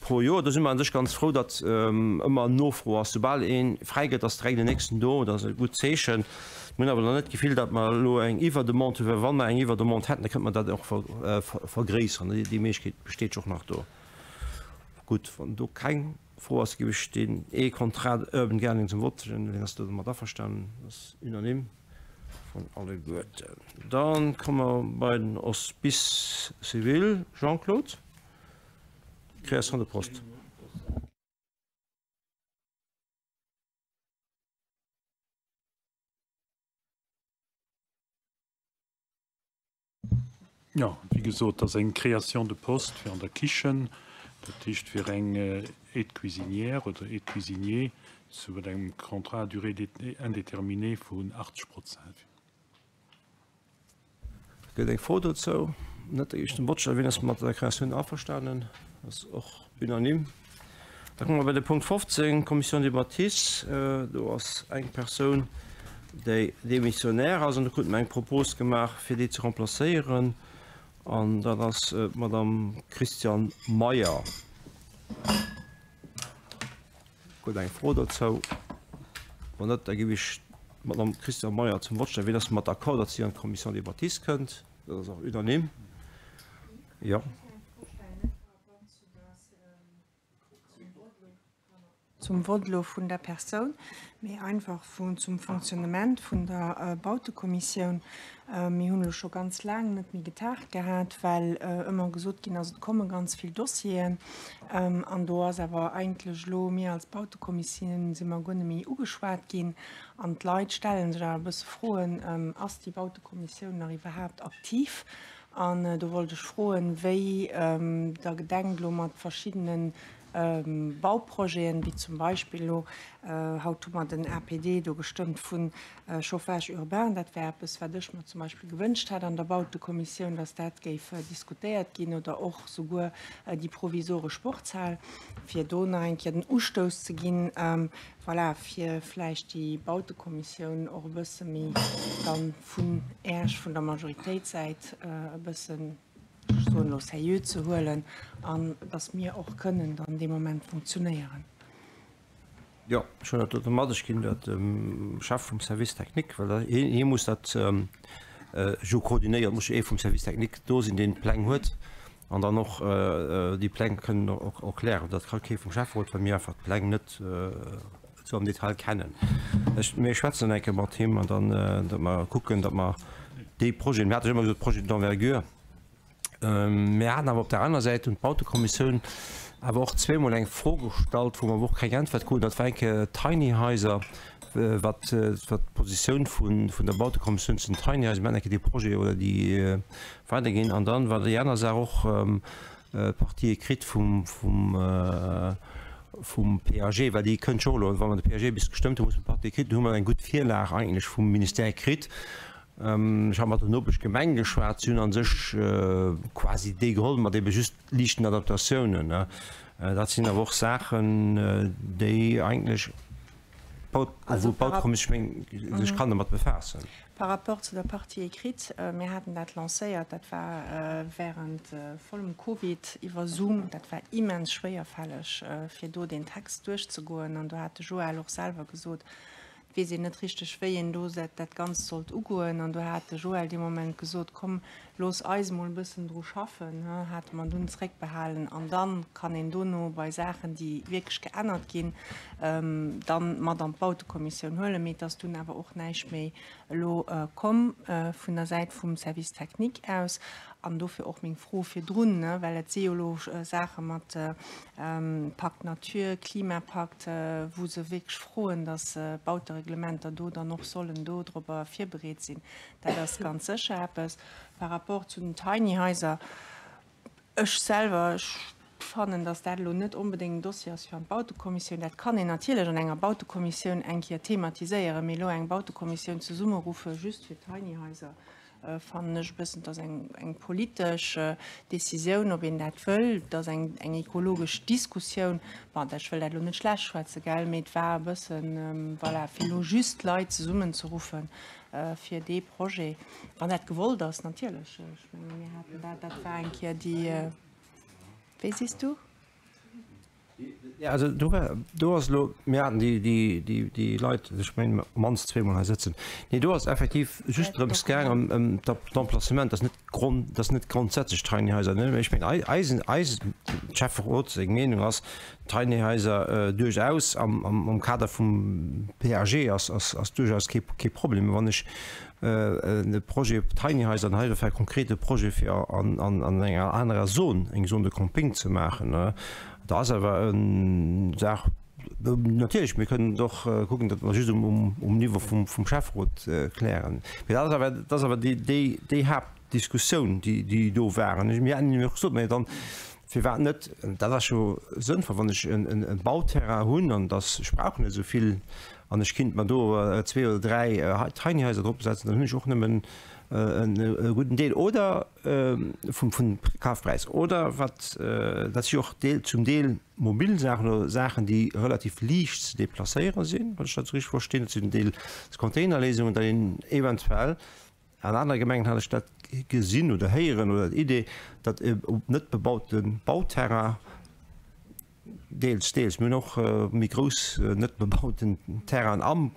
Pro Joer. Do si mer u sech ganz frou, datt ëmmer Nofro ass. Soubal ee fräi gëtt, ass direkt en nächsten do. Dat ass e gutt Zeechen. Mir hunn awer nach net d'Gefill, datt mer elo eng Iwwerdemande hunn, well wa mer eng Iwwerdemande hätten, da kënnte mer dat och vergréisseren. Déi Méiglechkeet besteet jo och nach do. Gutt, wann do keng Fro ass, géif ech deen ee Contrat Urban Gardening zum Vott stellen. Wien ass do domat averstanen? Dat ass unanime vun alleguerten. Da komme mer bei den Hospice civil. Jean-Claude? Création de poste. Jo, wéi gesot, dat ass eng Création de poste fir an der Kichen, dat heescht fir eng Aide-cuisinière oder Aide-cuisinier zu engem Contrat à durée indéterminée vun 80 Prozent. Gëtt eng Fro dozou? Net der éischten Botsch. Wien ass mat der Kreatioun averstanen? Dat ass och unanime. Da komme mer bei de Punkt 15, Commission des bâtisses. Do ass eng Persoun, déi démissionnaire ass, an do krute mer eng Propos gemaach, fir déi ze remplacéieren, an dat ass d'Madame Christiane Meyer. Huet eng Fro dozou? Wann net, da géif ech d'Madame Christiane Meyer zum Wort stellen. Wien ass mat d'accord, datt si an d'Commission des bâtisses kënnt? Dat ass och unanime. Jo. Zum Vott elo vun der Persoun, mee einfach zum Fonctionnement vun der Bautekommissioun. Mir hunn elo scho ganz laang net méi getagt gehat, well ëmmer gesot ginn ass, et komme ganz vill Dossieren. An do ass awer eigentlech elo, mir als Bautekommissioun si mer guer net méi ugeschwat ginn. An d'Leit stelle sech awer e bësse Froen, Ass déi Bautekommissioun nach iwwerhaapt aktiv? An do wollt ech froen, wéi Der gedenkt elo mat verschiddene Bauprojeten, wéi zum Beispill elo, haut hu mer den APD do gestëmmt vu Chauffage urbain, dat wär eppes, wat ech mer zum Beispill gewënscht hätt an der Bautekommissioun, dass dat géif diskutéiert ginn, oder och souguer déi provisoresch Sportshal, fir do nach eng Kéier den Ustouss ze ginn, voilà, fir vläicht déi Bautekommissioun och e bësse méi dann vun Äerch, vun der Majoritéitssäit e bëssen, ech soen elo, sérieux ze huelen an dass mir och kënnen dann dee Moment funktionéieren. Jo, ech hunn dat dote mat. Ech ginn dat dem Chef vum Service technique, well hie muss dat jo koordinéieren. Et muss jo ee vum Service technique do sinn, deen d'Pläng huet an dann och déi Pläng kënnen och erklären. Dat ka kee vum Schäfferot, well mir einfach d'Pläng net esou am Detail kennen. Ech, mir schwätzen eng Kéier mat him an dann, datt mer kucken, datt mer déi Projeten, mir hate jo ëmmer gesot, Projets d'envergure, mir haten awer op där aner Säit, hunn d'Bautekommissioun awer och zweemol eng Fro gestallt, wou mer awer och keng Äntwert kruten, dat war eng Kéier Tiny Haiser, wat, wat d'Positioun vun, vun der Bautekommissioun zu den Tiny Haiser, mir haten eng Kéier dee Projet oder déi weiderginn. An dann war déi aner Saach och, D'Partie écrite vum vum PAG, well déi kënnt jo och elo, wa mer de PAG bis gestëmmt hunn, muss mer d'Partie écrite, do hu mer eng gutt Virlag eigentlech vum Ministère kritt. Ech hat mat der Nopeschgemeng geschwat, si hunn a sech quasi déi geholl, mat ebe just liichten Adaptatiounen. Dat sinn awer och Saachen, déi eigentlech wou d'Bautekommissioun sech kann domat befaassen. Par rapport zu der Partie écrite, mir haten dat lancéiert, dat war während vollem Covid iwwer Zoom, dat war immens schwéierfälleg, fir do deen Text duerchzegoen. An do hat de Joël och selwer gesot, et weess een net richteg, wéi een do dat Ganzt sollt ugoen. An do hat de Joël dee Moment gesot, komm, Looss eis emol e bëssen dru schaffen, hate mer dunn zréckbehalen, an da kann een dono bei Saachen, déi wierklech geännert ginn, dann mat an d'Bautekommissioun huelen. Mee et ass dunn awer och näischt méi elo komm vun der Säit vum Service technique aus. An dofir och meng Fro virdrun, well et si jo elo Saache mat Pacte Nature, Klimapakt, wou se wierklech froen, datt d'Bautereglementer do dann och sollen dodropper virbereet sinn. Dat ass ganz sécher eppes. Par rapport zu den Tiny Haiser, ech selwer, ech fannen, datt dat elo net onbedéngt en Dossier ass fir an d'Bautekommissioun. Dat kann een natierlech an enger Bautekommissioun eng Kéier thematiséieren, mee elo eng Bautekommissioun zesummeruffe just fir Tiny Haiser, fannen ech e bëssen, et ass eng, eng politesch Décisioun, ob een dat wëll. Et ass eng, eng ekologesch Diskussioun. Bon, ech wëll dat elo net schlecht schwätzen, gell, mee et war e bëssen, voilà, fir elo just d'Leit zesummenzeruffen, fir dee Projet, wann dat gewollt ass natierlech. Ech menge mir haten dat, dat war eng Kéier déi, wéi sees du? Jo, also do war, do ass elo, mir haten déi, déi, déi, déi Leit, ech mengen mannst zweemol hei sëtzen. Nee, do ass effektiv just drëms gaang ëm, ëm d'Emplacement, dat ass net Grond, dat ass net grondsätzlech Tiny Haiser. Mä ech mengen, eisen, eisen Schäfferot seng Meenung ass, Tiny Haiser duerchaus am, am, am Kader vum PAG ass, ass, ass duerchaus kee, kee Problem. Wann ech e Projet op Tiny Haiser, an hei e konkrete Projet fir an, an, an enger anerer Zon, eng Zone de camping ze maachen, da ass awer eng Saach, natierlech, mir kënnen et och kucken, datt mer just um, um Niveau vum, vum Schäfferot klären. Mee dat ass awer, dat ass awer déi, déi, déi Haaptdiskussioun, déi, déi do war. An mir hätten jo och gesot, mä dann, Firwat net? Dat ass jo sënnvoll, wann ech e Bauterrain hunn an dass ech brauch net esou vill an ech kinnt mer do zwee oder dräi Tiny Haiser drop setzen, dann hunn ech och nëmmen e gudden Deel oder vum Kafpräis. Oder wat, dat si jo och zum Deel mobil Saachen oder Saachen, déi relativ liicht ze deplacéiere sinn, wann ech dat esou richteg verstinn. Dat sinn deels Containerléisungen, datt een eventuell An anere Gemengen hat ech dat gesinn oder héieren oder d'Idee, datt op net bebaute Bauterrain, deels, deels, mir hunn och méi grouss net bebauten Terrainen am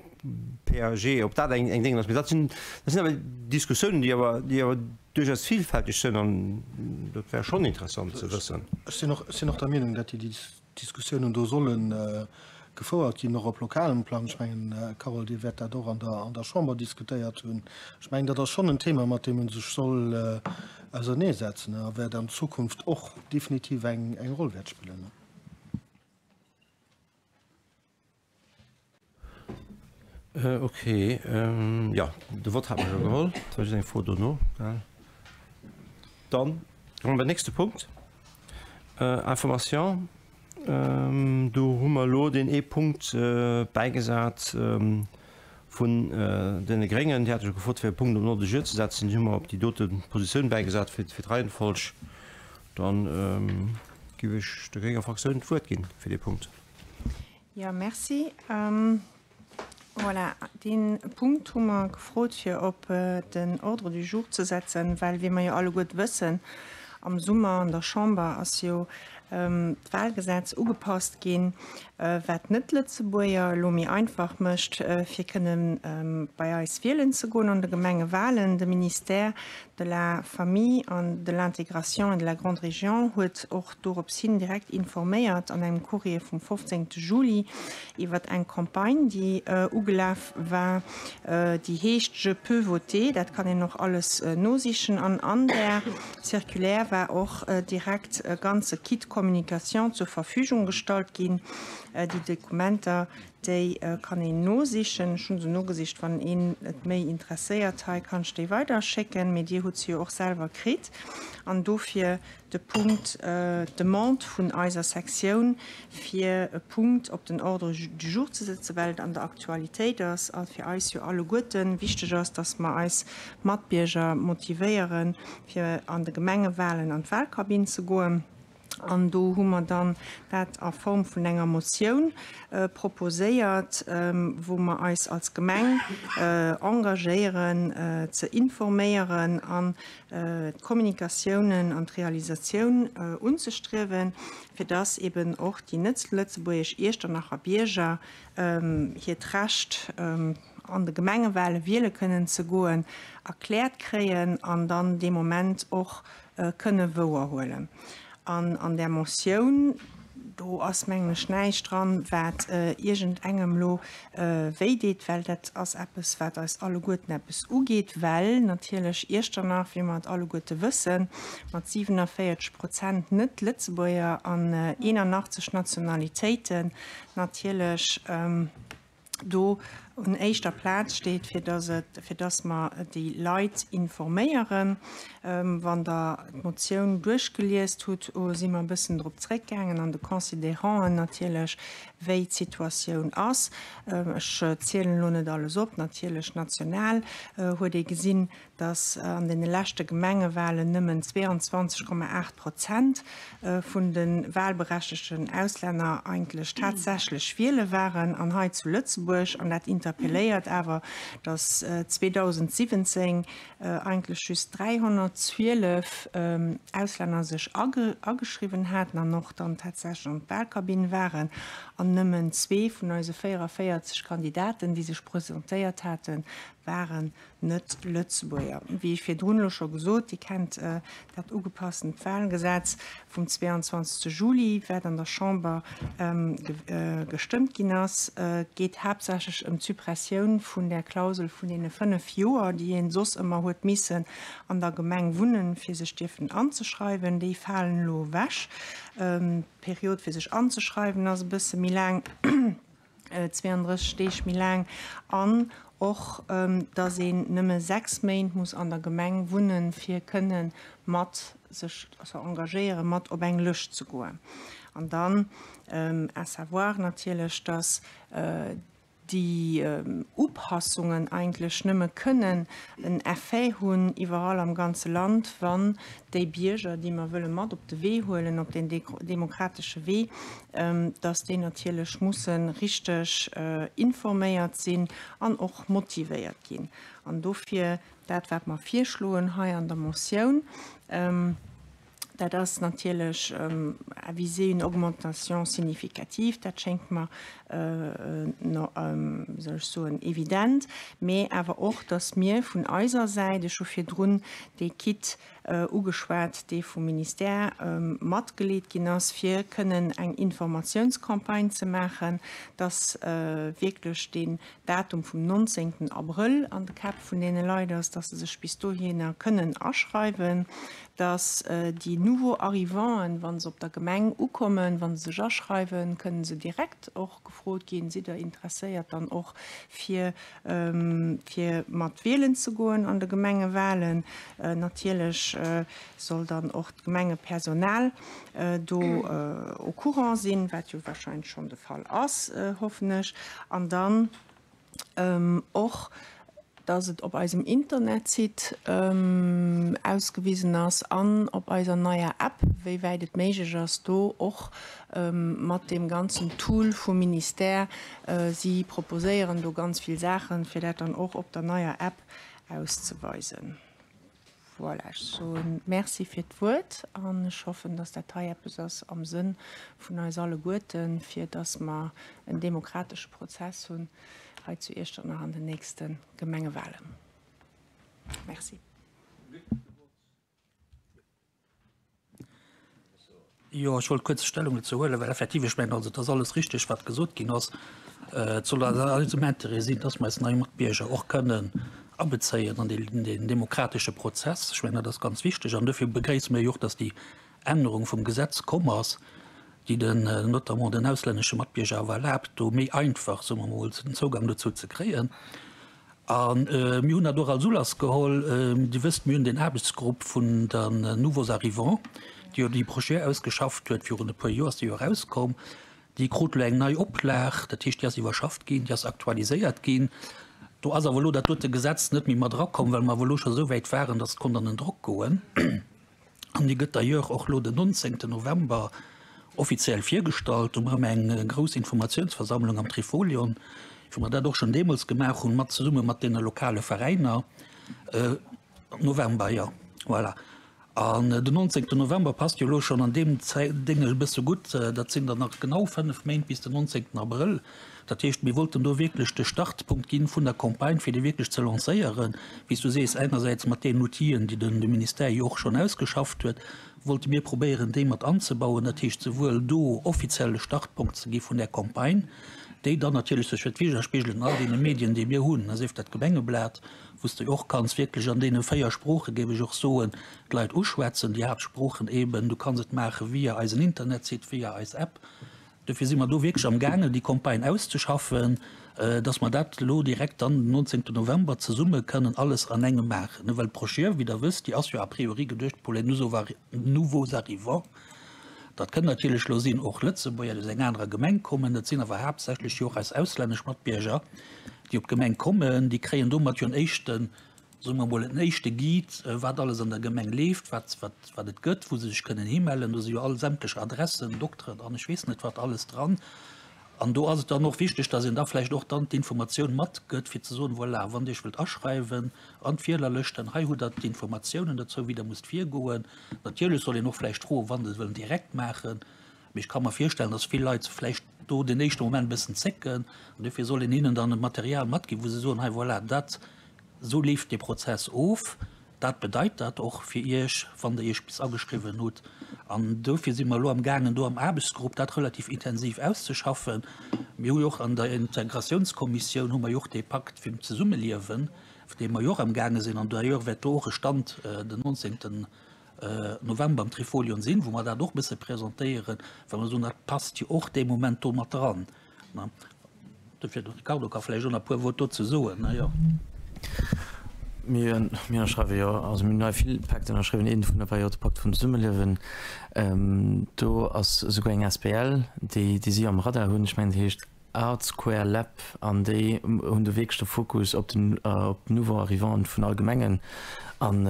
PAG, ob dat eng Déngen ass. Mee dat sinn, dat sinn awer Diskussiounen, déi awer, déi awer duerchaus vielfälteg sinn an dat wär schonn interessant ze wëssen. Ech sinn och, ech sinn och der Meenung, datt déi Diskussiounen do solle gefouert ginn, och op lokalem Plang. Ech mengen, Carole, Dir wäert dat och an der, an der Chamber diskutéiert hunn. Ech mengen, dat ass schonn en Thema, mat deem ee sech soll auserneesetzen a wäert an Zukunft och definitiv eng, eng Roll wäert spillen. Ok, jo, de Vott hat mer jo geholl. Et war just eng Fro dono, gell? Dann komme mer beim nächste Punkt, Information. Do hu mer elo deen ee Punkt bäigesat vun deene Gréngen. Déi hate jo gefrot, fir e Punkt op den Ordre du jour ze setzen. Déi hu mer op déi dote Positioun bäigesat fir d'Reihenfolg. Dann géif ech der grénger Fraktioun d'Wuert ginn fir dee Punkt. Jo, merci. Voilà, dee Punkt hu mer gefrot, fir op den Ordre du jour ze setzen, well, wéi mer jo alleguerte wëssen, am Summer an der Chamber ass jo d'Wahlgesetz ugepasst ginn, wat d'Net-Lëtzebuerger elo méi einfach mécht, fir kënne bei eis wielen ze goen an de Gemengewahlen. De Ministère de la Famille an de l'Intégration et de la Grande Région huet och dorops hin direkt informéiert an engem Courrier vum 15 Juli iwwer eng Campagne, déi ugelaf war, déi heescht Je peux voter. Dat kann een och alles nosichen. An an där Circulaire war och direkt e ganze Kit communication zur Verfügung gestallt ginn. Déi Dokumenter, déi kann een nosichen. Ech hu se nogesicht. Wann een et méi interesséiert hei, kann ech déi weiderschécken. Mee Dir hutt se jo och selwer kritt. An dofir de Punkt, d'Demande vun eiser Sektioun, fir e Punkt op den Ordre du jour ze setzen, well et an der Aktualitéit ass a fir eis jo alleguerte wichteg ass, dass mer eis Matbierger motivéieren, fir an de Gemengewahlen an d'Wahlkabinn ze goen. An do hu mer dann dat a Form vun enger Motioun proposéiert, wou mer eis als Gemeng engagéieren, ze informéieren an d'Kommunikatiounen an d'Realisatioun unzestriewen, fir dass eben och déi net-lëtzebuergesch Iechternacher Bierger hiert Recht, an de Gemengewale wiele kënnen ze goen, erkläert kréien an dann dee Moment och kënne wouerhuelen. An an där Motioun, do ass, mengen ech, näischt dran, wat iergendengem elo wéideet, well dat ass eppes, wat eis alleguerten eppes ugeet, well natierlech Iechternach, wéi mer et alleguerte wëssen, mat 47 Prozent Net-Lëtzebuerger an 81 Nationalitéiten natierlech do un éischter Plaz steet, fir dass et, fir dass mer déi Leit informéieren. Wann Der d'Motioun duerchgeliest hutt, si mer e bëssen drop zréckgaangen an de Considéranten natierlech, wéi d'Situatioun ass. Ech zielen elo net alles op. Natierlech national huet ee gesinn, dass an deene leschte Gemengewahlen nëmmen 22,8 Prozent vun de wahlberechtegten Auslänner eigentlech tatsächlech wiele waren. An hei zu Lëtzebuerg, an dat interpelléiert awer, dass 2017 eigentlech just 312 Auslänner sech ageschriwwen haten an och dann tatsächlech an d'Wahlkabinn waren, an nëmmen zwee vun eise 44 Kandidaten, déi sech presentéiert haten, waren Net-Lëtzebuerger. Wéi ech virdrun elo scho gesot, Dir kennt dat ugepasstent Wahlgesetz vum 22. Juli, wat an der Chamber gestëmmt ginn ass. Et geet haaptsächlech ëm d'Suppressioun vun där Klausel vun deene 5 Joer, déi ee soss ëmmer huet missen an der Gemeng wunnen, fir sech dierfen anzeschreiwen. Déi falen elo ewech. D'Period, fir sech anzeschreiwen, ass e bësse méi laang. 32 Deeg méi laang an och, dass een nëmme 6 Méint muss an der Gemeng wunnen, fir kënne mat sech ze engagéieren, mat op eng Lëscht ze goen. An dann à savoir natierlech, dass déi Upassungen eigentlech nëmme kënnen en Effet hunn iwwerall am ganze Land, wann déi Bierger, déi mer wëlle mat op de Wee huelen, op deen demokratesche Wee, dass déi natierlech musse richteg informéiert sinn an och motivéiert ginn. An dofir dat, wat mer virschloen hei an der Motioun, dat ass natierlech à viser une augmentation significative, dat schéngt mer, wéi soll ech soen, evident, mee awer och, dass mir vun eiser Säit, ech hu virdrun dee Kit ugeschwat, dee vum Ministère matgeleet ginn ass, fir kënnen eng Informatiounscampagne ze maachen, dass wierklech deen Datum vum 19. Abrëll an de Käpp vun deene Leit ass, dass se sech bis dohinner kënnen aschreiwen, dass déi Nouveaux Arrivanten, wa se op der Gemeng ukommen, wa se sech aschreiwen, kënnen se direkt och gefrot ginn, Sidd Der interesséiert dann och fir fir mat wielen ze goen an de Gemengewahlen. Natierlech. soll dann och d'Gemengepersonal do au courant sinn, wat jo wahrscheinlech schonn de Fall ass, hoffen ech. An dann och, dass et op eisem Internetsite ausgewisen ass an op eiser neier App, wéi wäit et méiglech ass, do och mat deem ganzen Tool vum Ministère, si proposéieren do ganz vill Saachen, fir dat dann och op der neier App auszeweisen. Voilà, ech soe Merci fir d'Wuert an ech hoffen, dass dat hei eppes ass am Sënn vun eis alleguerten, fir dass mer en demokratesche Prozess hunn hei zu Iechternach an den nächste Gemengewahlen. Merci. Jo, ech wollt kuerz Stellung dozou huelen, well effektiv, ech mengen, also et ass alles richteg, wat gesot ginn ass. Et soll an eisem Intérêt sinn, dass mer eis nei Matbierger och kënnen abezéien an deen demokratesche Prozess. Ech mengen, dat ass ganz wichteg an dofir begréisse mir jo och, dass déi Ännerung vum Gesetz komm ass, déi den, notamment den auslännesche Matbierger awer erlaabt, do méi einfach, soe mer emol, den Zougang dozou ze kréien. A mir hunn dat och als Ulass geholl. Dir wësst, mir hunn deen Aarbechtsgrupp vun den Nouveaux Arrivants, déi jo déi Broschür ausgeschafft huet, virun e puer Joer ass déi jo erauskomm. Déi krut elo eng nei Oplag, dat heescht, déi ass iwwerschafft ginn, déi ass aktualiséiert ginn. Do ass awer elo dat dote Gesetz net méi mat erakomm, well mer awer elo scho esou wäit waren, datt et konnt an den Drock goen. An déi gëtt d'ailleurs och elo den 19. November offiziell virgestallt. Do maache mer eng grouss Informatiounsversammlung am Trifolion, wou mer dat och schonn deemools gemaach hunn, mat zesumme mat deene lokale Veräiner. November, jo, voilà. An den 19. November passt jo elo schonn an deem Déng e bësse gutt. Dat sinn dann nach genau 5 Méint bis den 19. Abrëll. Dat heescht, mir wollten do wierklech de Startpunkt ginn vun der Campagne, fir déi wierklech ze lancéieren, wéi s du sees, einersäits mat deenen Outill'en, déi den de Ministère jo och schonn ausgeschafft huet, wollte mir probéieren, déi mat anzebauen. Dat heescht, souwuel do offiziell e Startpunkt ze gi vun där Campagne, déi dann natierlech sech wäert widerspigelen an all deene Medien, déi mir hunn, sief dat d'Gemengeblat, wou s de jo och kanns wierklech an deene 4 Sprooche, géif ech och soen, d'Leit uschwätzen, déi Haaptsproochen eeben. Du kanns et maache via eisen Internetsite, via eis App. Dofir si mer do wierklech amgaangen, déi Campagne auszeschaffen, dass mer dat elo direkt dann den 19. November zesumme kënnen alles an engem maachen. Well d'Broschür, wéi Der wësst, déi ass jo a priori geduecht pour les nouveaux arrivants. Dat kënnen natierlech elo sinn och Lëtzebuerger, déi aus enger anerer Gemeng kommen. Dat sinn awer haaptsächlech jo och eis auslännesch Matbierger, déi op d'Gemeng kommen. Déi kréien domat jo en éischten soe mer emol, en éischte Guide, wat alles an der Gemeng leeft, wat, wat, wat et gëtt, wou se sech kënnen himellen. Do si jo all sämtlech Adressen, Dokteren an ech weess net wat alles dran. An do ass et dann och wichteg, dass een da vläicht och dann d'Informatioun matgëtt, fir ze soen, voilà, wann Dir Iech wëllt aschreiwen an d'Wielerlëschten, hei hutt Der d'Informatiounen dozou, wéi Der musst virgoen. Natierlech soll een och vläicht froen, wa se et wëllen direkt maachen. Mee ech ka mer virstellen, dass vill Leit vläicht do den éischte Moment e bëssen zécken. An dofir soll een hinnen dann e Material matginn, wou se soen, hei voilà, dat, esou leeft dee Prozess of, dat bedeit dat och fir Iech, wann Der Iech bis ageschriwwen hutt. An dofir si mer elo amgaangen, do am Aarbechtsgrupp dat relativ intensiv auszeschaffen. Mir hu jo och an der Integratiounskommissioun hu mer jo och dee Pakt fir d'Zesummeliewen, dee mer jo och amgaange sinn. An d'ailleurs wäert do och e Stand den 19. November am Trifolion sinn, wou mer dat och e bësse presentéieren, well mer soen, dat passt jo och dee Moment do mat dran. Dofir, de Ricardo ka vläicht och nach e puer Wuert dozou soen, ne? Jo. Mir ënnerschreiwe jo, also mir hunn hei vill Pakten ënnerschriwwen, een dovunner war jo de Pakt vum Zesummeliewen. Do ass esouguer eng asbl, déi déi si am Radar hunn, ech mengen déi heescht Art Square Lab an déi hunn do wierklech de Fokus op den op d'Nouveaux Arrivants vun all Gemengen an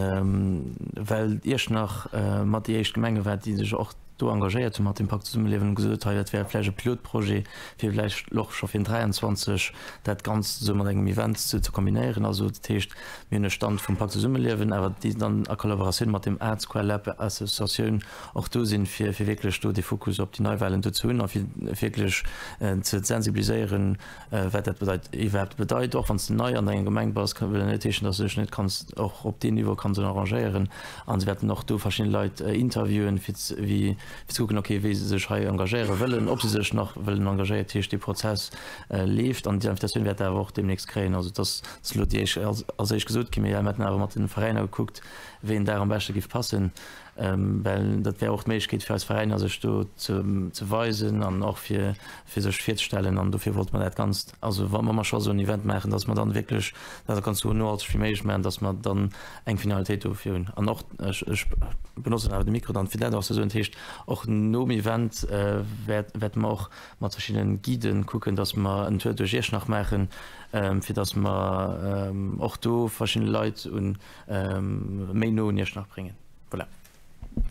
well Iechternach mat déi éischt Gemenge war, déi sech och do engagéiert hunn mat dem Pakt Zesummeliewen, hu gesot, hei dat wär vläicht e Pilotprojet fir vläicht och scho fir den 23 dat Ganzt esou mat engem Event ze ze kombinéieren. Also dat heescht, mir hunn e Stand vum Pakt Zesummeliewen, awer déi dann a Kollaboratioun mat dem Art Square Lab Associatioun och do sinn, fir fir wierklech do dee Fokus op déi Neiwahlen do ze hunn a fir wierklech ze sensibiliséieren, wat dat bedeit, iwwerhaapt bedeit. Och wann s de nei an enger Gemeng bass, wëll dat net heeschen, dass de dech net kanns och op deem Niveau kanns arrangéieren. A se wäerten och do verschidde Leit interviewen, fir wéi. fir ze kucken, okay, wéi se sech hei engagéiere wëllen, ob se sech nach wëllen engagéieren. Dat heescht, dee Prozess leeft an déi Invitatioun wäert Der awer och deemnächst kréien. Also et ass elo déi éischt, als éischt gesot ginn, mee mir hätten awer mat de Veräiner gekuckt, wéi en Dag am beschte géif passen, well dat wär och d'Méiglechkeet fir eis Veräiner, sech do ze weisen an och fir sech virzestellen. An dofir wollte mer dat Ganzt, also wa mer scho esou en Event maachen, dass mer dann wierklech dat Ganzt esou nohalteg wéi méiglech maachen, dass mer dann eng Finalitéit dofir hunn. An och, ech benotzen awer de Mikro dann, fir dat och ze soen, dat heescht, och nom Event wäerte mer och mat verschiddenen Guiden kucken, dass mer en Tour duerch Iechternach maachen, fir dass mer och do verschidde Leit un méi no un Iechternach bréngen. Voilà.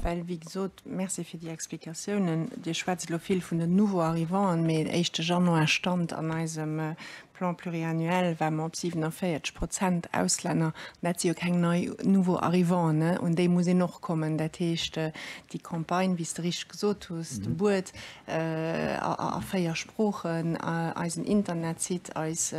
Well, wéi gesot, Merci fir déi Explikatiounen. Dir schwätzt elo vill vun den Nouveaux-arrivanten, mee den éischte Januar stand an eisem Plan pluriannuel ware mer op 47 Prozent Auslänner. An dat si jo keng nei Nouveaux-arrivanten, ne? Un déi muss een och kommen. Dat heescht, déi Campagne, wéi s de richteg gesot hues, de Buet a 4 Sproochen, eisen Internetsite, eis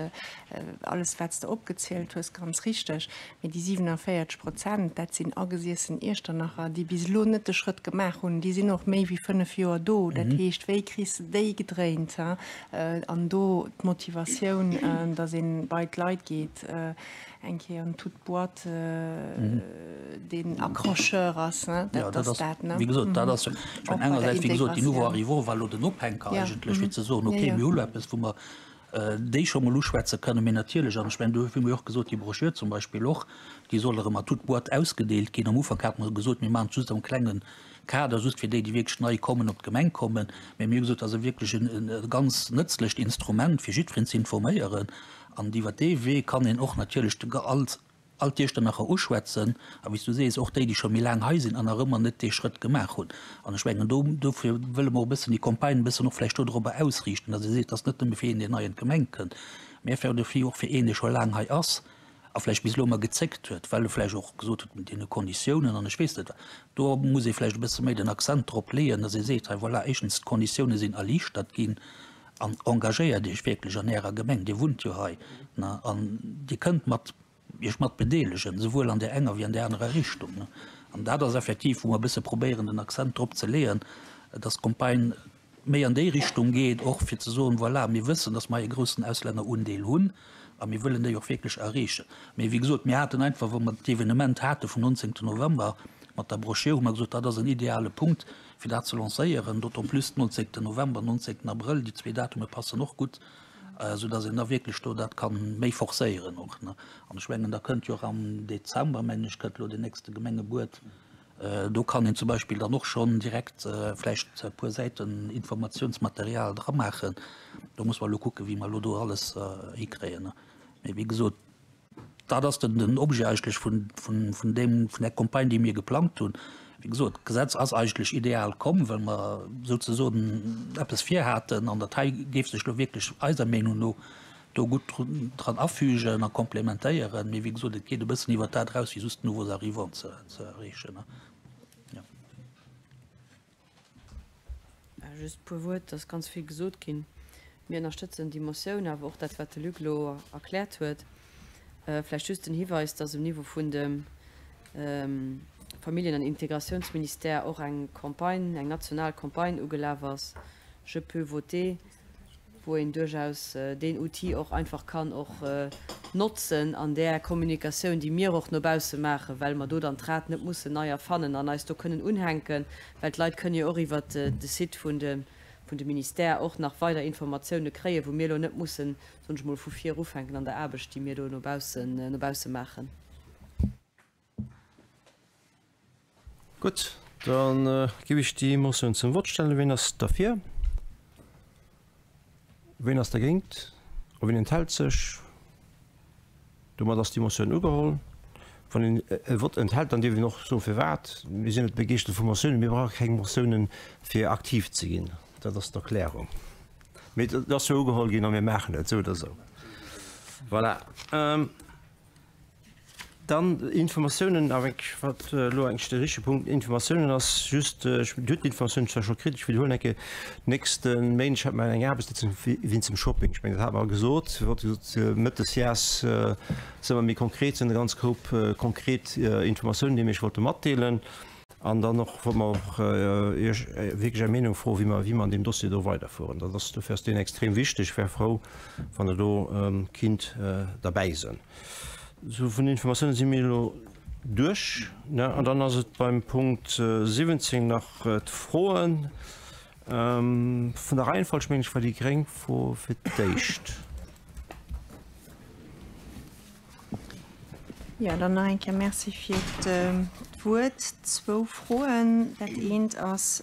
alles, wat s de opgezielt hues, ganz richteg. Mee déi 47 Prozent, dat sinn agesiessen Iechternacher, déi bis elo net de Schrëtt gemaach hunn. Déi sinn och méi wéi 5 Joer do. Dat heescht, wéi kriss de déi gedréint? An do d'Motivatioun, datt ee bei d'Leit geet, eng Kéier en toute boîte, deen accrocheur ass, dat ass dat. Wéi gesot, dat ass jo, ech mengen engersäits, wéi gesot, déi Nouveaux arrivants war elo den Ophänker eigentlech, fir ze soen, okay, mir hu lo eppes, wou mer déi scho mol uschwätze kënnen. Mee natierlech, an ech mengen, do hu mir och gesot, déi Broschür zum Beispill och, déi soll erëm a toute boîte ausgedeelt ginn. Am Ufank hate mer gesot, mir maachen et just am klenge Kader, just fir déi, déi wierklech nei kommen, op d'Gemeng kommen. Mee mir hu gesot, dat ass wierklech e ganz nëtzlecht Instrument, fir jiddwereen ze informéieren. An iwwer dee Wee kann een och natierlech all all d'Iechternacher uschwätzen a wéi s du sees, och déi, déi scho méi laang hei sinn an nach ëmmer net dee Schrëtt gemaach hunn. An ech mengen, do, dofir wëlle mer och e bëssen déi Campagne e bëssen och vläicht dodrobber ausriichten, datt ee seet, et ass net nëmme fir een, deen nei an d'Gemeng kënnt, mä fir och fir een, dee scho laang hei ass a vläicht bis elo ëmmer gezéckt huet, well e vläicht och gesot huet, mat deene Konditiounen an ech weess net wat. Do muss ee vläicht e bësse méi den Accent drop leeën, datt ee seet, hei voilà, éischtens, d'Konditioune sinn erliichtert ginn An engagéiert Iech wierklech an Ärer Gemeng, Dir wunnt jo hei, ne, an Dir kënnt mat Iech mat bedeelegen, souwuel an där enger wéi an där anerer Richtung, ne. An dat ass effektiv, wou mer e bësse probéieren, den Accent drop ze leeën, dass d'Campagne méi an déi Richtung geet, och fir ze soen, voilà, mir wëssen, dass mer hei e groussen Auslännerundeel hunn a mir wëllen déi och wierklech erreechen. Mee wéi gesot, mir haten einfach, wou mer d'Evenement hate vum 19. November mat der Broschür, hu mer gesot, dat ass en ideale Punkt, fir dat ze lancéieren, d'autant plus den 19. November, 19. Abrëll, déi zwee Datume passen och gutt, esou dass een da wierklech do dat ka méi forcéieren och. An ech mengen, da kënnt jo och am Dezember, mengen ech, kënnt elo deen nächste Gemengebuet, do kann een zum Beispill dann och schonn direkt vläicht e puer Säiten Informationsmaterial dramaachen. Do muss mer elo kucken, wéi mer elo do alles hikréien. Mee wéi gesot, Dat ass den Objet eigentlech vun deem, vun där Campagne, déi mir geplangt hunn. Wéi gesot, d'Gesetz ass eigentlech ideal komm, well mer souzesoen eppes virhaten an dat hei géif sech elo wierklech eiser Meenung no do gutt dran afügen a komplementéieren. Mee wéi gesot, et geet e bëssen iwwert dat eraus, wéi just d'Nouveaux arrivants ze erreechen. Just e puer Wuert, et ass ganz vill gesot ginn. Mir ënnerstëtzen déi Motioun, awer och dat, wat de Luc elo erkläert huet. Vläicht just den Hiweis, dass um Niveau vun dem Familljen an Integratiounsministère och eng Campagne, eng national Campagne ugelaf ass, Je peux voter, wou een duerchaus deen Outil och einfach kann och notzen an där Kommunikatioun, déi mir och no bausse maachen, well mer do dann d'Rad net mussen nei erfannen an eis do kënnen unhänken, well d'Leit kënnen jo och iwwert de Site vun de vun de Ministère och nach weider Informatioune kréien, wou mir elo net mussen, soen ech mol, vu vir ufänken an der Aarbecht, déi mir do no baussen no bausse maachen. Gutt, da géif ech déi Motioun zum Vott stellen. Wien ass derfir? Wien ass dergéint? A wien enthält sech? Domat ass déi Motioun ugeholl. Wann een e Vott enthält, dann dierf een och soen, firwat. Mir sinn net begeeschtert vu Motiounen. Mir brauche keng Motiounen, fir aktiv ze ginn. Dat ass d'Erklärung. Mee et ass jo ugeholl ginn a mir maachen et esou oder esou. Voilà. Dann Informatiounen, awer eng, wat elo eigentlech de richtege Punkt Informatiounen ass, just, ech, Dir hutt d'Informatioun zwar scho kritt, ech widderhuelen eng Kéier, nächste Méindeg hat mer eng Aarbechtssitzung wéinst dem Shopping. Ech mengen, dat hat mer gesot, wat gesot, Mëttes Jas si mer méi konkret, sinn e ganz Koup konkret Informatiounen, déi mir Iech wollte matdeelen. An dann och wollt mer och Iech wierklech Är Meenung froen, wéi mer, wéi mer an deem Dossier do weiderfueren. Dat ass, dofir ass deen extrem wichteg. Ech wär frou, wann Der do kinnt derbäi sënn. Sou, vun den Informatiounen si mir elo duerch. An dann ass et beim Punkt 17 nach d'Froen. Vun der Reihenfolg, mengen ech, war déi gréng Fro fir d'éischt. Jo, dann nach eng Kéier Merci fir d'Wuert. Zwou Froen. Dat eent ass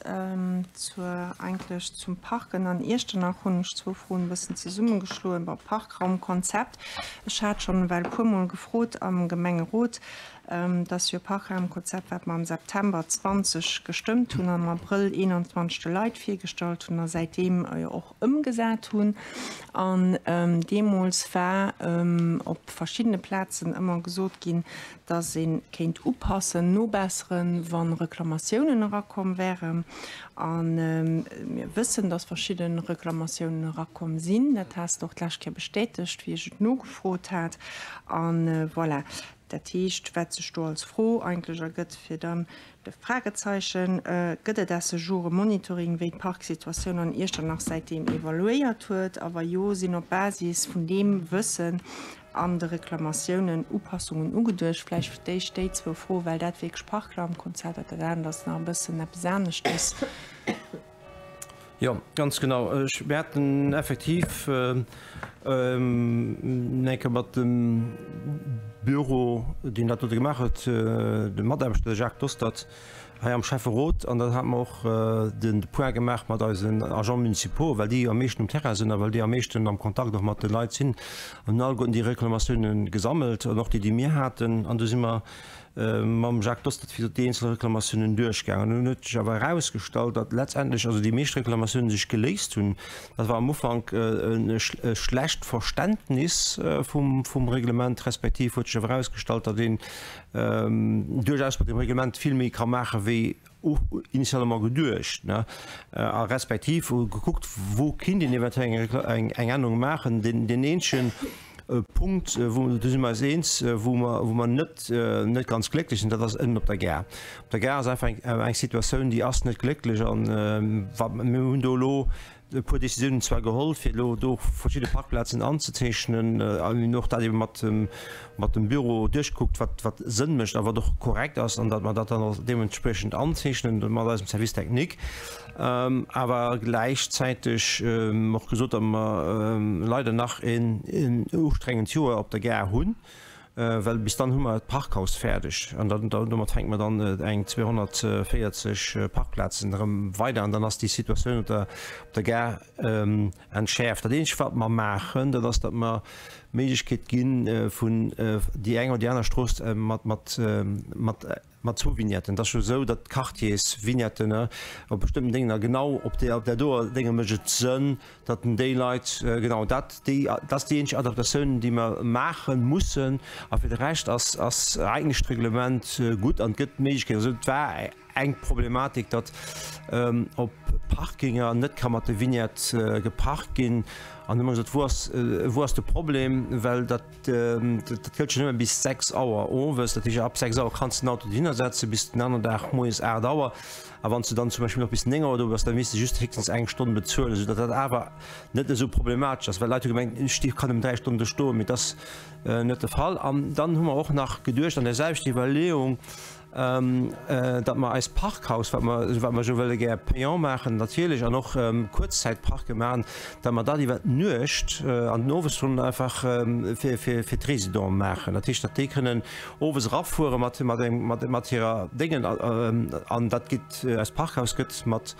zur, eigentlech zum Parken an Iechternach hunn ech zwou Froen e bëssen zesummegeschloen. Bon, Parkraumkonzept, ech hat schonn ewell e puermol gefrot am Gemengerot, Dat ass jo e Parkraumkonzept, wat mer am September 20 gestëmmt hunn an am Abrëll 21 de Leit virgestallt hunn a säitdeem jo och ëmgesat hunn. An deemools war op verschiddene Plazen ëmmer gesot ginn, dass ee kéint upassen, nobesseren, wa Reklamatiounen erakomm wären. A mir wëssen, dass verschidde Reklamatiounen erakomm sinn. Dat has de och d'lescht Kéier bestätegt, wéi ech et nogefrot hat. A voilà. Dat heescht, wat sech do als Fro eigentlech ergëtt, fir dann de Fragezeichen, Gëtt et à ce jour e Monitoring, wéi d'Parksituatioun an Iechternach säitdeem evaluéiert huet? A wa jo, sinn op Basis vun deem Wëssen an de Reklamatiounen Upassungen ugeduecht? Vläicht fir d'éischt déi zwou Froen, well dat wierklech Parkraumkonzept ass, dat anert ass nach e bëssen eppes aneschtes. Jo, ganz genau. Ech, mir haten effektiv eng Kéier mat dem Büro, deen dat dote gemaach huet, dem Mataarbechter, de Jacques Dostert, hei am Schäfferot, an dann hate mer och de Point gemaach mat eisen Agents municipaux, well déi am meeschten um Terrain sinn a well déi am meeschten am Kontakt och mat de Leit sinn, an hunn alleguerten déi Reklamatiounen gesammelt an och déi, déi mir haten. An du si mer mam Jacques Dostert fir déi eenzel Reklamatiounen duerchgaangen. Nun huet sech awer erausgestallt, datt letztendlech also déi meescht Reklamatiounen sech geléist hunn. Dat war am Ufank e schlecht Verständnis vum Reglement, respektiv huet sech awer erausgestallt, datt een duerchaus mat dem Reglement vill méi ka maache wéi initialement geduecht, ne, a respektiv hu gekuckt, wou kinnt een eventuell eng eng Ännerung maachen. Deen deen eenzegen Punkt, wou, do si mer eis eens, wou mer wou mer net net ganz glécklech sinn, dat ass ënnen op der Gare. Op der Gare ass einfach eng eng Situatioun, déi ass net glécklech an wa mir hunn do elo e puer Décisiounen zwar geholl, fir elo do verschidde Parkplazen anzezeechnen, a mir hunn och dat ebe mat dem, mat dem Büro duerchgekuckt, wat, wat Sënn mécht a wat och korrekt ass, an datt mer dat dann och deementspriechend anzeechnen mat eisem Service technique. Awer gläichzäiteg och gesot, datt mer leider nach een ustrengend Joer op der Gare hunn, Well bis dann hu mer d'Parkhaus fäerdeg an dann domat fänke mer dann eng 240 Parkplazen erëm weider an dann ass déi Situatioun op der op der Gare entschäerft. Dat eenzegt wat mer maachen, dat ass, datt mer d'Méiglechkeet gi vun déi eng oder déi aner Strooss mat mat mat Mat zwou Vignetten. Et ass jo esou, datt d'Quartiersvignetten op bestëmmten Déngen a genau op där, op där doer Dénge mécht et Sënn, datt déi Leit, genau dat, déi, dat ass déi eenzeg Adaptatioun, déi mer maache mussen. A fir de Rescht ass, ass eigentlech d'Reglement gutt an et gëtt d'Méiglechkeet. Also et war eng Problematik, datt op Parkinger net ka mat de Vignette geparkt ginn. An hu mer gesot, wou ass, wou ass de Problem? Well dat, Dat gëllt jo nëmme bis 6 Auer owes. Dat heescht, ab 6 Auer kanns de den Auto dohinner setzen, bis den aneren Dag moies 8 Auer. A wann s de dann zum Beispill nach bis 9 Auer do bass, da misst de just héchstens eng Stonn bezuelen, soudatt dat awer net esou problematesch ass. Well Leit hu gemengt, ech kann nëmmen 3 Stonnen do stoen, mee dat ass net de Fall. An dann hu mer och nach geduecht an där selwechter Iwwerleeung, datt mer eist Parkhaus, wat mer, wat mer jo wëlle gär payant maachen natierlech an och Kuerzzäitparke maachen, datt mer dat iwwer d'Nuecht an den Owesstonnen einfach fir, fir, fir d'Résidenten maachen. Dat heescht, datt déi kënnen owes erafuere mat, mat eng, mat, mat hirer Déngen an dat geet, eist Parkhaus gëtt mat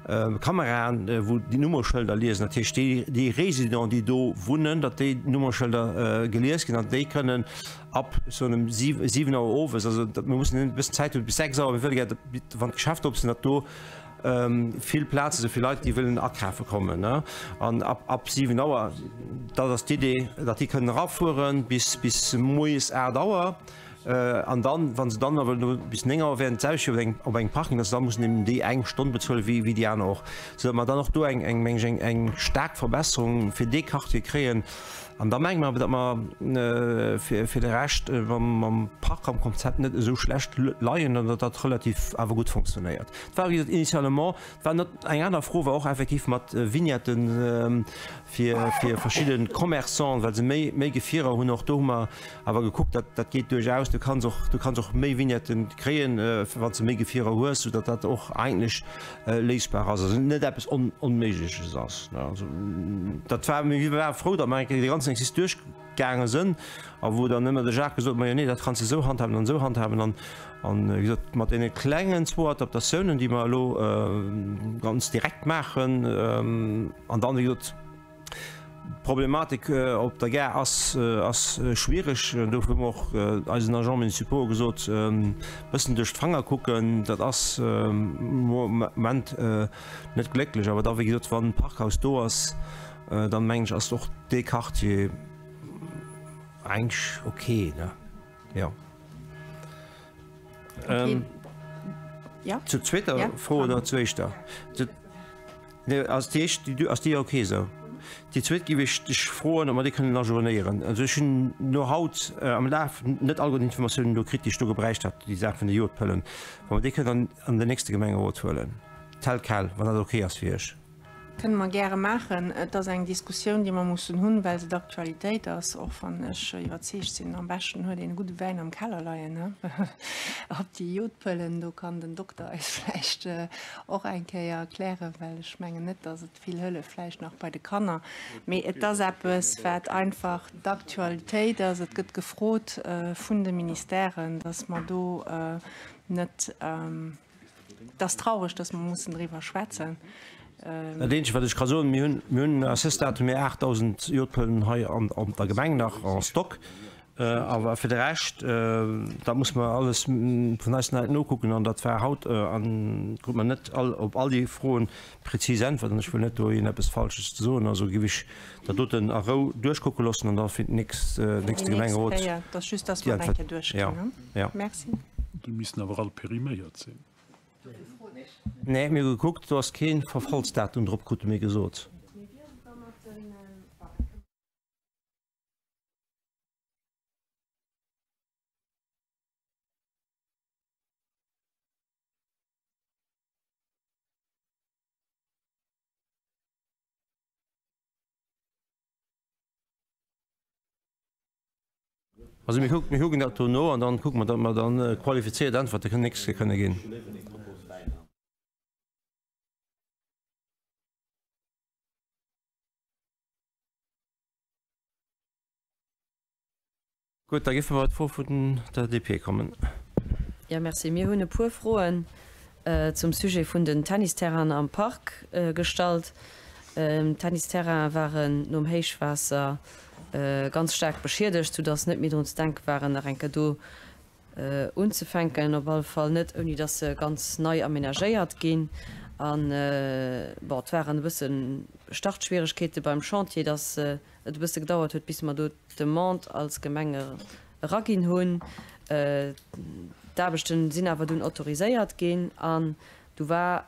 Kameraen, wou déi Nummerschëlder liesen. Dat heescht, déi, déi Résidenten, déi do wunnen, datt déi Nummerschëlder gelies ginn an déi kënnen ab so engem 7 Auer owes, also mir mussen e bëssen Zäit hunn bis 6 Auer, mir wëlle gär, wann d'Geschäfter op sinn, datt do vill Plaze si fir Leit, déi wëllen akafe kommen. An ab ab 7 Auer, dat ass d'Idee, datt déi kënnen erafuere bis bis moies 8 Auer. An dann, wa se dann awer elo bis 9 Auer wären, d'selwecht wéi op engem op engem Parking, datt se da mussen eben déi eng Stonn bezuelen, wéi wéi déi aner och, soudatt mer dann och do eng eng meng ech eng eng staark Verbesserung fir dee Quartier kréien. An da menge mer awer, datt mer fir de Rescht mam Parkraumkonzept net esou schlecht leien an datt dat relativ awer gutt fonctionnéiert. Et war, wéi gesot, initialement war net eng aner Fro war och effektiv mat Vignetten fir verschidde Commerçanten, well se méi méi Gefierer hunn. Och do hu mer awer gekuckt, dat dat geet duerchaus. Du kanns och du kanns och méi Vignetten kréien, wann s de méi Gefierer hues, soudatt dat och eigentlech léisbar ass, also net eppes Onméigleches ass. Also dat war, mir ware frou, datt mer eng Kéier dee ganzen Exercice duerchgaange sënn a wou dann ëmmer de Jacques gesot huet, majo nee, dat kanns de esou handhaben an esou handhaben an, an wéi gesot, mat deene klengen zwou Adaptatiounen, déi mer elo ganz direkt maachen an dann, wéi gesot, D'Problematik op der Gare ass ass schwiereg. Dofir hu mer och eisen Agents municipaux gesot, e bëssen duerch d'Fanger kucken. Dat ass am Moment net glécklech. Awer da wéi gesot, wann d'Parkhaus do ass, dann mengen ech ass och dee Quartier eigentlech ok, ne? Jo. Zur zweeter Fro oder zur éischter? Nee, ass déi éischt, déi du, ass déi ok esou? Déi zweet géif ech dech froen, ob mer déi kënnen ajournéieren. Also ech hunn no haut am Laf net all gutt Informatiounen do kritt, déi ech do gebräicht hat, déi Saach vun de Jodpëllen. Wa mer déi kënnen an, an den nächste Gemengerot huelen, tel quel, wann dat ok ass fir Iech. Kënne mer gäre maachen. Et ass eng Diskussioun, déi mer mussen hunn, well se d'Aktualitéit ass, och wann ech iwwerzeegt sinn, am beschten huet een e gudde Wäin am Keller leien, he? Op déi Jodpëllen, do kann den Dokter eis vläicht och eng Kéier erklären, well ech mengen net, dass et vill hëlleft, vläicht nach bei de Kanner, mee et ass eppes, wat einfach d'Aktualitéit ass. Et gëtt gefrot vun de Ministèren, dass mer do net, et ass traureg, dass mer mussen driwwer schwätzen. Dat eenzegt, wat ech ka soen, mir hunn, mir hunn à ce stade hu mir 8.000 Jodpëllen hei an der Gemeng nach en stock. Awer fir de Rescht, dat muss mer alles vun eisen Leit nokucken an dat war haut an krut mer net all op all déi Froen prezis Äntwerten. Ech wëll net do iergendeppes Falsches ze soen, also géif ech dat doten a Rou duerchkucke loossen an da fir d'nächst, nächste Gemengerot déi Äntwert. Jo, jo. Déi missten awer all periméiert sinn. Nee, mir hu gekuckt, do ass kee Verfallsdatum drop, krute mir gesot. Also mir kucken, mir kucken dat do no an dann kucke mer, datt mer dann qualifizéiert Äntwerte kënnen nächst Kéier kënne ginn. Gutt, da géife mer bei d'Fro vun der DP kommen. Jo, merci. Mir hunn e puer Froen zum Sujet vun den Tennisterrainen am Park gestallt. D'Tennisterraine waren nom Héichwaasser ganz staark beschiedegt, soudass net méi drun ze denke war, nach eng Kéier do unzefänken, op alle Fall net ouni dass se ganz nei aménagéiert ginn. An, bon, et waren e bësse Startschwieregkeete beim Chantier, dass et e bësse gedauert huet, bis mer do d'Demande als Gemeng eraginn hunn. D'Aarbechte sinn awer dunn autoriséiert ginn an du war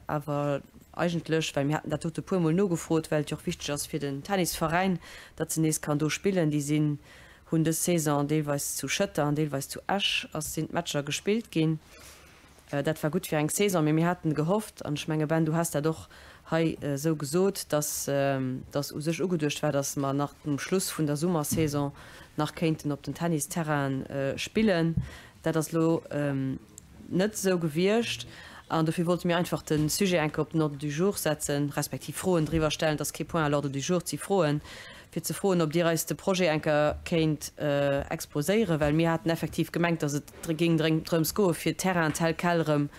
awer eigentlech, well mir haten dat dote puermol nogefrot, well et jo och wichteg ass fir den Tennisveräin, datt se nees kann do spillen, déi sinn hunn dës Saison deelweis zu Schëtter an deelweis zu Esch ass sinn d'Matcher gespillt ginn. Dat war gutt fir eng Saison, mee mir haten gehofft, an ech menge Ben, du has dat och hei esou gesot, dass dass u sech ugeduecht war, dass mer nach um Schluss vun der Summersaison nach kéinten op den Tennisterrainen spillen. Dat ass elo net esou gewiescht an dofir wollte mir einfach de Sujet eng Kéier op den Ordre du jour setzen, respektiv Froen driwwer stellen. Et ass kee Point à l'ordre du jour, et si Froen, fir ze froen, ob Dir eis de Projet eng Kéier kéint exposéieren, well mir haten effektiv gemengt, datt et géing drëms goe fir d'Terrainen tel quel erëm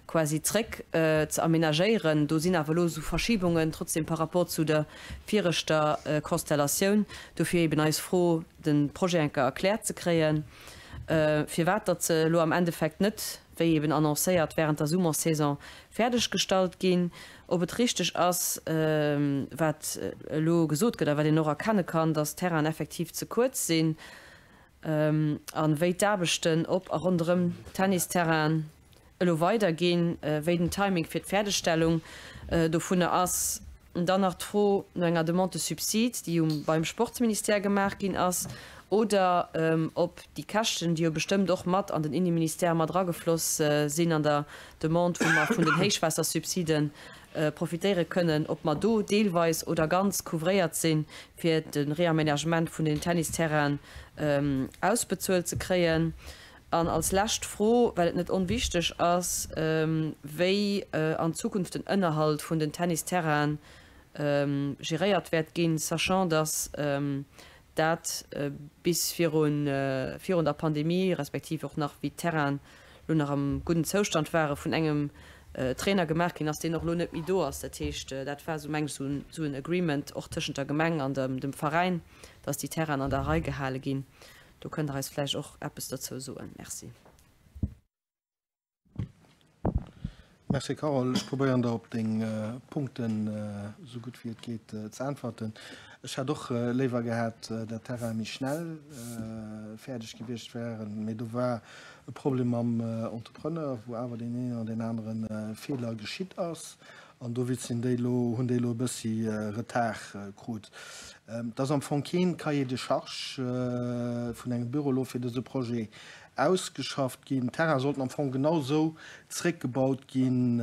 quasi zréck ze aménagéieren. Do sinn awer elo esou Verschibungen trotzdem par rapport zu der viregter Konstellatioun. Dofir eben eis Fro, de Projet eng Kéier erkläert ze kréien. Firwat datt se elo am Endeffekt net, wéi eben annoncéiert, während der Summersaison fäerdeg gestallt ginn. Ob et richteg ass, wat elo gesot gëtt a wat een och erkenne kann, datt d'Terrainen effektiv ze kuerz sinn, a wéi d'Aarbechten op a ronderëm d'Tennisterrainen elo weiderginn, wéi den Timing fir d'Fäerdegstellung dovunner ass. Dann nach d'Fro no enger Demande de subside, déi um beim Sportsministère gemaach ginn ass, oder ob déi Käschten, déi jo bestëmmt och mat an den Inneministère mat eragefloss sinn an der Demande, wou mer vun den Héichwaassersubsiden profitéiere kënnen, ob mer do deelweis oder ganz couvréiert sinn, fir de Réaménagement vun den Tennisterrainen ausbezuelt ze kréien. An als lescht Fro, well et net onwichteg ass, wéi an Zukunft den Ënnerhalt vun den Tennisterrainen geréiert wäert ginn, sachant dass dat bis virun virun der Pandemie, respektiv och nach wéi d'Terrainen elo nach am gudden Zoustand ware vun engem Trainer gemaach ginn ass, deen och elo net méi do ass. Dat heescht, dat war esou, meng ech, esou en Agreement och tëschent der Gemeng an dem Veräin, dass déi Terrainen an der Rei gehale ginn. Do kënnt Der eis vläicht och eppes dozou soen. Merci. Merci Carole. Ech probéieren der op deng Punkten esou gutt wéi et geet ze äntwerten. Ech hätt och léiwer gehat, dat d'Terraine méi schnell fäerdeg gewiescht wären, mee do war e Problem mam Entrepreneur, wou awer deen een oder deen anere Feeler geschitt ass. An dowéinst sinn déi elo, hunn déi elo e bëssi Retard krut. Et ass am Fong keen Cahier de charges vun engem Büro elo fir dëse Projet ausgeschafft ginn. D'Terraine sollten am Fong genau esou zréckgebaut ginn,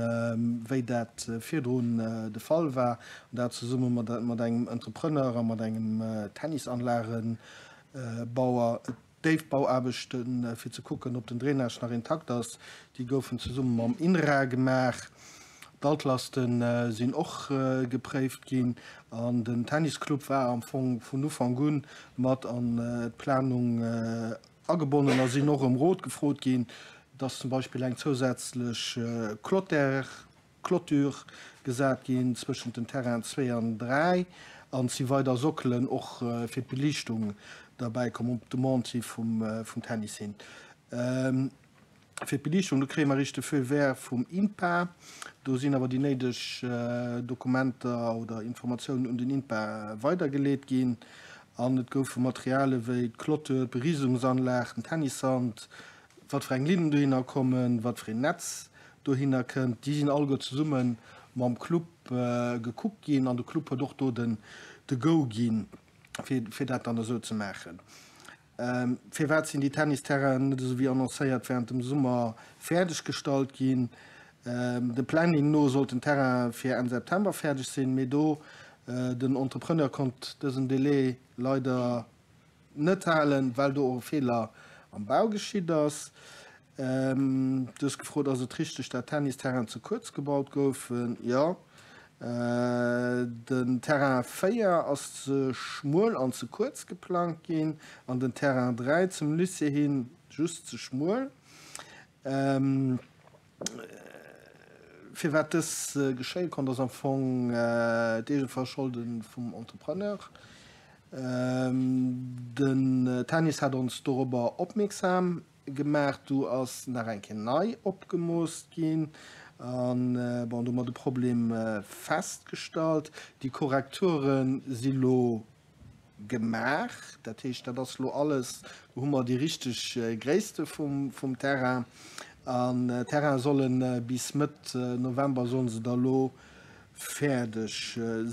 wéi dat virdrun de Fall war, an dat zesumme mat engem Entrepreneur a mat engem Tennisanlagenbauer. D'Déifbauaarbechten, fir ze kucken, ob den Drainage nach intakt ass, déi goufen zesumme mam INRA gemaach. D'Altlaste sinn och gepréift ginn an den Tennisclub war am Fong vun Ufank u mat an d'Planung agebonnen a sinn och ëm Rot gefrot ginn, dass zum Beispill eng zousätzlech Clôture Clôture gesat ginn zwëschent den Terrainen 2 an 3 an et si weider Sockelen och fir d'Beliichtung derbäi komm op Demande hi vum Tennis hin. Fir d'Beliichtung, do kréie mer eréischt de Feu vert vum INPA. Do sinn awer déi néideg Dokumenter oder Informatiounen un den INPA weidergeleet ginn an et goufe Materiale wéi d'Clôture, d'Berisungsanlag, den Tennissand, wat fir eng Linnen dohinner kommen, wat fir een Netz dohinner kënnt, déi sinn alleguer zesumme mam Club gekuckt ginn an de Club huet och do den de Go ginn, fir fir dat dann esou ze maachen. Firwat sinn déi Tennisterrainen net esou wéi annoncéiert während dem Summer fäerdeg gestallt ginn? Dem Planning no sollt den Terrain fir Enn September fäerdeg sinn, mee do den Entrepreneur konnt dësen Delai leider net halen, well do och e Feeler am Bau geschitt ass. Du hues gefrot, ass et richteg, dat Tennisterrainen ze kuerz gebaut goufen? Jo. Den Terrain 4 ass ze schmuel an ze kuerz geplangt ginn an den Terrain 3 zum Lycée hin just ze schmuel. Firwat dës geschéie konnt, ass am Fong d'Eegeverscholde vum Entrepreneur. Den Tennis hat ons dorobber opmierksam gemaach. Du ass nach eng Kéier nei opgemoost ginn an bon, do hu mer de Problem festgestallt. Déi Korrekture si lo Gemaach. Dat heescht, dat ass elo alles, do hu mer déi richteg Gréisste vum Terrain. An d'Terraine solle bis Mëtt November solle se da lo fäerdeg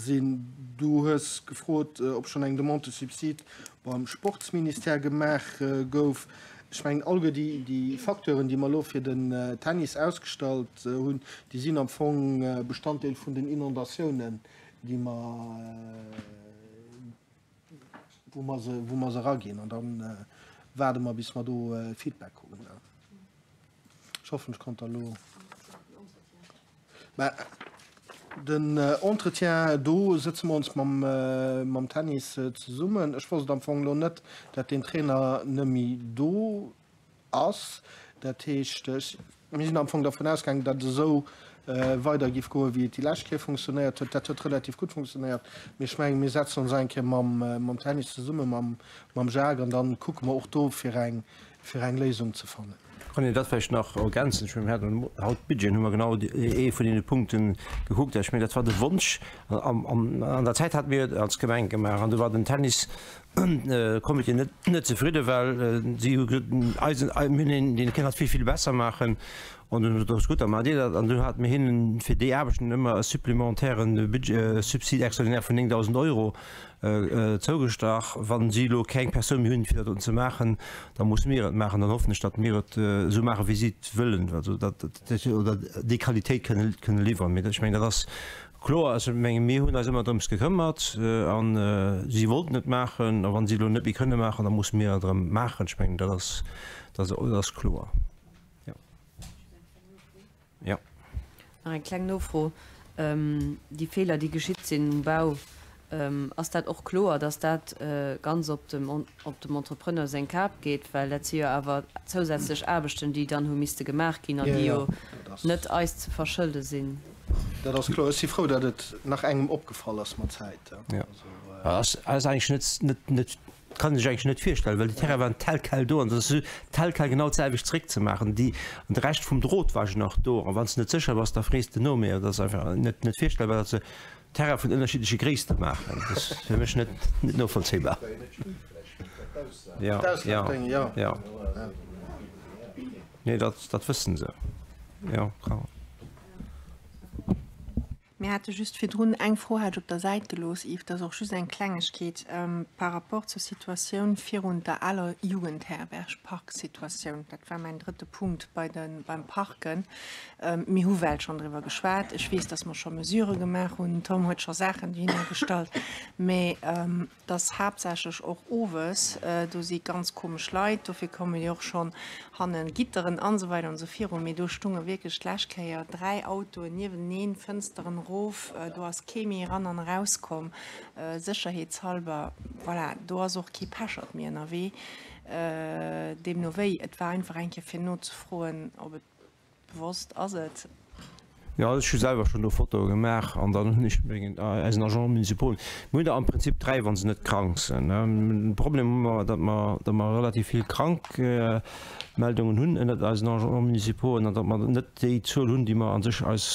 sinn. Du hues gefrot, ob schonn eng Demande de subside beim Sportsministère gemaach gouf. Ech mengen, alleguer déi Facteuren, déi mer elo fir den Tennis ausgestallt hunn, déi sinn am Fong Bestanddeel vun den Inondatiounen, déi mer, wou mer se, wou mer se eraginn an dann waarde mer bis mer do Feedback hunn. Ech hoffen, ech konnt der elo. Mä den Entretien, do sëtze mer ons mam, mam Tennis zesummen. Ech wosst am Fong elo net, dat deen Trainer nëmme do ass. Dat heescht, mir sinn am Fong dervun ausgaangen, datt et esou weider géif goen, wéi et déi lescht Kéier funktionéiert huet. Dat huet relativ gutt funktionéiert. Mee ech mengen, mir setzen ons eng Kéier mam Tennis zesummen, mam Jacques, an da kucke mer och do, fir eng, fir eng Léisung ze fannen. Kann een dat vläicht nach ergänzen? Ech mengen, mir haten haut d'Budgeten, hu mer genau ee vun deene Punkte gekuckt. Ech mengen, dat war de Wonsch. An der Zäit hate mir et als Gemeng gemaach an do war den Tennis Comité net net zefridde well si hu gesot, eisen, mir hunn een, dee kënnt dat vill, vill besser maachen. An dunn huet ass gutt, da maacht Dir dat. An du hate mir hinnen fir déi Aarbechten ëmmer e supplementäre Budget, Subside extraordinaire vun 9.000 Euro zougestach. Wa si elo keng Persoun méi hunn, fir dat doten ze maachen, da musse mir et maachen. Dann hoffen ech, datt mir et esou maachen, wéi si et wëllen, also datt, oder déi Qualitéit kënne, kënne liwweren. Mee ech mengen, dat ass kloer. Also ech menge mir hunn eis ëmmer drëms gekëmmert a si wollten et maachen. A wa si elo net méi kënne maachen, da musse mir et erëm maachen. Ech mengen, dat ass, dat ass kloer. Jo. Jo. Nach eng kleng Nofro, Déi Feeler, déi geschitt sinn um Bau, ass dat och kloer, datt dat ganz op dem op dem Entrepreneur seng Kap geet? Well dat si jo awer zousätzlech Aarbechten, déi dann hu misste gemaach ginn an déi jo net eis ze verschëlde sinn. Dat ass kloer. Ech si frou, datt et nach engem opgefall ass mat Zäit. Jo. Ass eigentlech net net Kann ee sech eigentlech net virstellen, well déi Terraine waren tel quel do an et ass tel quel genau d'selwecht zeréckzemaachen. Déi, an de Rescht vum Drot war jo nach do a wann s de net sécher bass, da frees de no. Mee et ass einfach net net virstellbar, datt se Terraine vun ënnerschiddleche Gréisste maachen. Dat ass fir mech net net novollzéibar. Jo, jo, jo. Nee, dat dat wëssen se. Jo, ka. Mir hate just virdrun, eng Fro hat ech op der Säit gelooss, Yves, dat ass och just eng Klengegkeet, par rapport zur Situatioun virun der aler Jugendherberg, Parksituatioun. Dat war mäin drëtte Punkt bei de, beim Parken. Mir hu well schonn driwwer geschwat. Ech weess, dass mer scho Mesurë gemaach hunn. Den Tom huet scho Saachen dohinner gestallt. Mä dass haaptsächlech och owes, do si ganz komesch Leit, dofir komme jo och schonn hannen Gitteren an esou weider an esou viru, mee do stunge wierklech d'lescht Kéier 3 Autoen nieweneneen, Fënsteren erof, do ass kee méi eran an erauskomm, sécherheetshalber, voilà, do ass och kee Pechert méi ënnerwee, deemno wéi. Et war einfach eng Kéier fir nozefroen, ob et Bewosst ass et. Jo, ech hu selwer schonn do Fotoe gemaach an dann hunn ech mengen eisen Agents municipaux, mir hunn der am Prinzip 3, wa se net krank sinn. De Problem hu mer, datt mer, datt mer relativ vill Krankmeldungen hunn ënnert eisen Agents municipaux an datt mer net déi Zuel hunn, déi mer a sech eis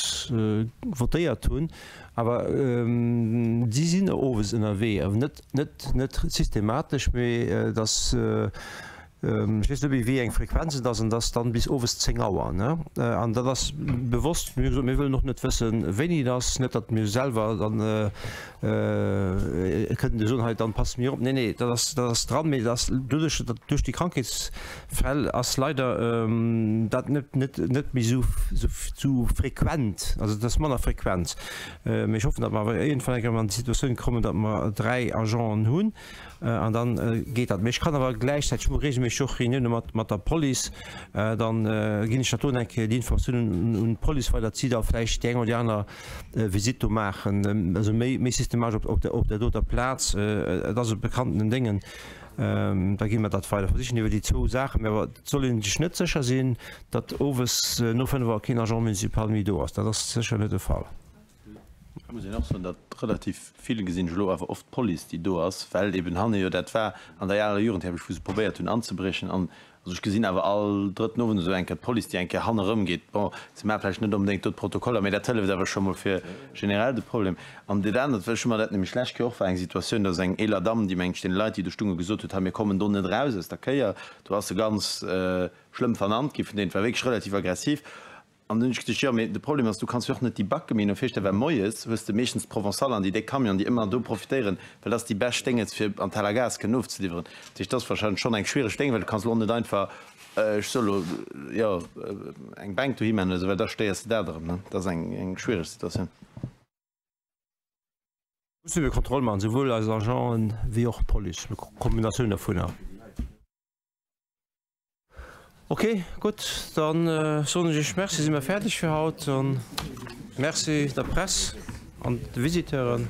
votéiert hunn. Awer si sinn owes ënnerwee, awer net, net, net systematesch, mee datt Ech weess net méi, wéi eng Frequenz et ass, an dat ass dann bis owes 10 Auer. An dat ass bewosst, mir hu gesot, mir wëllen och net wëssen, wéini et ass, net datt mir selwer dann kënnten soen, hei dann passe mir op. Nee, nee, dat ass, dat ass dran, mee et ass doduerch, datt duerch déi Krankheetsfäll ass leider dat net, net, net méi esou, esou frequent, also et ass manner frequent. Mee ech hoffen, datt mer awer iergendwann eng Kéier an déi Situatioun kommen, datt mer 3 Agenten hunn. An dann geet dat. Mee ech kann awer gläichzäiteg, ech hu regelméisseg och Reunioune mat, mat der Police, dann ginn ech dat do eng Kéier déi Informatioun un d'Police weider, datt si da vläicht déi eng oder déi aner Visitt do maachen, also méi, méi systematesch op, op der, op der doter Plaz. Et ass e bekannten Déngen, da gi mer dat weider. Versichen iwwer déi zwou Saachen. Mee awer et soll ee sech net sécher sinn, datt owes no 5 Auer keen Agent municipal méi do ass. Dat ass sécher net de Fall. Et muss een och soen, datt relativ vill, gesinn ech elo, awer oft d'Police, déi do ass, well eben hanne jo dat war an der aler Jugendherberg, wou se probéiert hunn anzebriechen. An also ech gesinn awer all drëtten Owend esou eng Kéier d'Police, déi eng Kéier hanne erëmgeet. Bon, se maache vläicht net onbedéngt do d'Protokoller, mä dat hëlleft awer scho mol fir generell de Problem. An dat anert, well ech hu mer dat nämlech d'lescht Kéier och war eng Situatioun, datt eng eeler Damm, déi mengt ech deene Leit, déi do stunge gesot huet, hei mir kommen do net eraus aus der Kéier, do ass se ganz schlëmm vernannt gi vun deenen, et war wierklech relativ aggressiv. An dunn hunn ech geduecht, jo, mee de Problem ass, du kanns jo och net déi Backe méi no virstellen, well moies hues de meeschtens d'Provençale an déi déck Camionen, déi ëmmer do profitéieren, well dat ass déi bescht Dénges, fir an d'Hal a Gaz kënnen ofzeliwweren. Dat heescht, dat ass wahrscheinlech schonn eng schwiereg Déng, well du kanns elo net einfach, ech soe lo, jo, eng Bänk dohi maachen oder esou, well da stéiers de dat erëm, ne? Dat ass eng, eng schwiereg Situatioun. Musse mir Kontroll maachen, souwuel eis Agenten wéi och d'Police, Kombinatioun dovunner. Ok, gutt, dann soen ech Iech Merci, si mer fäerdeg fir haut. Merci der Press an de Visiteuren.